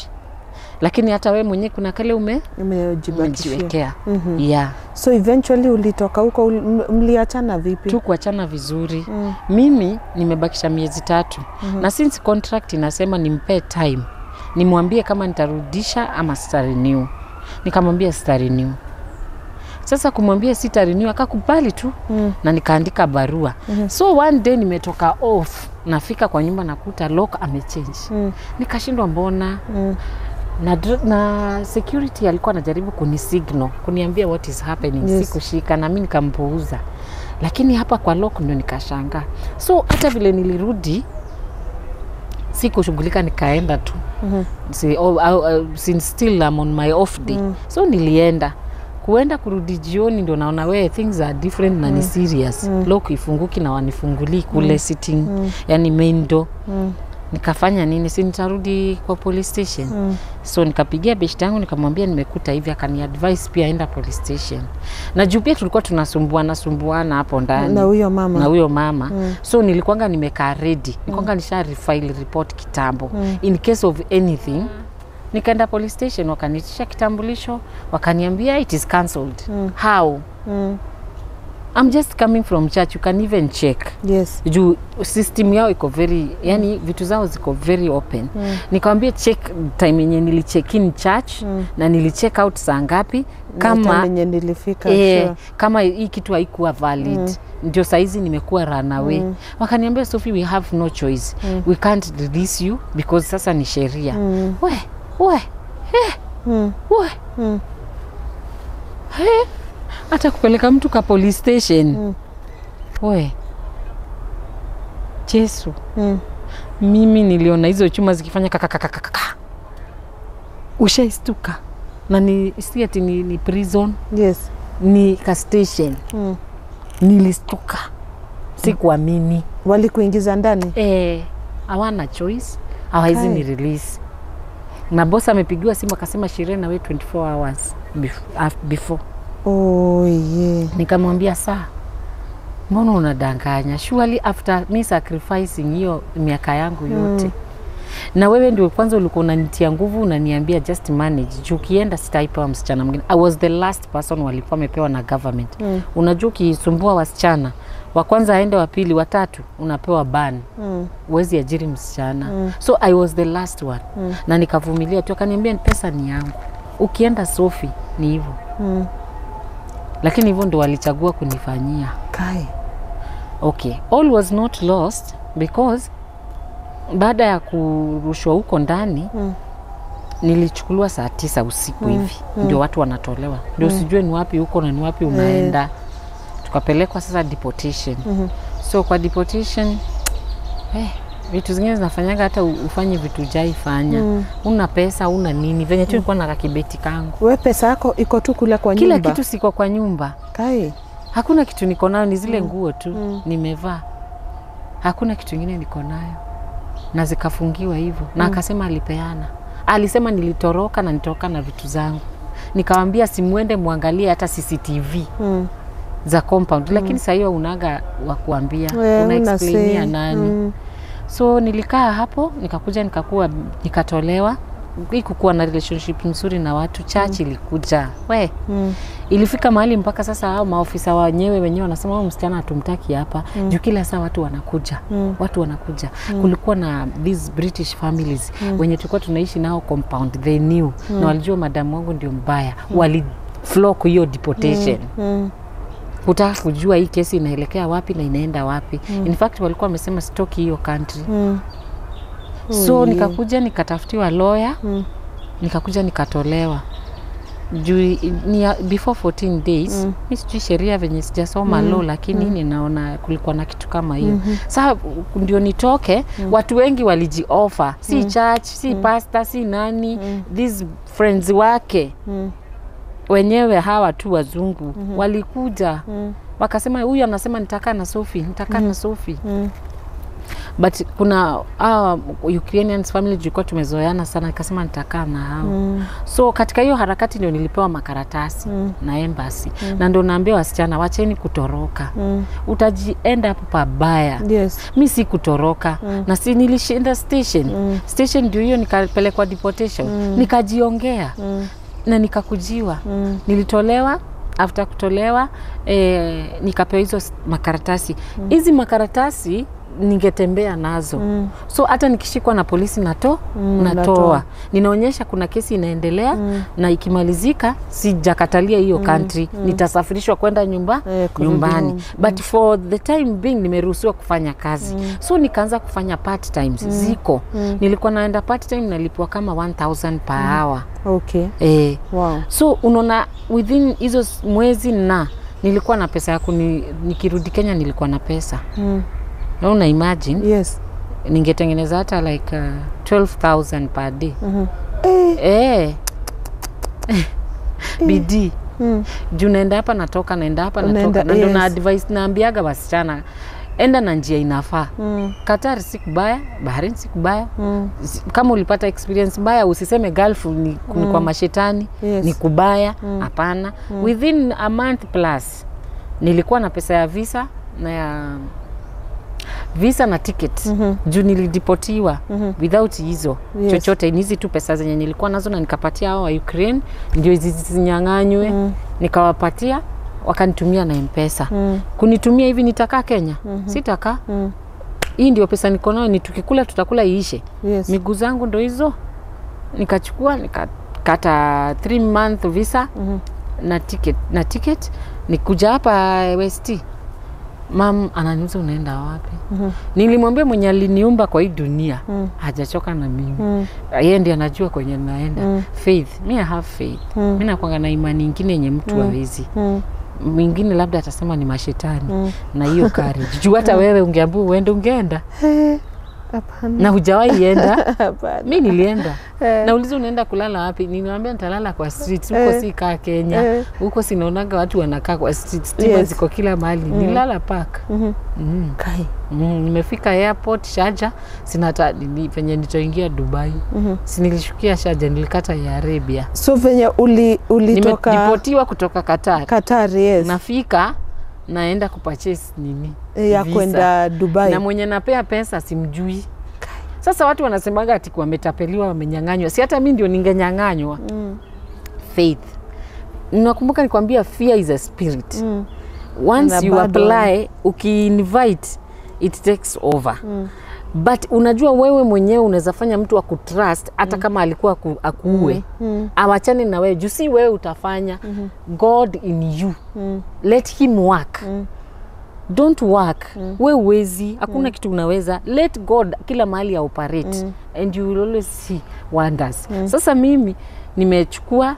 lakini hata we mwenyewe kuna kale Umejibakishia. umejiwekea. Yeah. So eventually ulitoka huko, mliachana vipi? Tu kuachana vizuri. Mimi nimebakisha miezi 3, na since contract inasema nimpee time nimwambie kama nitarudisha ama sitarenew, nikamwambia sitarenew. Sasa kumwambia sitarenew, akakubali tu, na nikaandika barua. So one day nimetoka off, nafika kwa nyumba, nakuta lock amechange. Nikashindwa mbona. Na security alikuwa anajaribu kunisignal, kuniambia what is happening. Sikushika na mi nikampuuza, lakini hapa kwa lock ndio nikashangaa. So hata vile nilirudi sikushughulika, nikaenda tu. Si, oh, oh, since still I'm on my off day, so nilienda kuenda kurudi jioni ndio naona we things are different na ni serious. Lock ifunguki na wanifungulii kule sitting, yani main door. Nikafanya nini? Si nitarudi kwa police station. So nikapigia beshte yangu, nikamwambia nimekuta hivi, akaniadvise pia enda police station. Na juu pia tulikuwa tunasumbuana sumbuana hapo ndani Na huyo mama. Na huyo mama. So nilikuwanga nimekaa ready, nilikuwanga nisha refile report kitambo in case of anything. Nikaenda police station, wakaniitisha kitambulisho, wakaniambia it is cancelled. How? I'm just coming from church, you can even check. Juu system yao iko very, yani vitu zao ziko very open. Nikamwambia check time yenye nilicheck in church na nilicheck out saa ngapi, Kama kama yenye nilifika. Eh, kama hii kitu haikuwa valid, ndio saizi nimekuwa runaway. Wakaniambia, "Sophie, we have no choice. We can't release you because sasa ni sheria." We we eh, we eh, hata kupeleka mtu ka police station, we Jesu. Mimi niliona hizo chuma zikifanya kakakakakaka, ushaistuka, na ni si ati ni prison, ni ka station. Nilistuka, sikuamini. Walikuingiza ndani? Eh, hawana choice, hawawezi Kai. ni release. Na boss amepigiwa simu akasema sherehe na we 24 hours before. Oh, yeah. Nikamwambia, saa mbona unadanganya? Surely after me sacrificing hiyo miaka yangu yote, na wewe ndio kwanza ulikuwa unanitia nguvu, unaniambia just manage, juu ukienda sitaipewa msichana mwingine. I was the last person walikuwa wamepewa na government. Unajua ukisumbua wasichana, wa kwanza aende, wa pili, watatu, unapewa ban, huwezi ajiri msichana. So I was the last one, na nikavumilia tu. Akaniambia pesa ni yangu, ukienda Sophie ni hivyo. Lakini hivyo ndo walichagua kunifanyia. Kai. Okay, all was not lost, because baada ya kurushwa huko ndani, nilichukuliwa saa 9 usiku hivi, ndio watu wanatolewa, ndio usijue ni wapi huko na ni wapi unaenda. Tukapelekwa sasa deportation. So kwa deportation, vitu zingine zinafanyanga hata ufanye vitu hujaifanya. Una pesa, una nini, venye tu nilikuwa na kakibeti kangu. We pesa yako iko tu kule kwa Kila nyumba? Kitu siko kwa nyumba. Kai. Hakuna kitu niko nayo, ni zile nguo tu nimevaa, hakuna kitu ingine niko nayo, na zikafungiwa hivyo. Na akasema alipeana, alisema nilitoroka na nitoroka na vitu zangu. Nikawambia simwende muangalie hata CCTV za compound, lakini saa hiyo unaga wa kuambia, Eh, una una explainia say. nani? So nilikaa hapo, nikakuja nikakuwa nikatolewa. Ikukuwa na relationship nzuri na watu, church ilikuja, we ilifika mahali mpaka sasa hao maofisa wenyewe wenyewe wanasema huyu msichana hatumtaki hapa, juu kila saa watu wanakuja, watu wanakuja. Kulikuwa na these British families wenye tulikuwa tunaishi nao compound, they knew na walijua madamu wangu ndio mbaya. Wali flock hiyo deportation kutaka kujua hii kesi inaelekea wapi na inaenda wapi. In fact walikuwa wamesema sitoki hiyo country. So nikakuja nikatafutiwa lawyer, nikakuja nikatolewa. Juu ni before 14 days. Mi sijui sheria venye, sijasoma law, lakini ninaona kulikuwa na kitu kama hiyo. Saa ndio nitoke, watu wengi walijiofa, si church, si pastor, si nani, these friends wake wenyewe, hawa tu wazungu walikuja wakasema, huyu anasema nitakaa na Sophie, nitakaa na Sophie. But kuna hawa Ukrainians family, tulikuwa tumezoeana sana, nikasema nitakaa na hao. So katika hiyo harakati ndio nilipewa makaratasi na embassy. Na ndio naambia wasichana, wacheni kutoroka. Utajienda hapo pabaya. Mi si kutoroka. Na si nilishinda station. Station ndio hiyo nikapelekwa deportation. Nikajiongea na nikakujiwa. Nilitolewa. After kutolewa, nikapewa hizo makaratasi. Hizi makaratasi ningetembea nazo. So hata nikishikwa na polisi natoa. Unatoa. Ninaonyesha kuna kesi inaendelea na ikimalizika sijakatalia hiyo country, nitasafirishwa kwenda Eh, kurudi nyumbani. home. But for the time being nimeruhusiwa kufanya kazi. So nikaanza kufanya part times. Ziko. Nilikuwa naenda part time, nalipwa kama 1000 per hour. So unaona within hizo mwezi na nilikuwa na pesa ya nikirudi Kenya nilikuwa na pesa. Na una imagine ningetengeneza hata like 12,000 per day. Eh. Eh. Bidii. Juu naenda hapa natoka, naenda hapa natoka. Na ndio na advice naambiaga wasichana, enda na njia inafaa. Qatar si kubaya, Bahrain si kubaya. Kama ulipata experience mbaya, usiseme Gulf ni kwa mashetani, ni kubaya. Hapana. Within a month plus nilikuwa na pesa ya visa na ya visa na ticket. Juu nilideportiwa without hizo chochote. Ni hizi tu pesa zenye nilikuwa nazo na nikapatia hao wa Ukraine ndio zisinyang'anywe. Nikawapatia, wakanitumia na M-Pesa. Kunitumia hivi, nitakaa Kenya? Sitakaa. Hii ndio pesa niko nayo, ni tukikula tutakula iishe. Miguu zangu ndo hizo, nikachukua, nikakata 3 month visa na ticket. Nikuja hapa West, mam ananiuliza, "Unaenda wapi?" Nilimwambia mwenye aliniumba kwa hii dunia hajachoka na mimi. Yeye ndiye anajua kwenye naenda. Faith, me, I have faith. Mi nakwanga na imani ingine yenye mtu hawezi, mwingine labda atasema ni mashetani. Na hiyo courage, juu hata wewe ungeambiwa uende, ungeenda? Eh, hapana. Na hujawahi enda. Hapana. Mi nilienda. Nauliza, "Unaenda kulala wapi?" Niliwambia nitalala kwa streets huko. Si kaa Kenya. Huko sinaonaga watu wanakaa kwa streets, stima ziko kila mahali. Nilala park. Kai. Nimefika airport Sharjah, sina hata nini penye nitaingia Dubai. Si nilishukia Sharjah, nilikata ya Arabia. So venye ulitoka Nimedeportiwa kutoka Qatar. Qatar, yes. Nafika, naenda kupurchase nini, Ya visa. kwenda Dubai. Na mwenye napea pesa simjui. Sasa watu wanasemaga ati wametapeliwa, wamenyang'anywa. Si hata mi ndio ningenyang'anywa? Faith. Nakumbuka nikwambia fear is a spirit. Once Na you bado- apply, ukiinvite, it takes over. But unajua wewe mwenyewe unaweza fanya mtu akutrust hata kama alikuwa akuue. Awachane na wewe juu si wewe utafanya. God in you. Let him work. Don't work. We uwezi, hakuna kitu unaweza. Let God kila mahali ya operate and you will always see wonders. Sasa mimi nimechukua,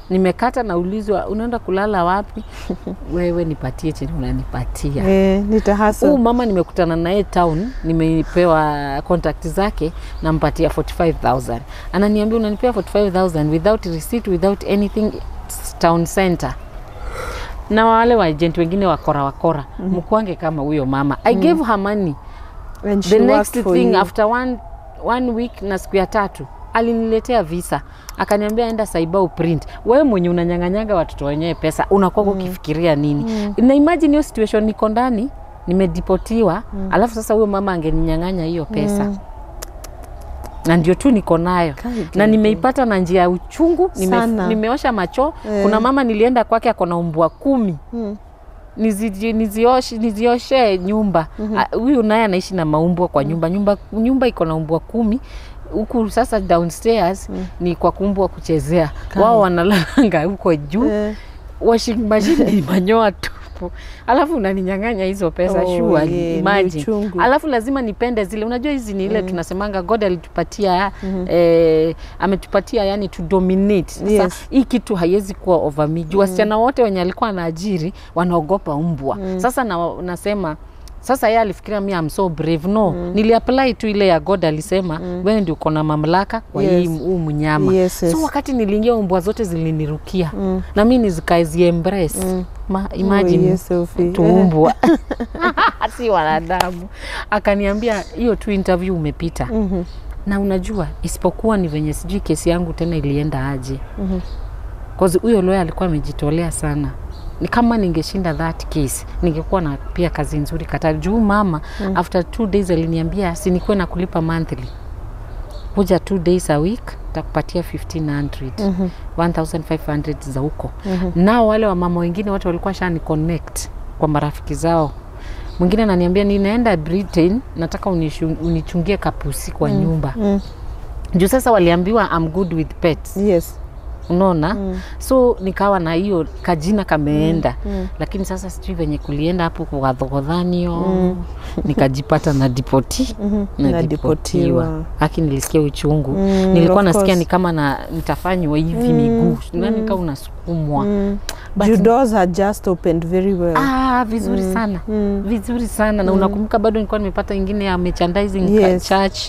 nimekata, naulizwa, "Unaenda kulala wapi?" "Wewe nipatie chenye unanipatia." Eh, nitahustle. Huu mama nimekutana naye town, nimepewa contact zake, nampatia 45,000. Ananiambia, "Unanipea 45,000 without receipt, without anything, it's town center?" Na wale wa agent wengine wakora wakora, mkwange kama huyo mama. I gave her money. And she The next worked for thing, you. after one week na siku ya tatu, aliniletea visa, akaniambia, "Enda cyber uprint." Wewe mwenye unanyang'anyaga watoto wenyewe pesa, unakuwa ukifikiria nini? Na imagine hiyo situation niko ndani, nimedeportiwa, alafu sasa huyo mama angeninyang'anya hiyo pesa. Na ndio tu niko nayo Kai, na nimeipata na njia ya uchungu. Sana. Nimeosha macho. Kuna mama nilienda kwake, ako na umbwa 10. Nizioshe nyumba. Huyu naye anaishi na maumbwa kwa nyumba. Nyumba iko na umbwa 10 huku. Sasa downstairs ni kwa kumbwa kuchezea, wao wanalalanga huko juu. Washing machine ni manyoa tu. hapo, alafu unaninyang'anya hizo pesa. Oh, Surely, yeah, ni imagine. uchungu. Alafu lazima nipende zile, unajua hizi ni ile tunasemanga God alitupatia, ametupatia yani to dominate. Sasa hii kitu haiwezi kuwa over me juu wasichana wote wenye alikuwa anaajiri wanaogopa umbwa. Sasa nasema sasa yeye alifikiria mi am so brave. No, niliapply tu ile ya God alisema, wewe ndio uko na mamlaka kwa hii huu mnyama. So wakati niliingia, umbwa zote zilinirukia na mi nizikazi embrace. Imagine, Oh, yes, Sophie. tuumbwa si wanadamu. Akaniambia hiyo tu interview umepita. Na unajua isipokuwa ni venye sijui kesi yangu tena ilienda aje, 'cause huyo lawyer alikuwa amejitolea sana. Ni kama ningeshinda that case, ningekuwa na pia kazi nzuri Qatar. Juu mama, after 2 days aliniambia, si nikuwe na kulipa monthly, kuja 2 days a week takupatia 1500, 1500 za huko. Nao wale wamama wengine wote walikuwa shani connect kwa marafiki zao. Mwingine ananiambia, ninaenda Britain, nataka unichungie kapusi kwa nyumba, juu sasa waliambiwa I'm good with pets. Unaona? So nikawa na hiyo kajina kameenda, lakini sasa sijui venye kulienda hapo kuwadhogodhanio, nikajipata na deport na Na deportiwa. deportiwa. Haki nilisikia uchungu. Nilikuwa Of nasikia course. ni kama na nitafanywa hivi miguu, mm. Kama unasukumwa. But Your doors had just opened very well. Ah, vizuri sana, vizuri sana. Na unakumbuka bado nilikuwa nimepata ingine ya merchandising church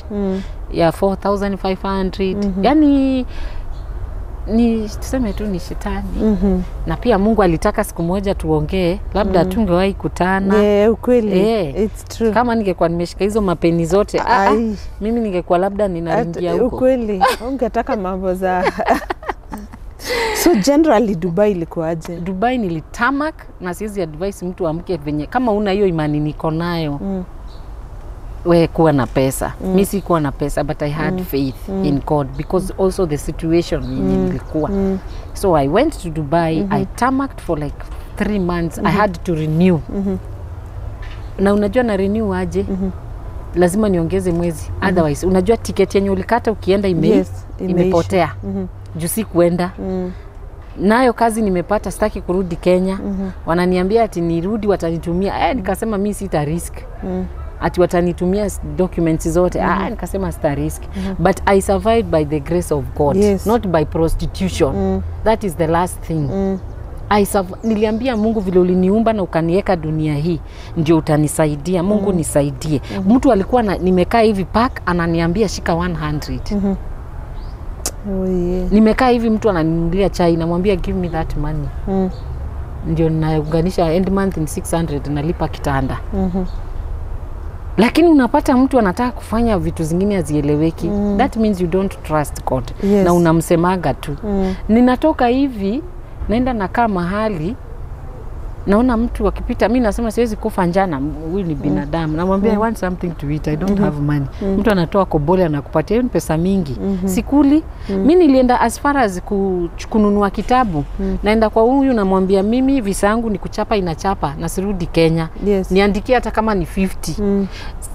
ya 4500. Yani ni tuseme tu ni shetani. Na pia Mungu alitaka siku moja tuongee, labda tungewahi kutana. Yeah, ukweli. Eh. It's true. Kama ningekuwa nimeshika hizo mapeni zote, ah, ah, Ai. mimi ningekuwa labda ninaingia huko. Ukweli ungetaka mambo za. So generally Dubai ilikuwaje? Dubai nilitamak, na siwezi advice mtu amke venye kama una hiyo imani niko nayo. We kuwa na pesa. Mi sikuwa na pesa, but I had faith in God, because also the situation yenye nilikuwa. So I went to Dubai, I tarmacked for like 3 months. I had to renew. Na unajua na renew aje? Lazima niongeze mwezi, otherwise unajua tiketi yenye ulikata ukienda Yes, imeisha. imepotea, juu si kuenda nayo kazi nimepata, sitaki kurudi Kenya. Wananiambia ati nirudi watanitumia. Nikasema mi sita risk ati watanitumia documents zote. Ah, nikasema sita risk. But I survived by the grace of God, not by prostitution. That is the last thing. Niliambia Mungu, vile uliniumba na ukaniweka dunia hii ndio utanisaidia. Mungu nisaidie. Mtu alikuwa na, nimekaa hivi park, ananiambia shika 100. Oh, yeah. Nimekaa hivi, mtu ananinunulia chai, namwambia give me that money. Ndio naunganisha end month in 600, nalipa kitanda. Lakini unapata mtu anataka kufanya vitu zingine hazieleweki. That means you don't trust God. Na unamsemaga tu. Ninatoka hivi, naenda nakaa mahali, naona mtu akipita, mi nasema siwezi kufa njana, huyu ni binadamu. Namwambia, I want something to eat, I don't have money. Mtu anatoa kobole anakupatia, hiyo ni pesa mingi. Sikuli. Mi nilienda as far as kununua kitabu. Naenda kwa huyu namwambia, mimi visa yangu ni kuchapa inachapa na sirudi Kenya, niandikie hata kama ni 50.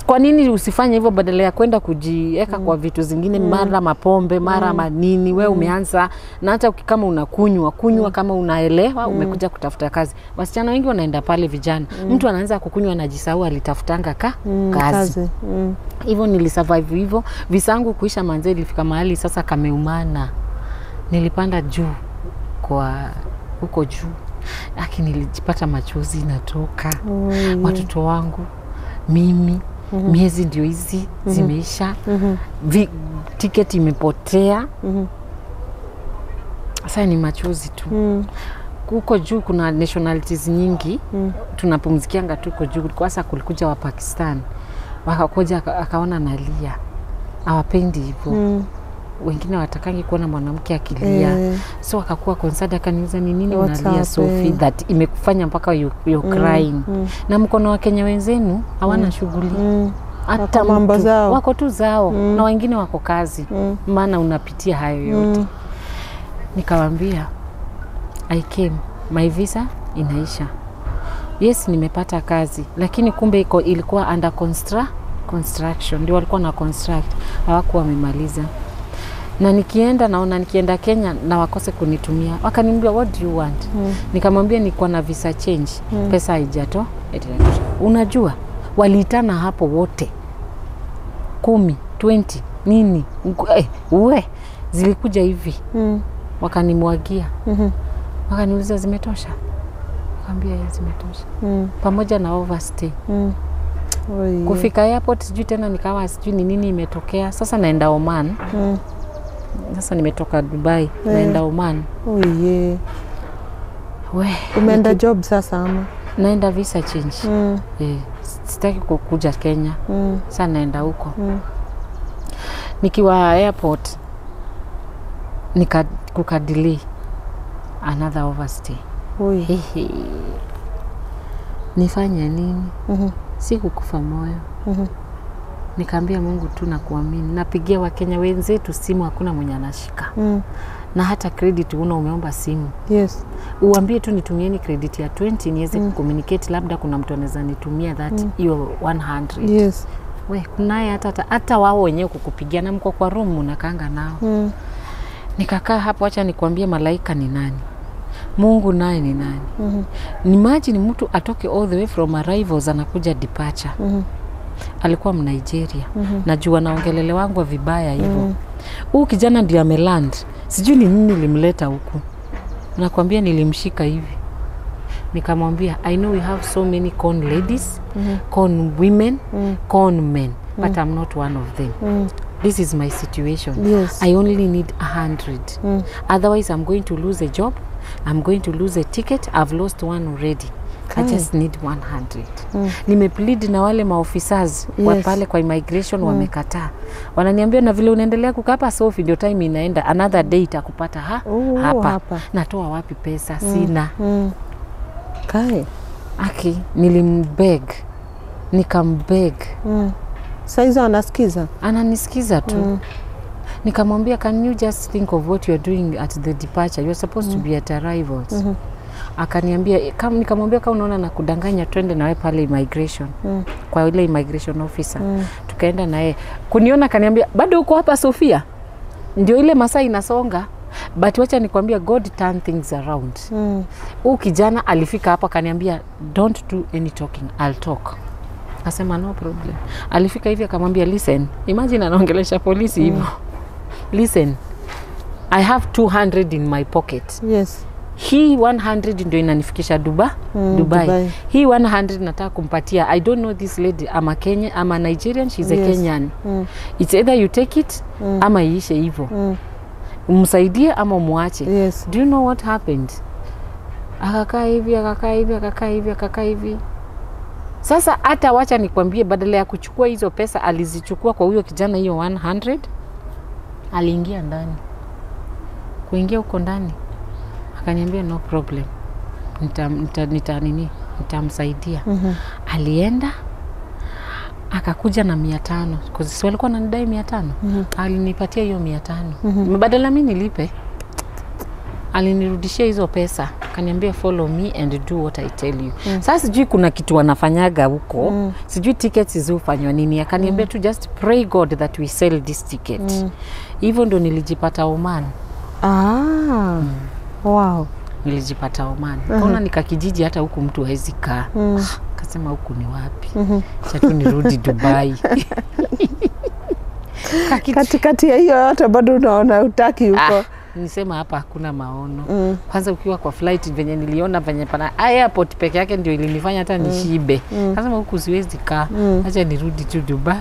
Kwa nini usifanye hivyo badala ya kwenda kujieka kwa vitu zingine, mara mapombe, mara manini? We umeanza na hata kama unakunywa kunywa, kama unaelewa umekuja kutafuta kazi. Wasichana wengi wanaenda pale, vijana, mtu anaanza kukunywa anajisahau alitafutanga kazi. Kazi. Hivyo nilisurvive hivyo. Visa yangu kuisha, manze, ilifika mahali sasa kameumana. Nilipanda juu kwa huko juu, aki nilijipata machozi inatoka. Oh, yeah. Watoto wangu, mimi, miezi ndio hizi zimeisha, tiketi imepotea. Sasa ni machozi tu. Huko juu kuna nationalities nyingi. Tunapumzikianga tuko juu. Kwanza kulikuja wa Pakistan, wakakuja akaona nalia, hawapendi hivyo. Wengine watakangi kuona mwanamke akilia. So akakuwa concerned, akaniuliza, ni nini What's unalia, Sophie, happening? that imekufanya mpaka you're crying? Na mkono wa Kenya wenzenu hawana shughuli hata Wako mambo mtu. zao. Wako tu zao, na wengine wako kazi, maana unapitia hayo yote. Nikawambia I came, my visa inaisha, yes nimepata kazi, lakini kumbe iko ilikuwa under construction, ndio walikuwa na construct, hawakuwa wamemaliza. Na nikienda naona nikienda Kenya na wakose kunitumia. Wakaniambia, what do you want? Nikamwambia niko na visa change. Pesa haijato. Unajua waliitana hapo wote 10, 20 nini uwe zilikuja hivi. Wakanimwagia. Wakaniuliza zimetosha. Nikamwambia zimetosha. Pamoja na overstay. Kufika airport sijui tena nikawa sijui ni nini imetokea. Sasa naenda Oman. Sasa nimetoka Dubai, naenda Oman. Umeenda job sasa ama? Naenda visa change. Sitaki kukuja Kenya. Sasa naenda huko. Nikiwa airport kukadelay another overstay. Nifanye nini? Sikukufa moyo. Nikaambia Mungu tu na kuamini. Napigia Wakenya wenzetu simu, hakuna mwenye anashika. Na hata credit una umeomba simu. Yes. Uambie tu nitumieni credit ya 20 niweze kucommunicate, labda kuna mtu anaweza nitumia that hiyo 100. Yes. We kunaye hata wao wenyewe kukupigia na mko kwa room unakaanga nao. Nikakaa hapo, acha nikwambie malaika ni nani. Mungu naye ni nani. Imagine mtu atoke all the way from arrivals anakuja departure. Alikuwa Mnigeria. Najua naongelele wangu vibaya hivyo. Huu kijana ndiye ameland. Sijui ni nini nilimleta huku. Nakwambia nilimshika hivi. Nikamwambia I know we have so many con ladies, con women, con men, but I'm not one of them. This is my situation. Yes. I only need 100. Otherwise I'm going to lose a job. I'm going to lose a ticket. I've lost one already. I just need 100. Nimeplead na wale maofficers wa pale kwa immigration, wamekataa. Wananiambia na vile unaendelea kukaa hapa Sophie ndio time inaenda, another day itakupata hapa. Natoa wapi pesa? Sina. Kai. Aki nilimbeg. Nikambeg. Saizo anasikiza? Ananisikiza tu. Nikamwambia can you just think of what you are doing at the departure? You are supposed to be at arrivals. Akaniambia nikamwambia kama unaona na kudanganya twende nawe pale immigration. Kwa ile immigration officer. Tukaenda naye. Kuniona akaniambia bado uko hapa Sofia? Ndio ile masaa inasonga. But wacha nikwambia God turn things around. Huyu kijana alifika hapa akaniambia don't do any talking, I'll talk. Akasema no problem. Alifika hivi akamwambia listen, imagine anaongelesha polisi hivyo. Listen, I have 200 in my pocket. Yes. Hii 100 ndio inanifikisha Dubai. Hii 100 nataka kumpatia. I don't know this lady. I'm a Kenyan, I'm a Nigerian, she's a Kenyan. It's either you take it ama iishe hivyo. Umsaidie ama muache. Yes. Do you know what happened? Akakaa hivi, akakaa hivi, akakaa hivi, akakaa hivi. Sasa hata wacha nikwambie, badala ya kuchukua hizo pesa alizichukua kwa huyo kijana hiyo 100, aliingia ndani. Kuingia huko ndani akaniambia no problem. Nitamsaidia. Alienda akakuja na 500, because si walikuwa wananidai 500. Alinipatia hiyo 500. Badala mimi nilipe, alinirudishia hizo pesa. Akaniambia follow me and do what I tell you. Sasa sijui kuna kitu wanafanyaga huko. Sijui tickets zilifanywa nini. Akaniambia tu just pray God that we sell this ticket. Hivyo ndo nilijipata Oman. Wow. Nilijipata Oman. Kaona nikakijiji hata huku mtu hawezi kaa. Kasema huku ni wapi? Acha tu nirudi Dubai. Katikati ya hiyo yote bado unaona hutaki huko. Nisema hapa hakuna maono. Kwanza ukiwa kwa flight venye niliona venye pana airport peke yake ndio ilinifanya hata nishibe. Kasema huku siwezi kaa. Acha nirudi tu Dubai.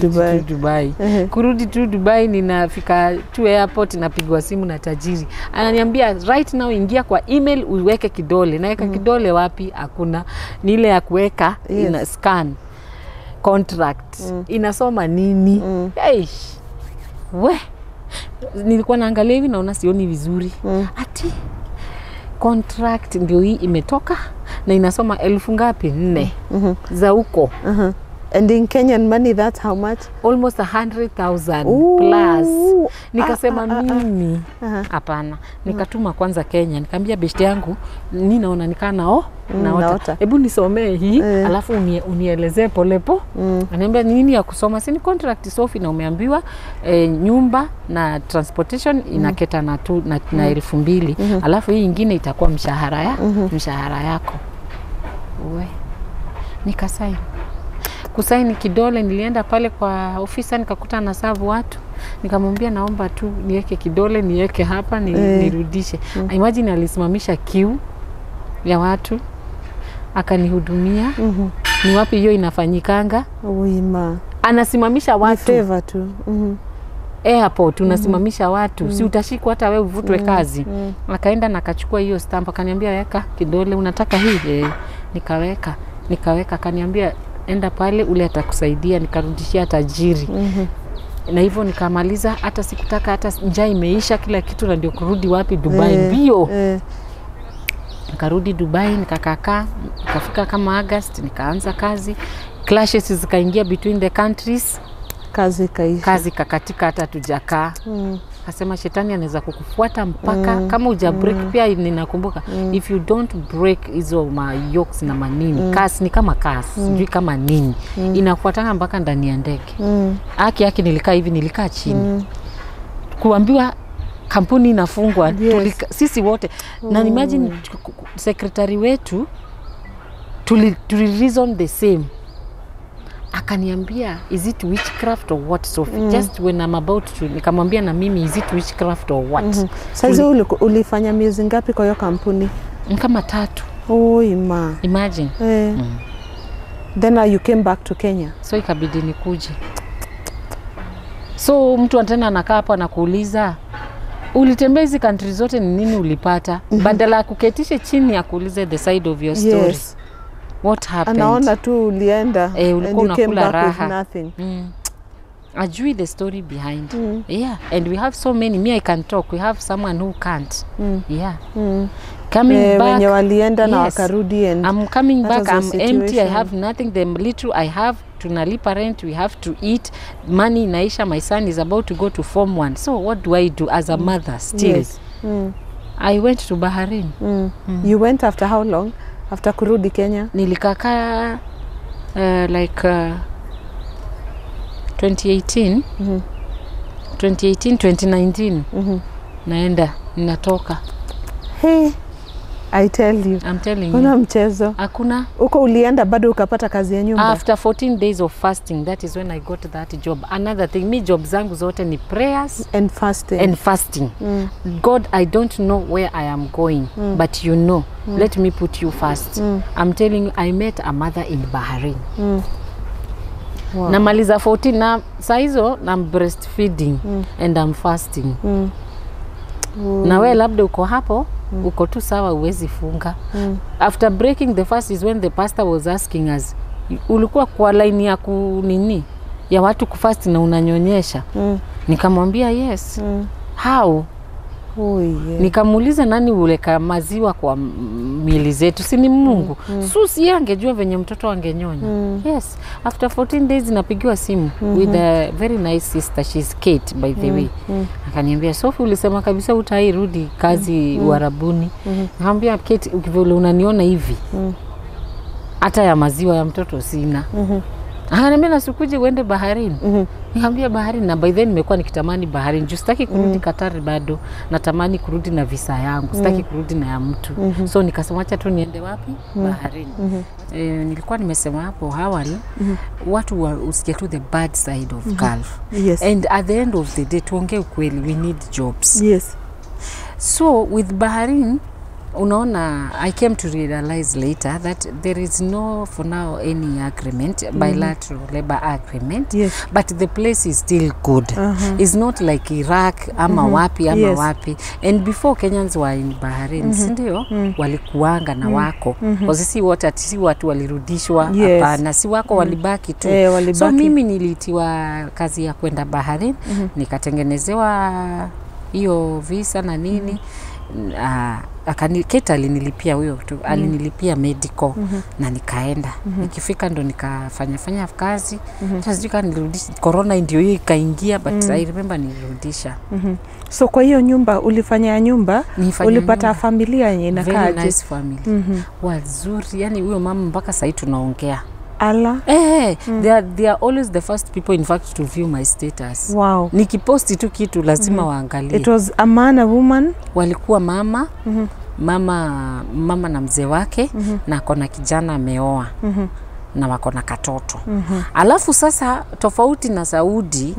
Dubai. Dubai. Kurudi tu Dubai ninafika tu airport napigwa simu na tajiri. Ananiambia right now ingia kwa email uweke kidole. Naweka kidole wapi? Hakuna. Ni ile ya kuweka ina scan contract. Inasoma nini? Eish. We nilikuwa naangalia hivi naona sioni vizuri. Ati contract ndio hii imetoka na inasoma 1000 ngapi? 4 za huko. And in Kenyan money that's how much? Almost 100,000 plus. Nikasema mimi hapana. Nikatuma kwanza Kenya, nikamwambia beshte yangu ninaona nikaa naota. Hebu nisomee hii alafu unielezee polepo. Ananiambia nini ya kusoma? Si ni contract Sophie, na umeambiwa nyumba na transportation inaketa na na 2,000. Alafu hii nyingine itakuwa mshahara ya mshahara yako. Uwe. Nikasaini. Kusaini kidole, nilienda pale kwa ofisa nikakuta na serve watu. Nikamwambia naomba tu niweke kidole, niweke hapa nirudishe. Imagine alisimamisha queue ya watu akanihudumia. Ni wapi hiyo inafanyikanga? Uima. Anasimamisha watu. Ni favor tu. Airport unasimamisha watu. Si utashikwa hata wewe uvutwe kazi. Akaenda na akachukua hiyo stamp akaniambia weka kidole, unataka hii? Nikaweka. Nikaweka, akaniambia enda pale ule atakusaidia. Nikarudishia tajiri. Na hivyo nikamaliza, hata sikutaka, hata njaa imeisha kila kitu, na ndio kurudi wapi? Dubai mbio. Nikarudi Dubai, nikakakaa, nikafika kama August nikaanza kazi. Clashes zikaingia between the countries. Kazi kaisha. Kazi kakatika, hata tujakaa. Akasema shetani anaweza kukufuata mpaka kama huja break. Pia ninakumbuka if you don't break hizo ma yokes na manini, kasi ni kama kasi, sijui kama nini, inakufuatanga mpaka ndani ya ndege. Haki nilikaa hivi, nilikaa chini. Kuambiwa kampuni inafungwa, sisi wote. Na imagine secretary wetu tuli reason the same. Akaniambia is it witchcraft or what, Sophie? Just when I'm about to, nikamwambia na mimi is it witchcraft or what? Sasa ulifanya miezi ngapi kwa hiyo kampuni? Kama 3. Oh, ima. Imagine. Then you came back to Kenya. So ikabidi nikuje. So mtu tena anakaa hapo anakuuliza ulitembea hizi country zote ni nini ulipata? Badala ya kuketishe chini ya kuulize the side of your story. Yes. What happened? Anaona tu ulienda ulikuwa unakula raha. Nothing. Ajui the story behind. Yeah, and we have so many. Me, I can talk. We have someone who can't. Yeah. Coming back. Wenye walienda na wakarudi, and I'm coming back. I'm empty. I have nothing. The little I have, tunalipa rent. We have to eat. Money inaisha. My son is about to go to form 1. So what do I do as a mother still? Yes. I went to Bahrain. You went after how long? After kurudi Kenya? Nilikaka like 2018, 2018, 2019. Naenda, ninatoka. Hey, I tell you. I'm telling you. Kuna mchezo. Hakuna. Uko ulienda bado ukapata kazi ya nyumba? After 14 days of fasting, that is when I got that job. Another thing, me job zangu zote ni prayers and fasting. And fasting. God, I don't know where I am going, but you know. Let me put you first. I'm telling you, I met a mother in Bahrain. Wow. Namaliza 14 na saizo I'm breastfeeding and I'm fasting. Na we labda uko hapo, uko tu sawa, uwezi funga. After breaking the fast is when the pastor was asking us, ulikuwa kwa line ya kunini ya watu kufast na unanyonyesha? Nikamwambia yes. How? Oh, yeah. Nikamuuliza nani uleka maziwa kwa miili zetu, si ni Mungu? Susi angejua venye mtoto angenyonya. Yes. After 14 days napigiwa simu with a very nice sister, she's Kate by the way. Akaniambia Sophie, ulisema kabisa utairudi kazi Uarabuni. Nikamwambia Kate, ukivile unaniona hivi hata ya maziwa ya mtoto sina. Akaniambia nasikuje uende baharini. Nikamwambia baharini, na by then nimekuwa nikitamani baharini. Juu sitaki kurudi Qatar bado, natamani kurudi na visa yangu, sitaki kurudi na ya mtu. So nikasema acha tu niende wapi? Baharini. Nilikuwa nimesema hapo awali, watu usikie tu the bad side of Gulf. Yes. And at the end of the day, tuongee ukweli, we need jobs. Yes. So with Bahrain, unaona, I came to realize later that there is no, for now, any agreement, bilateral labor agreement. Yes. But the place is still good. It's not like Iraq, ama wapi, ama wapi. And before Kenyans were in Bahrain, sindio? Walikuanga na wako. Because si watu walirudishwa, hapana, si wako walibaki tu. Walibaki. So mimi nilitiwa kazi ya kwenda Bahrain, nikatengenezewa hiyo visa na nini. Kate alinilipia huyo tu, alinilipia medical na nikaenda. Nikifika ndo nikafanya fanya kazi. Sasa sijui kama nilirudisha, corona ndio hiyo ikaingia, but I remember nilirudisha. So kwa hiyo nyumba ulifanya nyumba, Nilifanya ulipata nyumba. familia yenye Very inakaaje? nice family. Wazuri, yani huyo mama mpaka sahii tunaongea. Ala. They are always the first people in fact to view my status. Wow. Nikiposti tu kitu lazima waangalie. It was a man, a woman. Walikuwa mama, mama na mzee wake na akona kijana ameoa na wako na katoto. Alafu sasa tofauti na Saudi,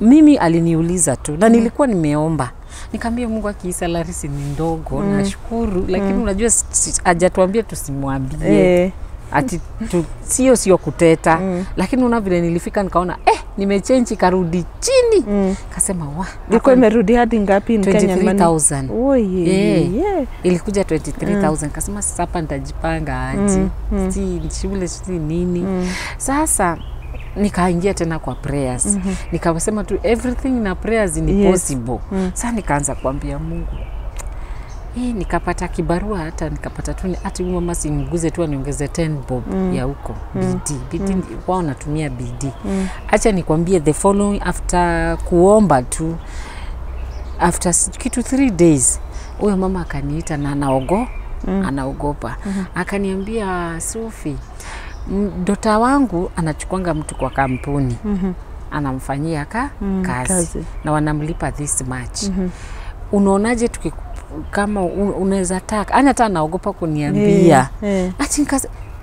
mimi aliniuliza tu na nilikuwa nimeomba. Nikamwambia Mungu aki salary si ni ndogo, nashukuru, lakini unajua hajatuambia tusimwambie. Ati sio kuteta. Lakini una vile nilifika nikaona nimechange karudi chini. Kasema wa Ilikuwa imerudi hadi ngapi in Kenyan money? 23,000. Oye. Ilikuja 23,000. Kasema sasa hapa nitajipanga aje? Si shule si nini. Sasa nikaingia tena kwa prayers. Nikasema tu everything na prayers ni possible. Sasa nikaanza kuambia Mungu. Nikapata kibarua, hata nikapata tu ati mama simguze tu aniongeze 10 bob ya huko BD wao natumia BD. Acha nikwambie the following after kuomba tu after kitu 3 days huyo mama akaniita na anaogopa. Akaniambia Sophie, dota wangu anachukuanga mtu kwa kampuni. Anamfanyia kazi na wanamlipa this much. Unaonaje kama unaweza taka? Ana hata anaogopa kuniambia. Ati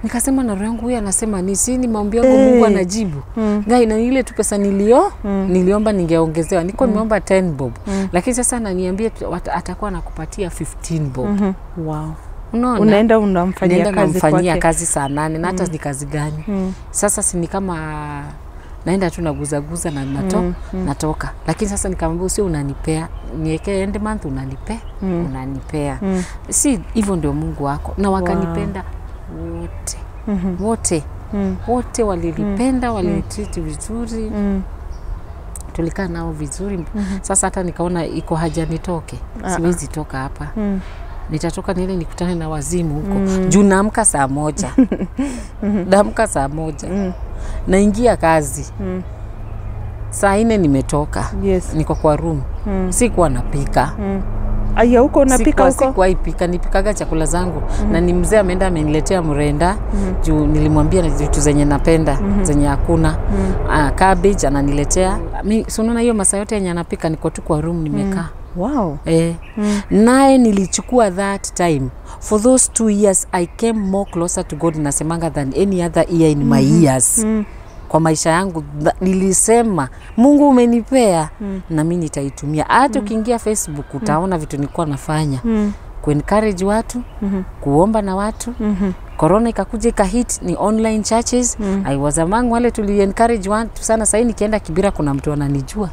nikasema na roho yangu huyu anasema ni si ni maombi yangu Mungu anajibu. Ngai na ile tu pesa niliomba ningeongezewa. Niko nimeomba 10 bob. Lakini sasa ananiambia atakuwa anakupatia 15 bob. Wow. Unaona? Unaenda unamfanyia kazi kwake. Kazi saa 8 na hata ni kazi gani? Sasa si ni kama naenda tu naguzaguza na natoka. Lakini sasa nikamwambia sio unanipea, niwekee end month unanipea, unanipea. Si hivyo ndio Mungu wako. Na wakanipenda wote. Wote. Wote walilipenda, walinitreat vizuri. Tulikaa nao vizuri. Sasa hata nikaona iko haja nitoke. Siwezi toka hapa. Nitatoka niende nikutane na wazimu huko. Juu naamka saa 1. Naamka saa 1. Naingia kazi. Saa 4 nimetoka. Yes. Niko kwa room. Sikuwa napika. Aya, huko unapika huko? Sikuwa ipika, nipikaga chakula zangu. Na ni mzee ameenda ameniletea mrenda. Juu nilimwambia na vitu zenye napenda, zenye hakuna. Cabbage ananiletea. Mimi si unaona hiyo masaa yote yenye anapika niko tu kwa room nimekaa. Wow. Naye nilichukua that time. For those 2 years I came more closer to God nasemanga than any other year in my years. Kwa maisha yangu nilisema Mungu umenipea na mimi nitaitumia. Hata ukiingia Facebook utaona vitu nilikuwa nafanya. Ku encourage watu, kuomba na watu. Corona ikakuja ikahit ni online churches. I was among wale tuli encourage watu sana. Sasa nikienda Kibira kuna mtu ananijua.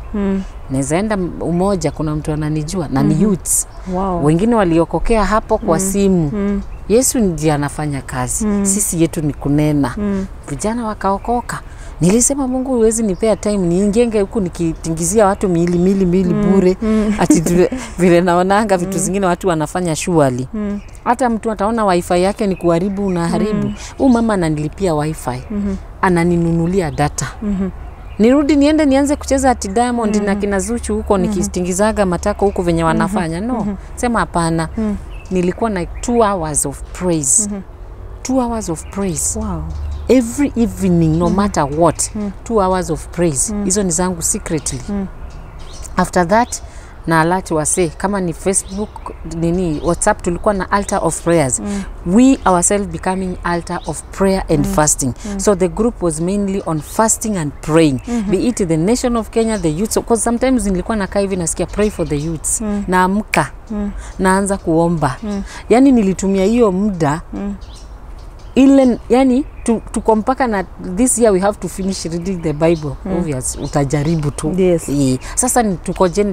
Naweza enda Umoja kuna mtu ananijua na ni youths. Wow. Wengine waliokokea hapo kwa simu. Yesu ndiye anafanya kazi. Sisi yetu ni kunena. Vijana wakaokoka. Nilisema Mungu huwezi nipea time niingenge huku nikitingizia watu miili bure. Ati vile naonanga vitu zingine watu wanafanya surely. Hata mtu ataona wifi yake ni kuharibu unaharibu. Huyu mama ananilipia wifi. Ananinunulia data. Nirudi niende nianze kucheza ati Diamond na kina Zuchu huko nikitingizaga matako huko venye wanafanya. No, sema hapana. Nilikuwa na 2 hours of praise. 2 hours of praise. Wow. Every evening no matter what. 2 hours of praise. Hizo ni zangu secretly. After that na alert wase kama ni Facebook nini WhatsApp tulikuwa na altar of prayers. We ourselves becoming altar of prayer and fasting. So the group was mainly on fasting and praying. Be it the nation of Kenya, the youths, because sometimes nilikuwa nakaa hivi nasikia pray for the youths. Naamka. Naanza kuomba. Yani nilitumia hiyo muda ile, yani tuko mpaka na this year we have to finish reading the Bible. Obvious utajaribu tu. Yes. Sasa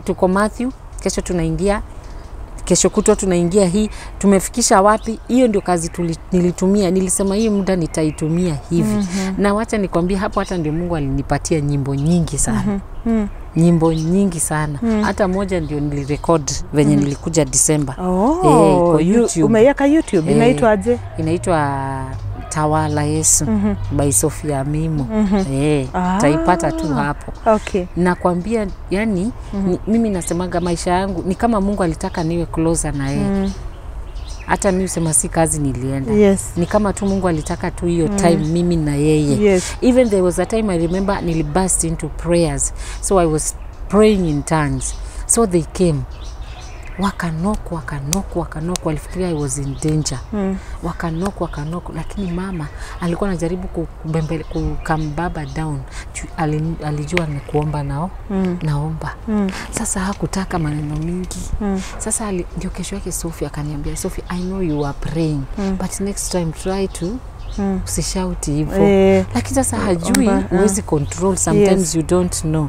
tuko Matthew, kesho tunaingia Kesho kutwa tunaingia hii, tumefikisha wapi? Hiyo ndio kazi nilitumia. Nilisema hii muda nitaitumia hivi. Na wacha nikwambie hapo hata ndio Mungu alinipatia nyimbo nyingi sana. Nyimbo nyingi sana. Hata moja ndio nilirecord venye nilikuja December. Oh, iko YouTube. Umeiweka YouTube, inaitwa aje? Inaitwa Tawala Yesu by Sophia Mimo. Taipata tu hapo. Okay. Nakwambia yani mimi nasemaga maisha yangu ni kama Mungu alitaka niwe closer na yeye. Hata mimi usema si kazi nilienda. Yes. Ni kama tu Mungu alitaka tu hiyo time mimi na yeye. Yes. Even there was a time I remember niliburst into prayers. So I was praying in tongues. So they came. Wakanock, wakanock, wakanock, walifikiria I was in danger. Wakanock, wakanock, lakini mama alikuwa anajaribu kukambaba down. Alijua ni kuomba nao, naomba. Sasa hakutaka maneno mingi. Sasa ndio kesho yake Sophie akaniambia, Sophie, I know you are praying, but next time try to usishauti hivyo. Lakini sasa hajui, huwezi control, sometimes you don't know.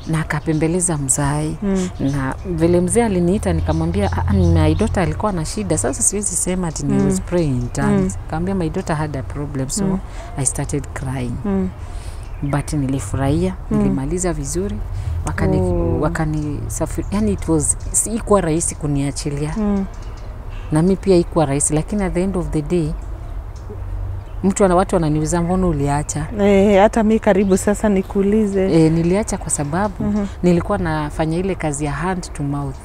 Na akapembeleza mzai. Na vile mzee aliniita nikamwambia, my daughter alikuwa na shida. Sasa siwezi sema ati I was praying in tongues. Nikamwambia my daughter had a problem, so I started crying. But nilifurahia, nilimaliza vizuri. Wakani safiri, yani it was, sikuwa rahisi kuniachilia. Na mimi pia ikuwa rahisi, lakini at the end of the day watu wananiuliza mbona uliacha? Hata mimi karibu sasa nikuulize. Niliacha kwa sababu nilikuwa nafanya ile kazi ya hand to mouth.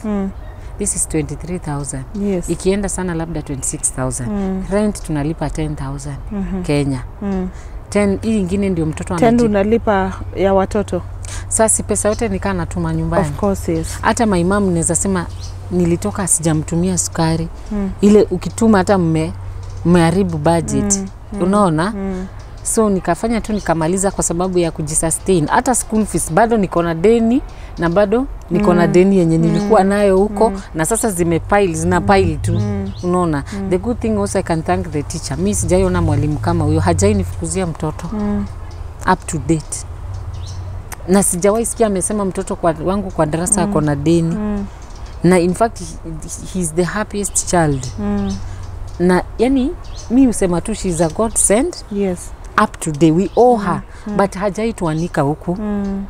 This is 23,000. Yes. Ikienda sana labda 26,000. Rent tunalipa 10,000 Kenya. 10 hii nyingine ndio mtoto analipa. 10 unalipa ya watoto. Sasa pesa yote nikaa natuma nyumbani. Of course, yes. Hata my mom naweza sema nilitoka sijamtumia sukari. Ile ukituma hata mmeharibu budget. Unaona? So nikafanya tu nikamaliza kwa sababu ya kujisustain. Hata school fees bado niko na deni, na bado niko na deni yenye nilikuwa nayo huko, na sasa zimepile, zina pile tu. Unaona? The good thing also I can thank the teacher. Mimi sijaiona mwalimu kama huyo, hajainifukuzia mtoto. Up to date. Na sijawahi sikia amesema mtoto wangu kwa darasa ako na deni. Na in fact he's the happiest child. Na yani mi usema tu she's a God send. Yes. Up to date we owe her. But hajaituanika huku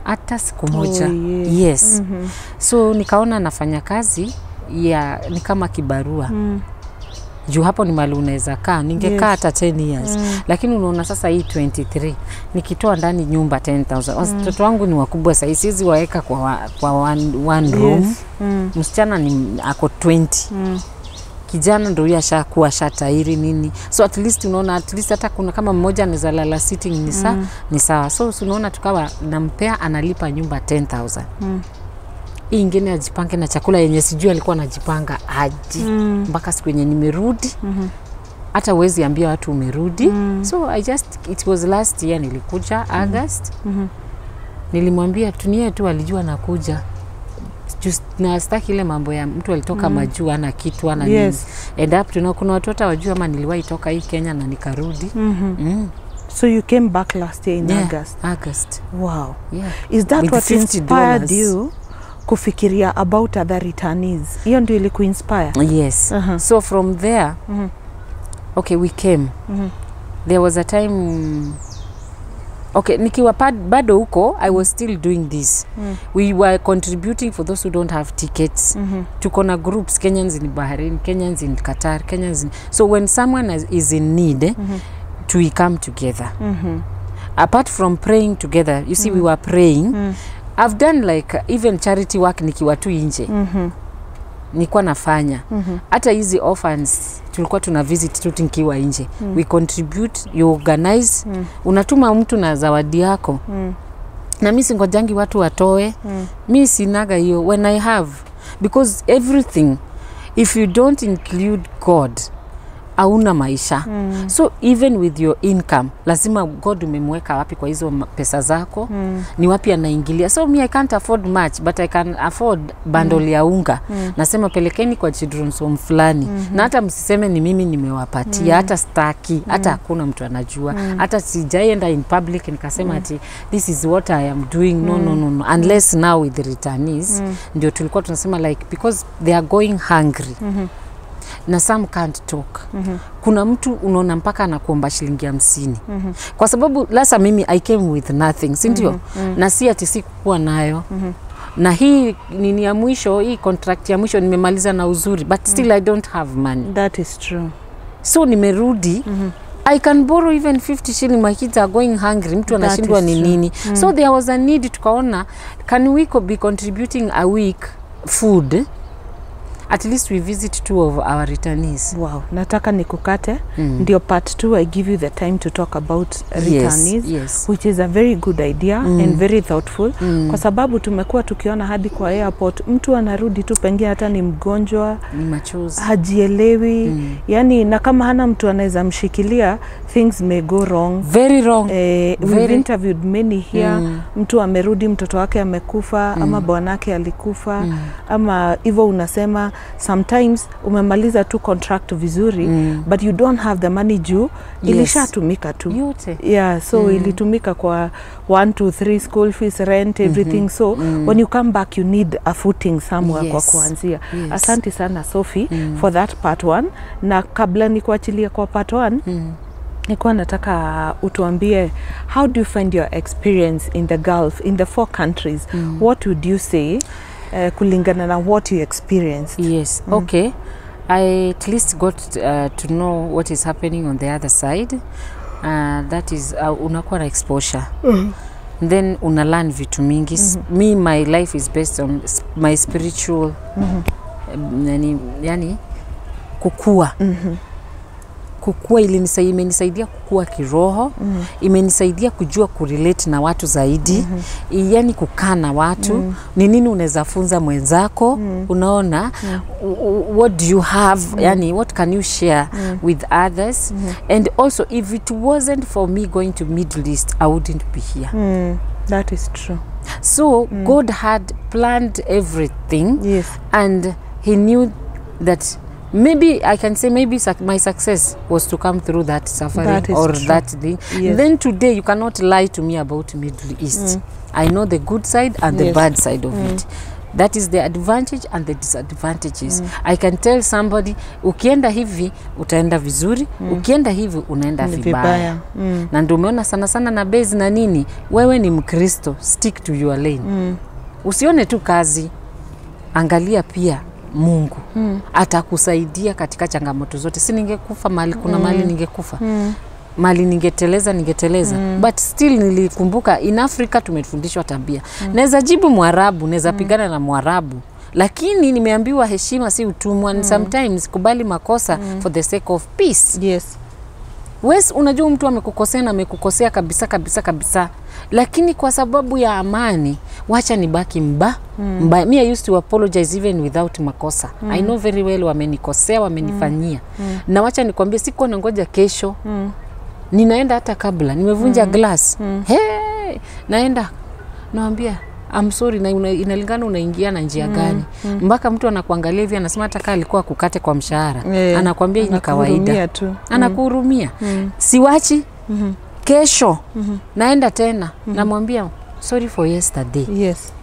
hata siku moja. Oh, yeah. Yes. So nikaona nafanya kazi ya ni kama kibarua. Juu hapo ni mali unaweza kaa, ningekaa hata 10 years. Lakini unaona sasa hii 23 nikitoa ndani nyumba 10,000. Watoto wangu ni wakubwa sasa, siwezi waeka kwa one room. Yes. Msichana ni ako 20. Kijana ndio huyo ashakuwa shatairi nini. So at least unaona, at least hata kuna kama mmoja anaweza lala sitting ni sawa. So unaona tukawa nampea analipa nyumba 10,000. Hii ingine ajipange na chakula yenye sijui alikuwa anajipanga aje. Mpaka siku yenye nimerudi. Hata huwezi ambia watu umerudi. So I just, it was last year nilikuja August. Nilimwambia tunie tu, alijua nakuja. Just na sitaki ile mambo ya mtu alitoka majuu ana kitu ana nini. And up to now kuna watu hata wajua ama niliwahi toka hii Kenya na nikarudi. So you came back last year in August. August. Wow. Yeah. Is that with what $50 inspired you kufikiria about other returnees? Hiyo ndio ilikuinspire? Yes. So from there, okay, we came. There was a time, okay, nikiwa bado huko, I was still doing this. We were contributing for those who don't have tickets. Tuko na groups, Kenyans in Bahrain, Kenyans in Qatar, Kenyans in... So when someone is in need, we come together. Apart from praying together, you see, we were praying. I've done like even charity work nikiwa tu nje. Nilikuwa nafanya. Hata hizi orphans tulikuwa tuna visit tu nikiwa nje. We contribute, you organize. Unatuma mtu na zawadi yako. Na mimi singojangi watu watoe. Mimi sinaga hiyo when I have, because everything, if you don't include God, Hauna maisha. So even with your income, lazima God umemweka wapi kwa hizo pesa zako, ni wapi anaingilia. So me, I can't afford much, but I can afford bundle ya unga. Nasema pelekeni kwa children's home fulani, na hata msiseme ni mimi nimewapatia, hata staki, hata hakuna mtu anajua, hata sijaienda in public nikasema ati this is what I am doing. No, no, no, no. Unless now with the returnees, ndio tulikuwa tunasema like, because they are going hungry na some can't talk. Kuna mtu unaona mpaka anakuomba shilingi 50, kwa sababu lasa mimi I came with nothing, si ndio? Na si ati sikuwa nayo. Na hii nini ya mwisho, hii contract ya mwisho nimemaliza na uzuri, but still I don't have money. That is true. So nimerudi, I can borrow even 50 shilling, my kids are going hungry, mtu anashindwa ni nini. So there was a need, tukaona can we be contributing a week food, at least we visit 2 of our returnees. Wow, nataka nikukate. Ndio part 2 I give you the time to talk about returnees. Yes. Which is a very good idea and very thoughtful. Kwa sababu tumekuwa tukiona hadi kwa airport mtu anarudi tu, pengine hata ni mgonjwa, ni machozi, hajielewi. Yani, na kama hana mtu anaweza mshikilia, things may go wrong. Very wrong. We've interviewed many here. Mtu amerudi, mtoto wake amekufa, ama bwanake alikufa, ama hivyo unasema sometimes umemaliza tu contract vizuri, but you don't have the money juu ilishatumika tu yote. Yeah, so ilitumika kwa 1 2 3 school fees, rent, everything. So when you come back you need a footing somewhere kwa kuanzia. Asante sana Sophie for that part 1. Na kabla nikuachilia kwa part 1, nilikuwa nataka utuambie, how do you find your experience in the Gulf, in the 4 countries? What would you say kulingana na what you experienced? Yes, okay. I at least got to know what is happening on the other side. That is, unakuwa na exposure. Then una learn vitu mingi. Me, my life is based on my spiritual, yani kukua. Kukua imenisaidia kukua kiroho, imenisaidia kujua kurelate na watu zaidi, yani kukaa na watu, ni nini unaweza funza mwenzako, unaona, what do you have, yani what can you share with others. And also if it wasn't for me going to Middle East, I wouldn't be here. That is true. So God had planned everything. Yes. And he knew that maybe I can say maybe my success was to come through that suffering, that or true. That thing. Yes. Then today you cannot lie to me about Middle East. I know the good side and the bad side of it. That is the advantage and the disadvantages. I can tell somebody, ukienda hivi utaenda vizuri, ukienda hivi unaenda vibaya. Na ndio umeona sana sana na base na nini, wewe ni Mkristo, stick to your lane. Usione tu kazi, angalia pia Mungu. Atakusaidia katika changamoto zote. Si ningekufa mali, kuna mali ningekufa. Mali ningeteleza. But still nilikumbuka in Africa tumefundishwa tabia. Naweza jibu Mwarabu, naweza pigana na Mwarabu. Lakini nimeambiwa heshima si utumwa. And sometimes kubali makosa for the sake of peace. Yes. Wes, unajua mtu amekukosea na amekukosea kabisa kabisa kabisa. Lakini kwa sababu ya amani, wacha nibaki mbaya. Me, I used to apologize even without makosa. I know very well wamenikosea, wamenifanyia. Na wacha nikwambie, sikuwa nangoja kesho. Ninaenda hata kabla, nimevunja glass. Hey, naenda, naambia I'm sorry, na inalingana unaingia na njia gani. Mpaka mtu anakuangalia hivi anasema hata kama alikuwa kukate kwa mshahara. Anakuambia hii ni kawaida. Anakuhurumia. Siwachi. Kesho naenda tena, namwambia sorry for yesterday. Yes.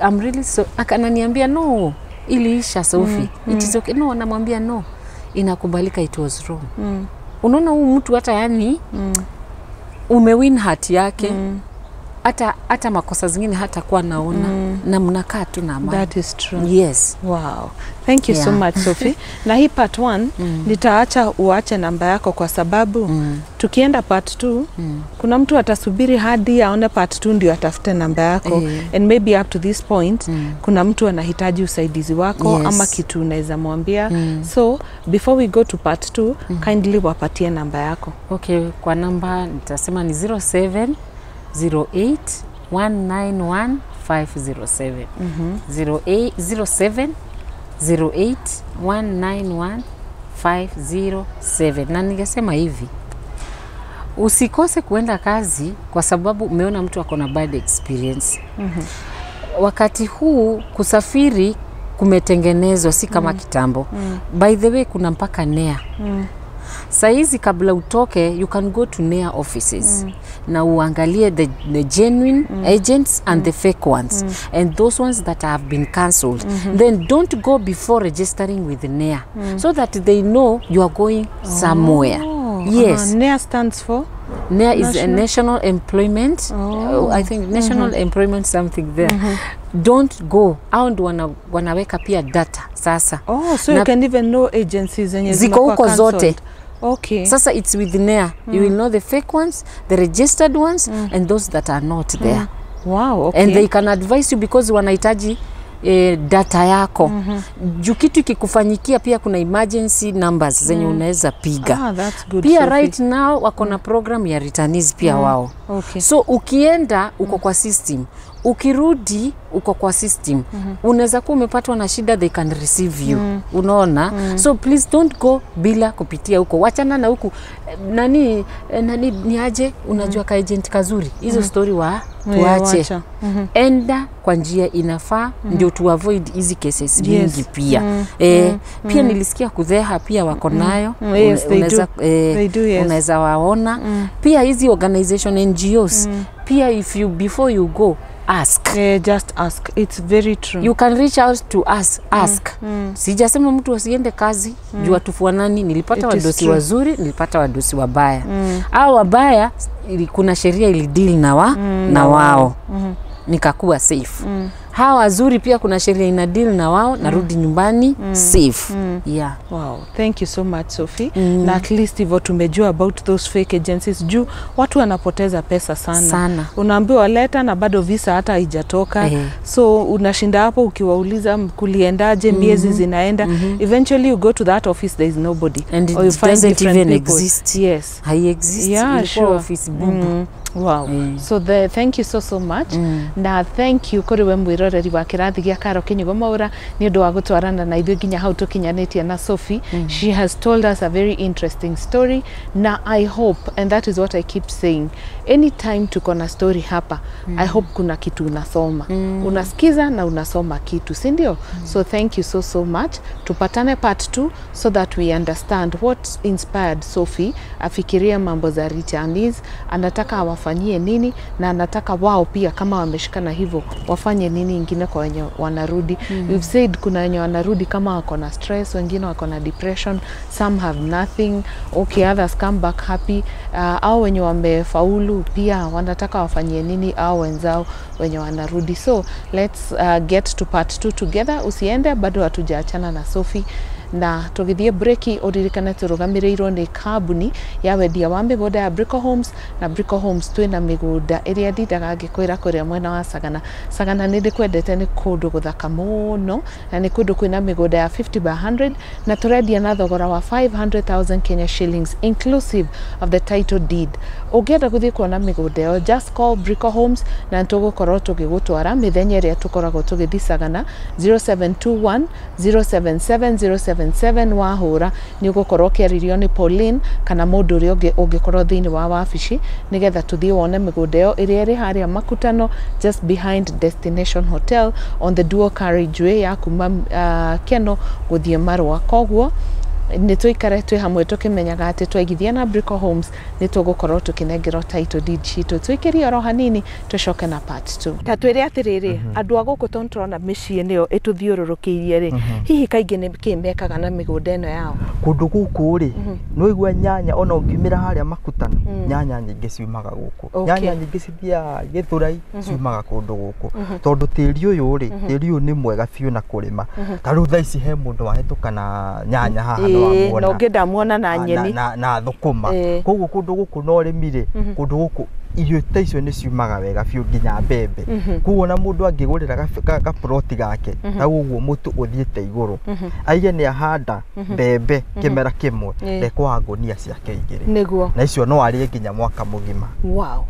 I'm really so, akananiambia no, iliisha Sophie. It is okay. No, namwambia no. Inakubalika, it was wrong. Unaona huyu mtu hata yani umewin heart yake. Hata makosa zingine hata kuwa naona na mnakaa tu na amani. That is true. Yes. Wow. Thank you so much Sophie. Na hii part 1 nitaacha uache namba yako kwa sababu tukienda part 2 kuna mtu atasubiri hadi aone part 2 ndio atafute namba yako. And maybe up to this point kuna mtu anahitaji usaidizi wako ama kitu unaweza mwambia. So before we go to part 2 kindly wapatie namba yako. Okay, kwa namba nitasema ni 07 08 191 507. 07 08 191 507. Na ningesema hivi, usikose kuenda kazi kwa sababu umeona mtu ako na bad experience. Wakati huu kusafiri kumetengenezwa, si kama kitambo. By the way, kuna mpaka NEA. Saizi kabla utoke, you can go to NEA offices na uangalie the genuine agents and the fake ones and those ones that have been cancelled. Then don't go before registering with NEA so that they know you are going somewhere. Oh, Yes. NEA stands for? NEA is a National Employment, I think National Employment something there. Don't go. Hao ndio wanaweka pia data sasa. Oh, so you can even know agencies zenye Ziko zimekuwa huko zote. cancelled. Okay. Sasa it's with NEA. You will know the fake ones, the registered ones and those that are not there. Wow, okay. And they can advise you because wanahitaji data yako. Juu kitu ikikufanyikia pia kuna emergency numbers zenye unaweza piga. Ah, that's good, Pia Sophie. right now wako na program ya returnees pia wao. Okay. So ukienda uko kwa system, ukirudi uko kwa system. Unaweza kuwa umepatwa na shida, they can receive you. Unaona? So please don't go bila kupitia huko. Wachana na huku nani nani ni aje, unajua ka agent kazuri. Hizo story wa tuache. Wacha. Enda kwa njia inafaa ndio tu avoid hizi cases mingi pia. Pia nilisikia KUDHEIHA pia wako nayo. Yes, they Unaweza, do. They do, yes. unaweza waona pia hizi organization NGOs pia, if you before you go ask. Just ask. It's very true. You can reach out to us, ask. Sijasema mtu asiende kazi juu hatufanani. Nilipata It is wadosi true. wazuri, nilipata wadosi wabaya. Au wabaya kuna sheria ilideal na, na wao nikakuwa safe. Hawa wazuri pia kuna sheria ina deal na wao, narudi nyumbani safe. Yeah. Wow, thank you so much, Sophie. Na at least hivyo tumejua about those fake agencies juu watu wanapoteza pesa sana. Sana. Unaambiwa leta na bado visa hata haijatoka. So unashinda hapo ukiwauliza kuliendaje, miezi zinaenda. Eventually you go to that office, there is nobody. And it Or you find doesn't different even people. exist. Yes. Haiexist. Yeah, Ilikuwa sure. office bubu. Wow. So thank you so so much. Na thank you kuri we mwiroreri wa kirathi gia Karo Kinyugo Mwaura ni undu wa gutwarana na ithuĩ nginya hau tukinyanĩtie na Sophie. She has told us a very interesting story na I hope, and that is what I keep saying, anytime tuko na story hapa, I hope kuna kitu unasoma. Unasikiza na unasoma kitu, si ndio? So thank you so so much. Tupatane part 2 so that we understand what inspired Sophie afikirie mambo za returnees, anataka awafanyie nini na anataka wao pia kama wameshikana hivyo wafanye nini ingine kwa wenye wanarudi. We've said kuna wenye wanarudi kama wako na stress, wengine wako na depression, some have nothing, okay, others come back happy. Au wenye wamefaulu pia wanataka wafanyie nini au wenzao wenye wanarudi. So let's get to part 2 together. Usiende, bado hatujaachana na Sophie na tũgĩthiĩ breki. Ũririkane tũrũgamĩrĩirwo nĩ kambuni ya wendia wa mĩgũnda ya Brico Homes, na Brico Homes twĩna mĩgũnda ĩrĩa ndindaga ngĩkwĩra kũrĩa mwena wa Sagana. Sagana nĩ ndĩkwendete, nĩ kũndũ gũthaka mũno na nĩ kũndũ kwĩna mĩgũnda ya 50 by 100 na tũrendia na thogora wa 500,000 Kenya shillings inclusive of the title deed. Ũngĩenda gũthiĩ kuona mĩgũnda ĩyo, just call Brico Homes na nĩtũgũkorwo tũgĩgũtwara mĩthenya ĩrĩa tũkoragwo tũgĩthiĩ Sagana. 0721 077 077 wahũra nĩ ũgũkorwo ũkĩarĩrio nĩ Pauline kana mũndũ ũrĩa ũngĩ ũngĩkorwo thĩinĩ wa wabici nĩgetha tũthiĩ wone mĩgũnda ĩyo ĩrĩa ĩrĩ harĩa Makutano, just behind Destination Hotel on the dual carriageway ya kuma Keno gũthiĩ Marũa. Koguo nĩ tũikare twĩ hamwe tũkĩmenyaga atĩ twaigithia na Brico Homes nĩ tũgũkorwo tũkĩnengerwo title deed citũ. Tũikĩrie oro hanini tũcoke na part 2. Ta twĩre atĩrĩrĩ, andũ a gũkũ tondũ tũrona mĩciĩ nĩyo ĩtũthiũrũrũkĩirie rĩ, hihi kaingĩ nĩ kĩ mekaga na mĩgũnda ĩno yao? Kũndũ gũkũ rĩ, nĩ nyanya ona ũngiumĩra harĩa Makutano, nyanya nyingĩ ciumaga gũkũ. Nyanya nyingĩ cithiaga Gĩthũrai, ciumaga kũndũ gũkũ tondũ tĩri ũyũ rĩ, tĩri ũyũ nĩ mwega biũ na kũrĩma. Ta rĩu thaa ici he mũndũ wahĩtũka na nyanya haha nĩ Na wamuona. ũngĩ ndamuona na nyeni. Na thũkũma. Koguo kũndũ gũkũ na ũrĩmi rĩ, kũndũ gũkũ irio ta icio nĩ ciumaga wega biũ, nginya mbembe. Koguo ona mũndũ angĩgũrĩra gaploti gake ta ũguo mũtu ũthiĩte igũrũ, aige nĩ ahanda mbembe kĩmera kĩmwe, ndekwaga ngũnia ciake igĩrĩ, na icio no arĩe nginya mwaka mũgima. Wow.